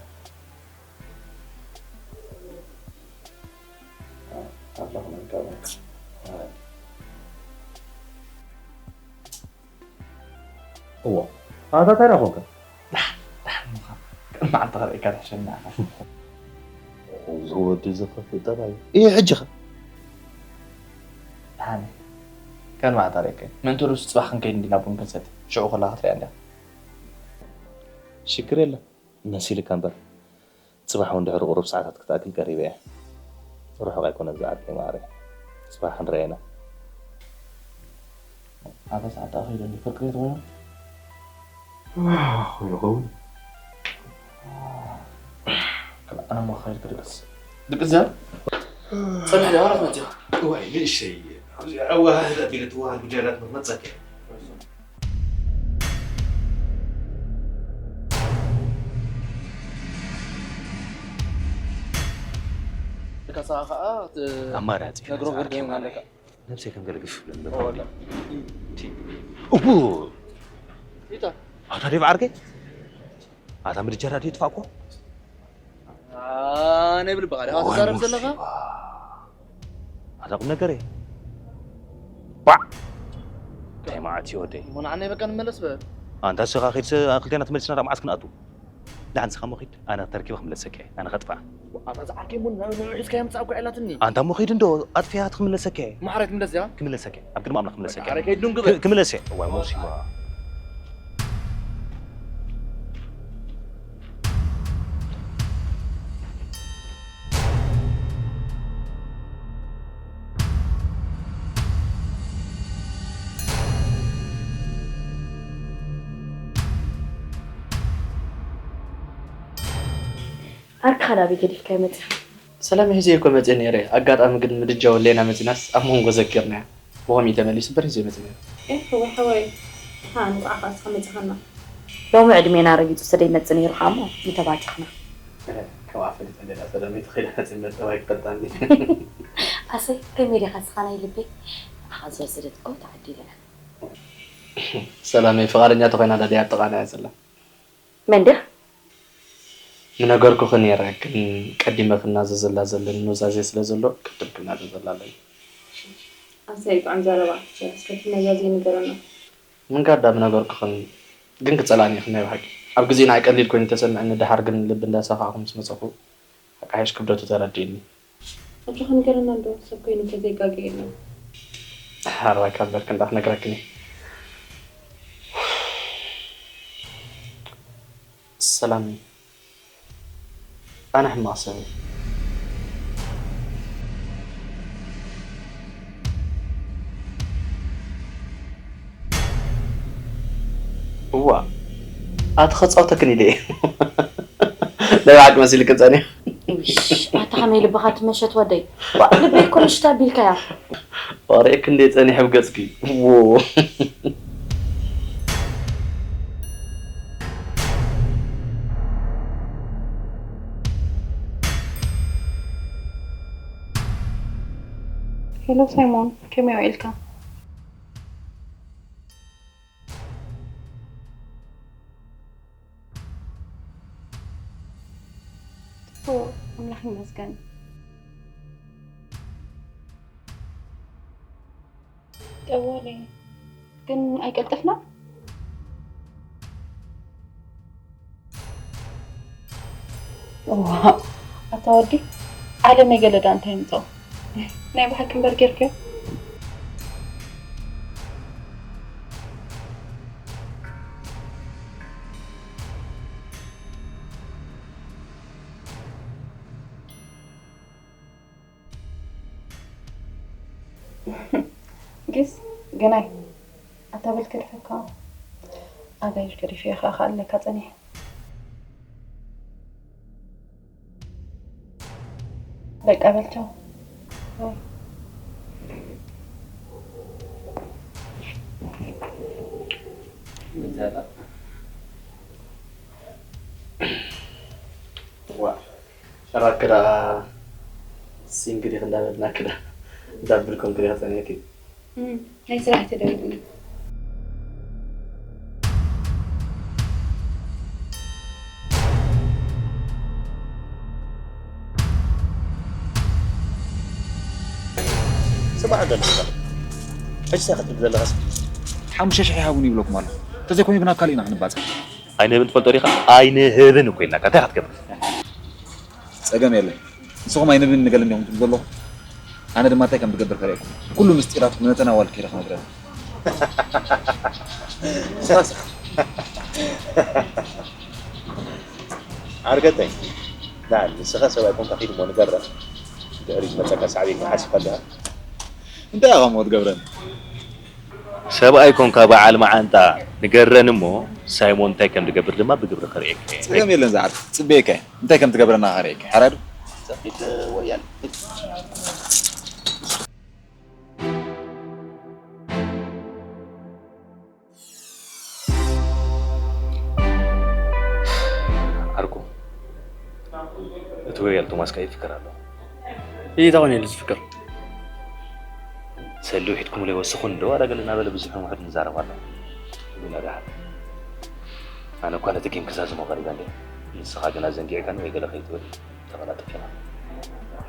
ኣላኹ መልካ መልካ። እዋ፣ ኣታ እንታይ ደኣ ኮንካ? ደሓን፣ ደሓን ምዃን። ቅድሚ መዓልቲ ከርእየካ ትሕሸኒ ኢኻ። እዚ ወዲ እዚ ከፍእ ጠባዩ። እየ ሕጂ ኸ? ደሓን እየ። ቅድሚ መዓልቲ ኣርእየካ እየ። ምእንቲ ርእሱ ጽባሕ ክንከይድ እንዲና ቡን ክንሰቲ። ሽዑ ከላ ክትሪኣ እንዲያ። ሽግር የለን። መሲልካ እምበር። ጽባሕ እውን ድሕሪ ቁሩብ ሰዓታት ክትኣክል ቀሪበ እየ። ርሑቕ ኣይኮነን ዝኣርከይ ማዕረ። ጽባሕ ክንረኣየና። ኣታ ሰዓት ኣኺሉ እንዲ ፍርቂ ዘይትኾይኑ? ኮይኑ ኸውን። ክላ ኣነ እሞ ክኸይድ ክድቅስ። ድቅስ ዘር? ጸንሕ ዶ ወራት መጺኻ? እዋይ፣ ንእሽተይ። ኣብዚ ኣዋህድ ኣቢለ ትዋሃድ ጉዳያት መመጸኪ። ከሳ ኸኣ ት-፣ ኣማራጺ ነግሮ ነዛ ዓርኪ ገርገን ማለት ኣለካ። ነብሰይ ከም ገለ ግፍ ይብለኒ። ኦ፣ ወላ። እቲ፣ እቡ! ኢታ? ኣታ ዴቭ ዓርከይ? ኣታ ምድጃ ራድዮ ይጥፋእ እኮ። ኣነ ይብል በቓ፣ ዲኻ ኦይ፣ ትዛረብ ዘለኻ? ሙሲባ። ኣታ ቁም ነገር እየ። ባዕ! እንታይ መዓት እዩ ወደይ? እሞ ንዓናይ በቃ ንመለስ በል። ኣንታ ንስኻ ኸይድ፣ ስ-፣ ክልቴና ተመሊስና ዳኣ መዓስ ክንኣቱ? ደሓን ንስኻ እሞ ኺድ፣ ኣነ ተረኪበ ክምለሰካ እየ። ኣነ ከጥፍኣ። ኣታ ዝዓርከይ እሞ ንዑ ሒዝካዮ ምጻእ እኮ ኣላትኒ። ኣንታ እሞ ኺድ እንዶ፣ ኣጥፊኣ ክምለሰካ እየ። ማዕረ ትምለስ እያ? ክምለሰካ እየ። ኣብ ቅድሚ ኣምላኽ ክምለሰካ እየ። ኣረ ከይድ ዱንግ በል። ክ-፣ ክምለስ እየ። እዋይ ሞሲባ። ዓርክኻ ናበይ ገዲፍካዮ መጺኻ? ሰላም ሒዘዮ እኮ መጺአ ነይረ። ኣጋጣሚ ግን ምድጃ ወለና መጺናስ ኣብ መንጎ ዘጊርናያ። ብኸምኡ እዩ ተመሊሱ እምበር ሒዘዮ መጺአ ነይረ። ኤህ፣ ወይ ሓወይ። ሃ፣ ንስኻ ከኣ እስኻ መጺኻና። ሎሚ ዕድሜና ረጊጹ ስለ ይመጽእ ነይሩ ኸኣ እሞ ምተባጨኽና። እህ፣ ከምኣ ፈሊጠ እንድየ ሰለመይ ተኸይደ መጺአ መጠባይ ክፈልጣኒ። ኣሰይ፣ ከመይ ዲኻ እስኻ ናይ ልበይ? ንዓኻ ዝወሰደት እኮ ተዓዲለ። ሰላመይ፣ ፍቓደኛ ተኾይና ዳኣ ድያ ኣብ ጥቓና እያ ዘላ። መን ድያ? ምነገርኩኺ ነይረ፣ ግን ቀዲመ ክናዘዘላ ዘለኒ ኑዛዜ ስለ ዘሎ፣ ቅድም ክናዘዘላ ኣለኒ። ኣሰይ ጥዑም ዘረባ፣ እስከ እቲ ኑዛዜ ንገረና። ምንጋር ዳ ምነገርኩኽን፣ ግን ክጸልኣኒ ኢኽን ናይ ብሓቂ። ኣብ ግዜኡ ንዓይ ቀሊል ኮይኑ ተሰሚዕኒ፣ ደሓር ግን ልቢ እንዳሰፋሕኩ ምስ መጸኹ፣ ሓቂ ሓይሽ ክብደቱ ተረዲእኒ። ኣጆኻ ንገረና እንዶ፣ ሰብ ኮይኑ ከዘይጋገ የለን። ሓራይ ካብ በልክ እንዳ ክነግረክን እየ። ሰላም፣ ኣነ ሕማቕ ሰብ እየ። እዋ፣ ኣቲ ከጻውተክን ኢለ እየ። ናይ ብሓቂ መሲልክን ጸኒሑ። እሽ፣ ኣታ ከመይ ልብኻ ትመሸት ወደይ? ዋ፣ ልበይ እኮ ምሽት ኣቢልካያ። ወሬ ክንደይ ጸኒሑ ኣብ ገጽኪ። ዎ። ሄሎ ሳይሞን፣ ከመይ ውዒልካ? ኦ፣ ኣምላኽ ይመስገን። ጠዋሊ ግን ኣይቀልጠፍና። እዋ፣ ኣታ ወዲ ዓለመይ፣ ገለ ዳ እንታይ ምጾ? ናይ ብሓቂ እምበር ጌርክዮ? ጊስ ገናይ ኣታ በል ከድፈካ። ኣጋይሽ ገዲፈ ኢኻ ከኣለካ ጸኒሐ። በቃ በል ቻው። ዋ፣ ሸራክ ደኣ ሲንግል ኢኺ እንዳበልና ክዳ እንዳብል ኮንክ ዲኻ ጸኒሕኪ? እም፣ ናይ ስራሕ ተደዊሉኒ። ስማዕ እንዶ ንስኻ። ሕጂ እንታይ ክትብል ዘለኻስ? ሓሙሽተ ሽሕ ይሃቡኒ ይብለኩም ኣሎ። እንተዘይኮይኑ ግን ኣብ ካልእ ኢና ክንባጻሕ። ኣይንህብን ትፈልጦ ዲኻ? ኣይንህብን እኮ ኢልናካ። እንታይ ኢኻ ትገብር? ጸገም የለን። ንስኹም ኣይንብን ንገልን ዲኹም ትብሉ ዘለኹም? ኣነ ድማ እንታይ ከም ዝገብር ከርእየኩም። ኩሉ ምስጢራትኩም ነተን ኣዋልድ ከይደ ክነግረን። ኣርገተይ፣ ና፣ ንስኻ ሰብኣይ ኮንካ ኪድ እሞ ንገረን። ድሕሪ ዝመጸካ ሳዕቤን ሓሲብካ ኣለኻ። እንታይ ኢኻ እሞ ትገብረኒ? ሰብኣይ ኮንካ በዓል መዓንጣ ንገረን እሞ፣ ሳይሞን እንታይ ከም ዝገብር ድማ ብግብሪ ከርእየካ እየ። ጸገም የለን ዝዓርከይ፣ ጽበየካ እየ። እንታይ ከም ትገብረና ከርእየካ። ሓራዱ? ጸቂት ወያል። ዓርኩ፣ እቲ ወያል ቶማስ ከኣ ይፍቅር ኣሎ። እንታይ ኮን ኢሉ ዝፍቅር? ሰሉ ሒድኩምለይ ወስኹ እንዶ፣ ዋላ ገለ እናበለ ብዙሕን ውሑድን ይዛረብ ኣሎ። ግን ደሓን። ኣነ እኳ ነቲ ጌም ክዛዝሞ ቀሪበ እንድየ። ንስኻ ግና ዘንጊዕካኒ ወይ ገለ ከይትብል ተቐላጥፍ ኢና።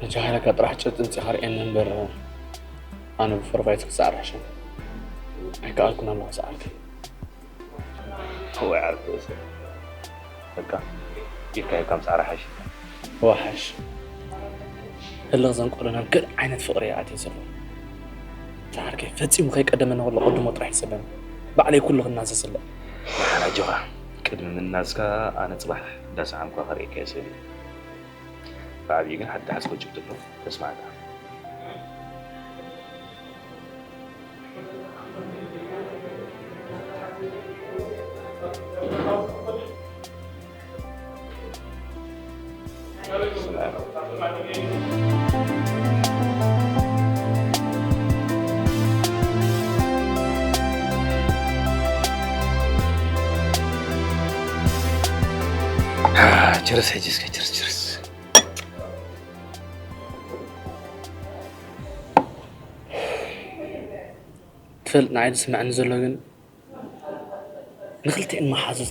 ሕጂ ሓይለካ ጥራሕ ጭብጢ ምጺኻ ርእየኒ እምበር፣ ኣነ ብፎርፋይት ክሰዓር ሕሸኒ። ኣይከኣልኩን ኣለኹ ሰዓርከይ። እዋይ ዓርኩ፣ በቃ፣ ኢድካ ሂብካ ምጽዓር ሓይሽ። እዋ ሓይሽ። ህልኽ ዘንቆሎ ናብ ገለ ዓይነት ፍቕሪ እየ ኣትየ ዘለኹ። እቲ ዓርከይ ፈጺሙ ከይቀደመኒ ከሎ ቅድሞ ጥራሕ ይሰለኒ። ባዕለይ ኩሉ ክናዘዘለይ። ኣጆኻ፣ ቅድሚ ምናዝካ ኣነ ጽባሕ እንዳሰዓምኳ ከርእየካ እየ ስእሊ። ብዓብዪ ግን ሓደ ሓሳብ ጭብጢ ኣሎ፣ ተስማዕካ። ችርስ፣ ሕጂ እስከ ችርስ፣ ችርስ። ትፈልጥ፣ ንዓይ ዝስምዐኒ ዘሎ ግን ንክልቲኤን መሓዙት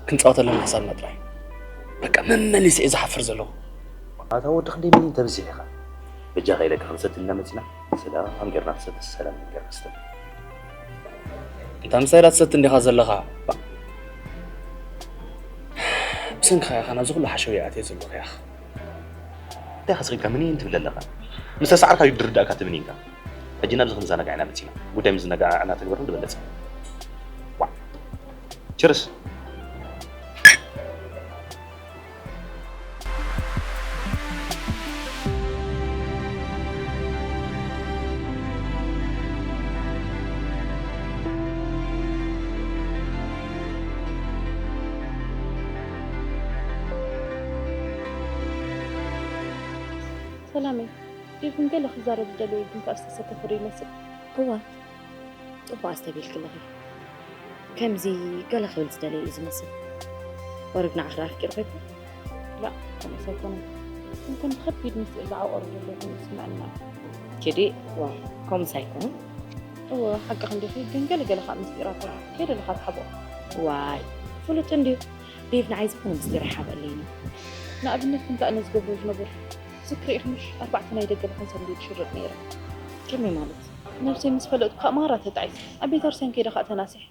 ክንጻወተለን ምሕሳብና ጥራይ። በቃ መመሊሰ እየ ዝሓፍር ዘለኹ። ኣታ ወዲ ክንደይ ሚኒን ተብዝሕ ኢኻ? በጃኻ ኢለካ ክንሰቲ ኢልና መጺና። ሰላም ጌርና ክንሰቲ፣ ሰላም ጌርና ክስተ። እንታ ምሳይ ዳ ትሰቲ እንዲኻ ዘለኻ? ባ-፣ ብሰንክኻ ኢኻ ናብዚ ኩሉ ሓሸውየ ኣትየ ዘለኹ ያኽ። እንታይ ኢኻ ስቕ ኢልካ ምኒን ትብል ኣለኻ? ምስ ተሳዕርካ እዩ ድርዳእካ እቲ ምኒንካ። ሕጂ ናብዚ ክንዘናጋዕ ኢና መጺና። ጉዳይ ምዝንጋዕ እናተግበርና ዝበለጸ። ዋዕ። ችርስ። ሰላመይ፣ ዴቭ ግን ገለ ክዛረብ ዝደለየ ግን ከኣ ዝተሰከፈ ዶ ይመስል? እዋ፣ ጽቡቕ ኣስተብሂልኪ ኣለኺ። ከምዚ ገለ ክብል ዝደለየ እዩ ዝመስል። ወረድ ንዓኺ ደኣ ኣፍቂርኪ እኮ? ላእ፣ ከምኡስ ኣይኮነን። እንተን ብኸቢድ ምስጢር ዝዓቆሩ ዘለዉ ኮይኑ ይስምዐና። ኪዲ፣ ዋው፣ ከምኡስ ኣይኮነን። እወ፣ ሓቅኺ እንዲኺ፣ ግን ገለ ገለ ካብ ምስጢራት ከይደለኻ ትሓብኦ። ዋይ፣ ፍሉጥ እንድዩ። ዴቭ ንዓይ ዝኾነ ምስጢር ኣይሓብኣለይን እዩ። ንኣብነት ከምቲ ኣነ ዝገብሮ ዝነበርኩ። ትዝክሪ ኢኺ ምሽ ኣርባዕተ ናይ ደገ ብሓንሳብ እንድየ ዝሽርጥ ነይረ። ከመይ ማለት? ነብሰይ ምስ ፈለጥኩ ከኣ ማራ ተጣዒሰ። ኣብ ቤተ ክርስቲያን ከይደ ከኣ ተናሲሐ።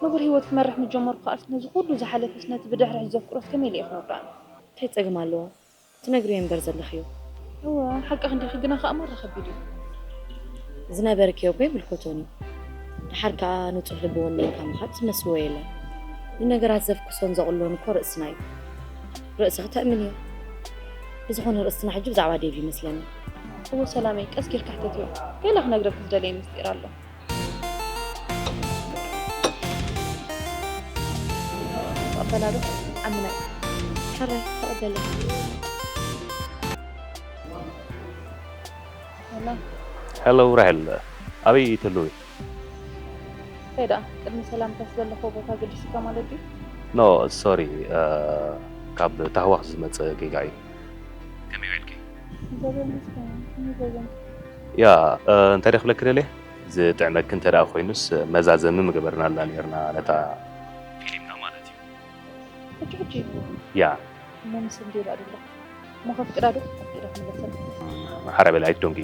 ንቡር ህይወት ክመርሕ ምስ ጀመርኩ ከኣስ ነዚ ኩሉ ዝሓለፈስ ነቲ ብድሕሪት ዘፍቅሮስ ከመይ ኢለ እየ ክነግሮ ኣነ? እንታይ ጸገም ኣለዎ? ትነግርዮ እምበር ዘለኽዮ። እወ፣ ሓቅኺ እንዲኺ፣ ግና ከኣ ማራ ከቢድ እዩ። ዝነበርክዮ እኮ ይምልከቶን እዩ። ደሓር ከኣ ንጹህ ልቢ ወኒንካ ምኻድ ዝመስልዎ የለን። ንነገራት ዘፍኩሶን ዘቕልሎን እኮ ርእስና እዩ። ርእስኺ ተእምንዮ። ብዝኾነ ርእስና ሕጂ ብዛዕባ ዴቭ ይመስለኒ። እወ ሰላመይ፣ ቀስ ጌርካ ሕተትዮ። ገለ ክነግረኪ ዝደለየ ምስጢር ኣሎ። ተቐበላ ዶ? ዓምናይ። ሕራይ፣ ተቐበለ። ሰላም። ሄሎ ራሄል፣ ኣበይ ትህልዊ? እንታይ ደኣ፣ ቅድሚ ሰላምታ ዘለኹዎ ቦታ ገዲስካ ማለት ድዩ? ኖ፣ ሶሪ፣ እ፣ ካብ ታህዋኽ ዝመጸ ጌጋ እዩ። ከመይ ውዒልኪ? እግዚኣብሔር ይመስገን። ከመይ ውዒልኩም? ያ፣ እ፣ እንታይ ደኣ ክብለኪ ደልየ? ዝጥዕመኪ እንተ ደኣ ኮይኑስ፣ መዛዘሚ ምገበርናላ ኔርና ነታ ፊሊምና ማለት እዩ። ሕጂ ሕጂ? ያ። እሞ ምስ እንዴ ደኣ ደሎ? እሞ ከፍቅዳ ዶ? ከፍቅዳ ክንበሰል? ሓራይ በል ኣይትደንጉ።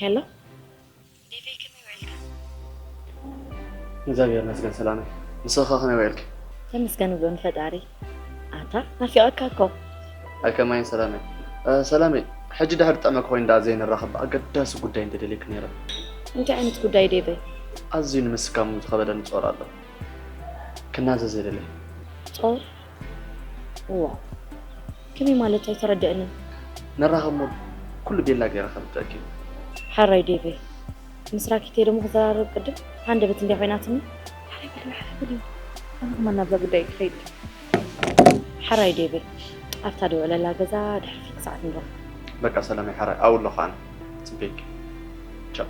ሄሎ። ዴቨይ፣ ከመይ ውዒልካ? እግዚኣብሔር ይመስገን ሰላመይ። ንስኺ ከ ከመይ ውዒልኪ? ተመስገን ብሎ ንፈጣሪ። ኣታ ናፊቐካ እኮ። ኣይ ከማይን ሰላመይ። እ፣ ሰላመይ፣ ሕጂ ድሕሪ ጠመ ኮይን ደኣ ዘይንራኸብ ኣገዳሲ ጉዳይ እንተደልየኪ ነይረ። እንታይ ዓይነት ጉዳይ ዴቨይ? ኣዝዩ ንምስካሙ ዝኸበደኒ ጾር ኣሎ። ክናዘዝ የደልየ። ጾር? እዋ። ከመይ ማለት ኣይተረድአንን። ነራኸብ እሞ ኩሉ ቤላ ገይረ ከርድአኪ። ሓራይ ዴቨይ። ምስ ራኪተይ ደሞ ክዘራረብ ቅድም ሃንደበት እንድያ ኮይናትኒ። ሓራይ በሊ፣ ሓራይ በሊ። ኣነ ከማን ናብዛ ጉዳይ ክኸይድ። ሓራይ ዴቨይ። ኣብታ ደውዕለላ ገዛ ድሕሪ ፍርቂ ሰዓት ንራኸብ። በቃ ሰላመይ ሓራይ፣ ኣብኡ ኣለኹ ኣነ። ጽበየኪ። ቻው።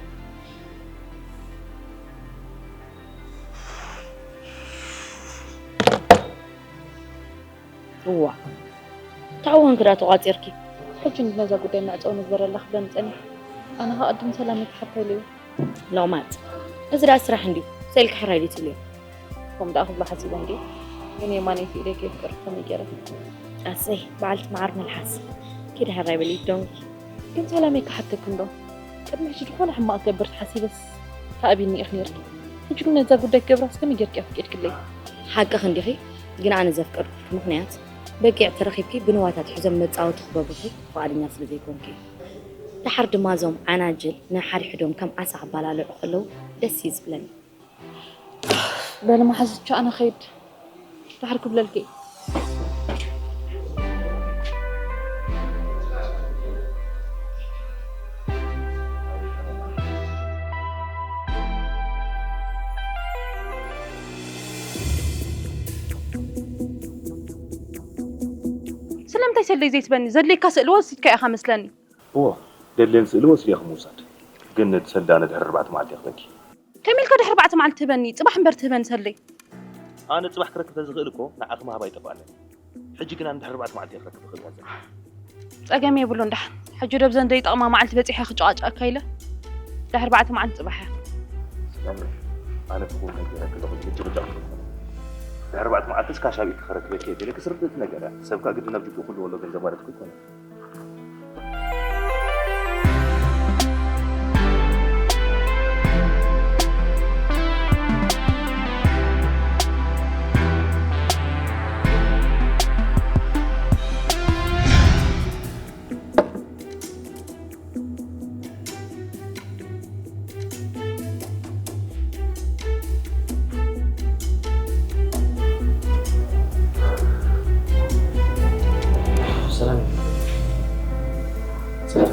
እዋ። እንታይ ኮንኪ ደኣ ተቋጺርኪ? ሕጂ እንዲ ነዛ ጉዳይ መዕጸዊ ንግበረላ ክብለኒ ጸኒሑ። ኣነ ኸኣ ቅድም ሰላመይ ክሓተሉ እዩ። ሎማጽ። እዚ ደኣ ስራሕ እንድዩ። ሰልኪ ሕራይ ድዩ ትብልዮ? ከምኡ ደኣ ክብሎ ሓሲበ እንድየ። ግን የማነይቲ ኢደይ ከየፍቀርኩ ከመይ ገይረ? ኣሰይ፣ በዓልቲ መዓር መልሓስ። ኪዲ ሕራይ በሊ ዶንኪ። ግን ሰላመይ ክሓተኪ እንዶ። ቅድሚ ሕጂ ዝኾነ ሕማቕ ክገብር ተሓሲበስ ተኣቢኒ ኢኺ ነይርኪ። ሕጂ ግን ነዛ ጉዳይ ክገብራስ ከመይ ጌርኪ ኣፍቂድክለይ? ሓቅኺ እንዲኺ፣ ግን ኣነ ዘፍቀድኩልኪ ምኽንያት በጊዕ ተረኺብኪ ብንዋታት ሒዞም መጻወቲ ክገብሩኺ ፍቓደኛ ስለ ዘይኮንኪ እዩ። ደሓር ድማ እዞም ዓናጅል ንሓድሕዶም ከም ዓሳ ክባላልዑ ከለዉ ደስ እዩ ዝብለኒ። በሊ መሓዝቻ ኣነ ኸይድ። ድሓር ክብለልኪ። ስለምንታይ ሰለይ ዘይትበኒ? ዘድልየካ ስእሊ ወሲድካ ኢኻ መስለኒ። እዎ፣ ደድልየን ስእሊ ወሲደ ክምውሳድ። ግን እቲ ሰልዲ ኣነ ድሕሪ ኣርባዕተ መዓልቲ ይኽበኪ። ከመይ ኢልካ ድሕሪ ኣርባዕተ መዓልቲ ትህበኒ? ጽባሕ እምበር ትህበኒ ሰለይ። ኣነ ጽባሕ ክረክብ ተዝኽእል እኮ ንዓኺ ምሃብ ኣይጠፍኣንን። ሕጂ ግን ኣነ ድሕሪ ኣርባዕተ መዓልቲ እየ ክረክብ እኽእል እያ ዘለኒ። ጸገም የብሉን ደሓን። ሕጂ ደብዘን ዘይጠቕማ መዓልቲ በጺሐ ክጨቓጨቐካ ኢለ። ድሕሪ ኣርባዕተ መዓልቲ ጽባሕ እያ። ሰላም፣ ኣነ ፍቑር ነጊረኪ ኣለኹ፣ ዝግጭ ግጫ ኣይኮነን። ድሕሪ ኣርባዕተ መዓልትስ ካሽ ኣብ ኢድኪ ክረክበኪ እየ ኢለ ክስርድቲ ነገር እያ። ሰብ ከኣ ግድን ኣብ ጅብኡ ክህልዎ ኣለዎ ገንዘብ ማለት እኮ ኣይኮነን። ሰላም። ሰላም።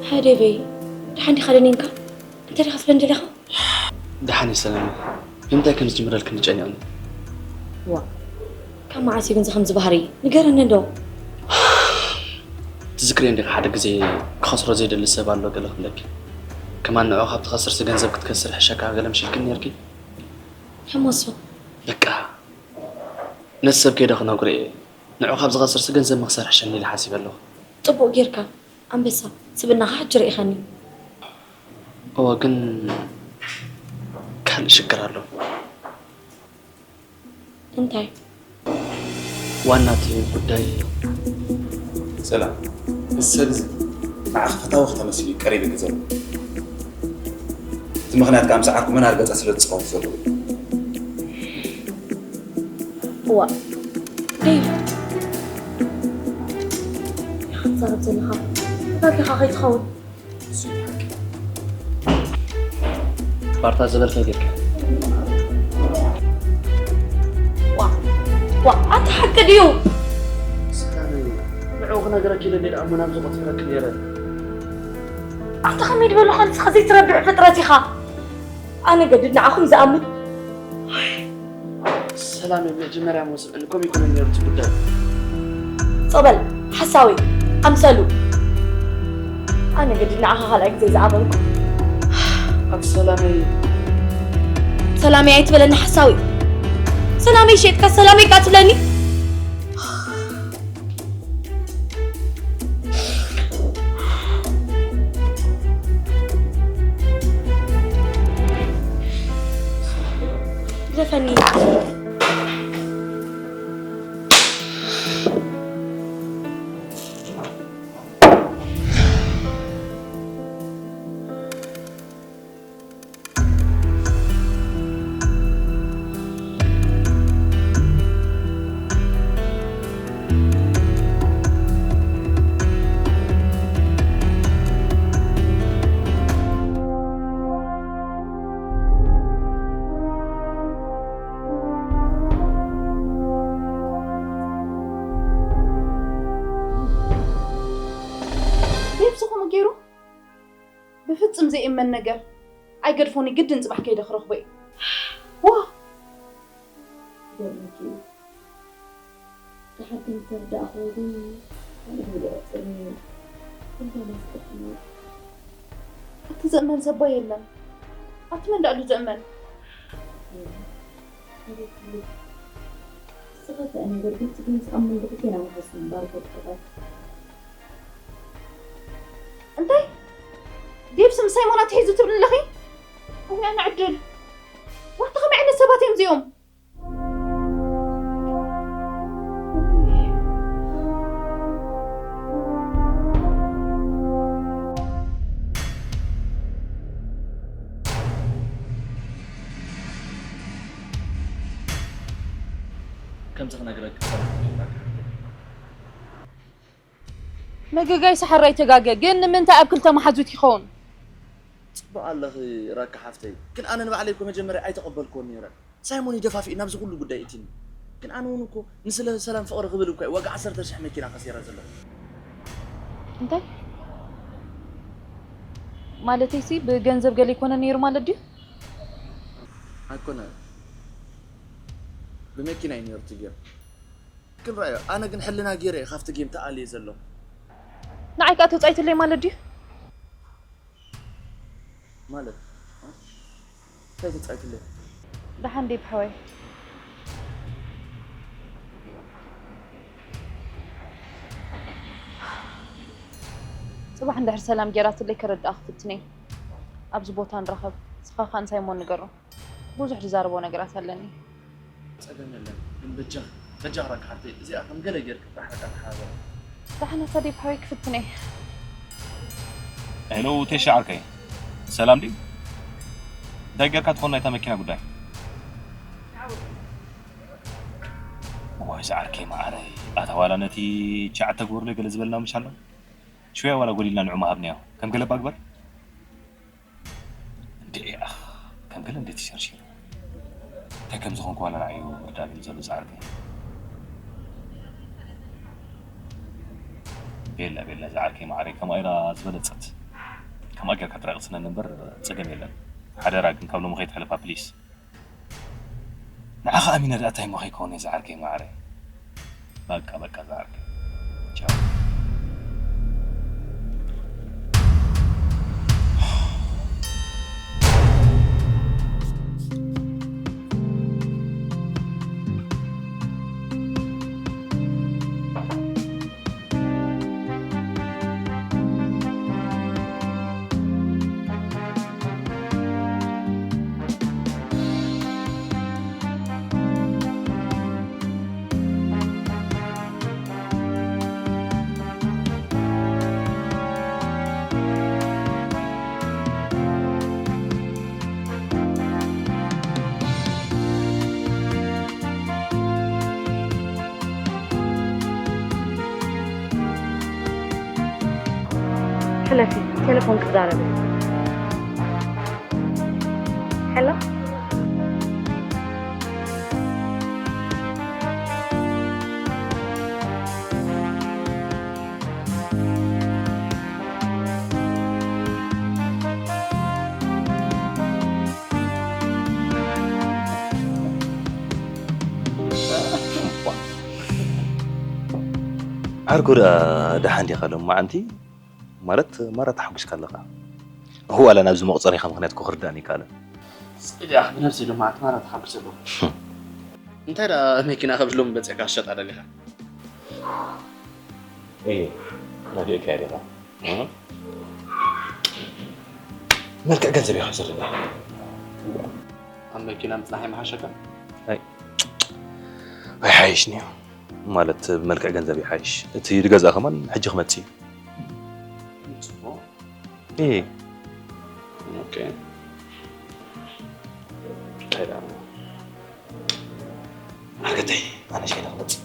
ሃይ ዴቨይ፣ ደሓን ዲኻ ደኒንካ? እንታይ ዲኻ ክትብለኒ ደሊኻ? ደሓን እየ ሰላም። ብምንታይ ከም ዝጅምረልክኒ ጨኒቕኒ። ዋ፣ ካብ መዓስ እዩ ግን ከምዚ ባህሪ? ንገረኒ እንዶ። ትዝክርዮ እንዲኻ ሓደ ግዜ ክኸስሮ ዘይደሊ ሰብ ኣሎ ገለ ክብለኪ። ከማን ንዕኡ ካብ ትኸስርሲ ገንዘብ ክትከስር ሕሸካ ገለ ምሽ ኢልክኒ ነይርኪ። ከመሶ? በቃ፣ ነቲ ሰብ ከይደ ክነግሮ እየ። ንዕኡ ካብ ዝኸስርሲ ገንዘብ ምኽሳር ሕሸኒ ኢለ ሓሲበ ኣለኹ። ጽቡቕ ጌርካ ኣንበሳ፣ ስብእናኻ ሕጂ ርኢኻኒ። እወ፣ ግን ካልእ ሽግር ኣሎ። እንታይ? ዋና እቲ ጉዳይ። ሰላም፣ እዚ ሰብ እዚ ንዓኺ ፈታዊኺ ተመሲሉ እዩ ቀሪቡኪ ዘሎ። እቲ ምኽንያት ከኣ ምስ ዓርኩ መናር ገጻ ስለ ዝጻወት ዘሎ እዩ። እዋ፣ ደይ፣ ኢኻ ትዛረብ ዘለኻ? ተጋጊኻ ከይትኸውን። ባርታ ዝበልካ ጌርካ። ዋ፣ ዋ፣ ኣታ ሓቂ ድዩ? ስካኒ ንዕኡ ክነግረኪ ኢለ እንዴ ደኣ ምናም ዝቆጽረኪ ነይረ። ኣታ ከመይ ዝበልኻ ንስኻ ዘይትረብሕ ፍጥረት ኢኻ። ኣነ ገድድ ንዓኹም ዝኣምን። ሰላም መጀመርያ መውስዕን ከምኡ ይኮነ ነይሩ እቲ ጉዳይ። ጸበል ሓሳዊ ኣምሰሉ። ኣነ ገድድ ንዓኻ ካልኣይ ግዜ ዝኣመንኩ። ኣቲ ሰላመይ። ሰላመይ ኣይትበለኒ ሓሳዊ። ሰላመይ ሸጥካ ሰላመይ ቃ ትብለኒ። ግደፈኒ። ዴቭ ዝኸምኡ ገይሩ? ብፍጽም ዘይእመን ነገር። ኣይገድፎን እዩ፣ ግድን ጽባሕ ከይደ ክረኽቦ እየ። ዋ! ይገርመኪ እዩ። ደሓር ግን ዝተረዳእኽዎ ግን ካልእ ህይወት ጽልኢ እዩ። እንታይ መስጠት እዩ? ኣቲ ዝእመን ሰብ እባ የለን። ኣቲ መን ደኣሉ ዝእመን? የለን። ኣቤት ልብ። ዝኸፍአ ነገር ግን ጽግም ዝኣምን ብኽቴና መሓዝኩም ባርኮ ጥፈታት። እንታይ? ዴቭስ ምስ ሳይሞን ኣትሒዙ ትብሊ ኣለኺ? እውያ ንዕድል። ዋታ ከመይ ዓይነት ሰባት እዮም እዚኦም? ከምዚ ክነግረኪ ዝጸናሕኩ መገጋይ ሰሓራይ ተጋገ፣ ግን ንምንታይ ኣብ ክልተ መሓዙት ይኸውን? ጽቡቕ ኣለኺ ራካ ሓፍተይ፣ ግን ኣነ ንባዕለይ እኮ መጀመርያ ኣይተቐበልክዎን ነይረ። ሳይሞን እዩ ደፋፊኡ ናብዚ ኩሉ ጉዳይ እቲኒ። ግን ኣነ እውን እኮ ንስለ ሰላም ፍቕሪ ክብል እኮ እዩ ዋጋ ዓሰርተ ሽሕ መኪና ከሲረ ዘለኹ። እንታይ? ማለተይሲ ብገንዘብ ገለ ይኮነ ነይሩ ማለት ድዩ? ኣይኮነ። ብመኪና እዩ ነይሩ እቲ ጌም። ግን ረኣዮ፣ ኣነ ግን ሕልና ገይረ እየ ካብቲ ጌም ተኣልየ ዘለኹ። ንዓይ ከኣ ተጻይትለይ ማለት ድዩ? ማለት? እንታይ ተጻይትለይ? ደሓን ዴቭ ሓወይ። ጽባሕ እንድሕር ሰላም ጌራትለይ ከረድኣ ክፍትን እየ። ኣብዚ ቦታ ንራኸብ። ንስኻ ከኣ ንሳይሞን ንገሮ። ብዙሕ ዝዛረቦ ነገራት ኣለኒ። ጸገም የለን፣ ግን በጃ፣ በጃ ራካ ሓፍተይ፣ እዚኣ ከም ገለ ጌርክ ጥራሕ በቃ ተሓባበሪ። ደሓን ኣታ ዴቭ ሓወይ ክፍትን እየ። ሄሎ ቴሻ ዓርከይ፣ ሰላም ድዩ? እንታይ ጌርካ ትኾን ናይታ መኪና ጉዳይ? ዋይ ዝዓርከይ መዓረይ፣ ኣታ ዋላ ነቲ ቻዕ ተግበሩለይ ገለ ዝበልና ምሽ ኣሎ? ሽወያ ዋላ ጎዲልና ንዑ ምሃብናዮ፣ ከም ገለ እባ ግበር። እንዴ ኣኽ፣ ከም ገለ እንዴ ተሸርሺሩ። እንታይ ከም ዝኾንኩ ዋላ ንዓዩ ምርዳእ እዩ ዘሎ ዝዓርከይ። ቤላ፣ ቤላ፣ ዝዓርከይ መዓረይ፣ ከምኣ ኢላ ዝበለጸት። ከምኣ ጌርካ ጥራይ ቅስነኒ እምበር ጸገም የለን። ሓደራ ግን ካብ ሎሚ ከይትሕለፋ ፕሊስ። ንዓኻ ኣሚነ ደኣ እንታይ እሞ ከይከውን እየ ዝዓርከይ ማዕረ። በቃ በቃ ዝዓርከይ። ቻው። ሕለፊ፣ ቴሌፎን ክዛረብ እየ። ሄሎ። ዓርኩ ደኣ ደሓን ዲኻ ሎማዓንቲ? ማለት ማራ ተሓጒስካ ኣለኻ። እኹ ዋላ ናብዚ መቑጸሪኻ ምኽንያት እኮ ክርዳእኒ ይከኣል። ጽድያ፣ ብነብሰይ ሎማዓንቲ ማራ ተሓጒሰ ኣለኹ። እንታይ ደኣ መኪና ከብሎም በጺሕካ ክሸጣ ደሊኻ? እየ፣ ረዲእካዮ ዲኻ? እህ? መልክዕ ገንዘብ ኢኻ ዘለኒ። ኣብ መኪና ምጽናሕ ይመሓሸካ? ኣይ፣ ኣይሓይሽን እዩ። ማለት ብመልክዕ ገንዘብ ይሓይሽ። እቲ ዝገዝኣ ከማን ሕጂ ክመጽእ እዩ። ጽቡቕ። እየ። ኦኬ። እንታይ ደኣ? ዓርከተይ፣ ኣነ ሸይነ ክመጽእ።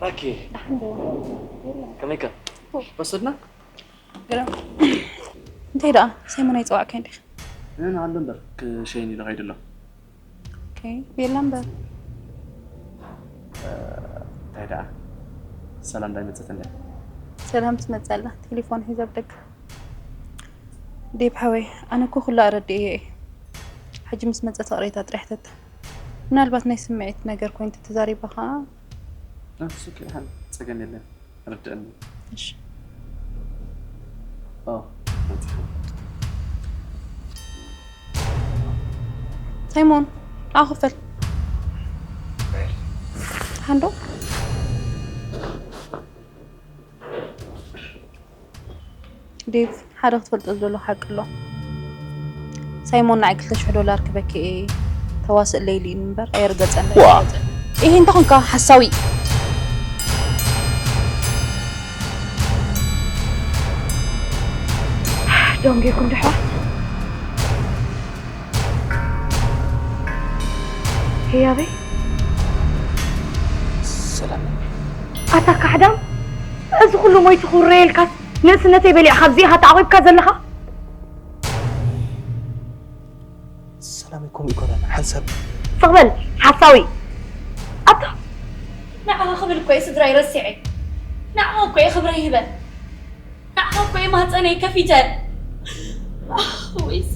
ኦኬ። ደሓን ዶ? የለን። ከመይከ? ኦ። ወሰድና? ግርም። እንታይ ደኣ? ሰይሞን ኣይጸዋዕካዮን ዲኻ? እን ኣሎ እምበር፣ ክሸይን ኢሉ ከይዱ ኣሎ። ኦኬ፣ ቤላ እምበር። እ፣ እንታይ ደኣ? ሰላም እንዳይመጸት እንድያ? ሰላም ትመጽእ ኣላ፣ ቴሌፎን ሒዛ ኣብ ደገ። ዴብ ሓወይ፣ ኣነ እኮ ኩሉ ኣረዲኤዮ እየ። ሕጂ ምስ መጸት ይቕሬታ ጥራሕ ሕተታ። ምናልባት ናይ ስምዒት ነገር ኮይኑ ተተዛሪባ ኸኣ። እሱ ኪ ደሓን፣ ጸገም የለን። ርድእኒ። እሺ። ኦ፣ መጽሓ። ሳይሞን፣ ንዓ ክፈል። ሓንዶ? ዴቭ፣ ሓደ ክትፈልጦ ዝደሎ ሓቂ ኣሎ። ሳይሞን ንዓይ ክልተ ሽሕ ዶላር ክበኪ እየ፣ ተዋስእ ለይሊ እምበር ኣየርገጸን። ዋ። ኣይርገጸን። ኢሂ እንተ ኾንካ ሓሳዊ። ደንጊኹም ድሕዋ። ህያበይ። ሰላም። ኣታ ካሕዳም፣ እዚ ኩሉ ሞይቱ ክውረየልካስ ንእስነተይ በሊዕካ ኣብዚ ኢኻ ተዓቒብካ ዘለኻ? ሰላም፣ ከምኡ ኣይኮነን፣ ሓንሳብ። ስቕ በል ሓሳዊ። ኣታ ንዓኻ ክብል እኮ እየ ስድራይ ረሲዐ። ንዓኻ እኮ እየ ክብረይ ሂበ። ንዓኻ እኮ እየ ማህፀነይ ከፊተ። ኣህ፣ ወይስ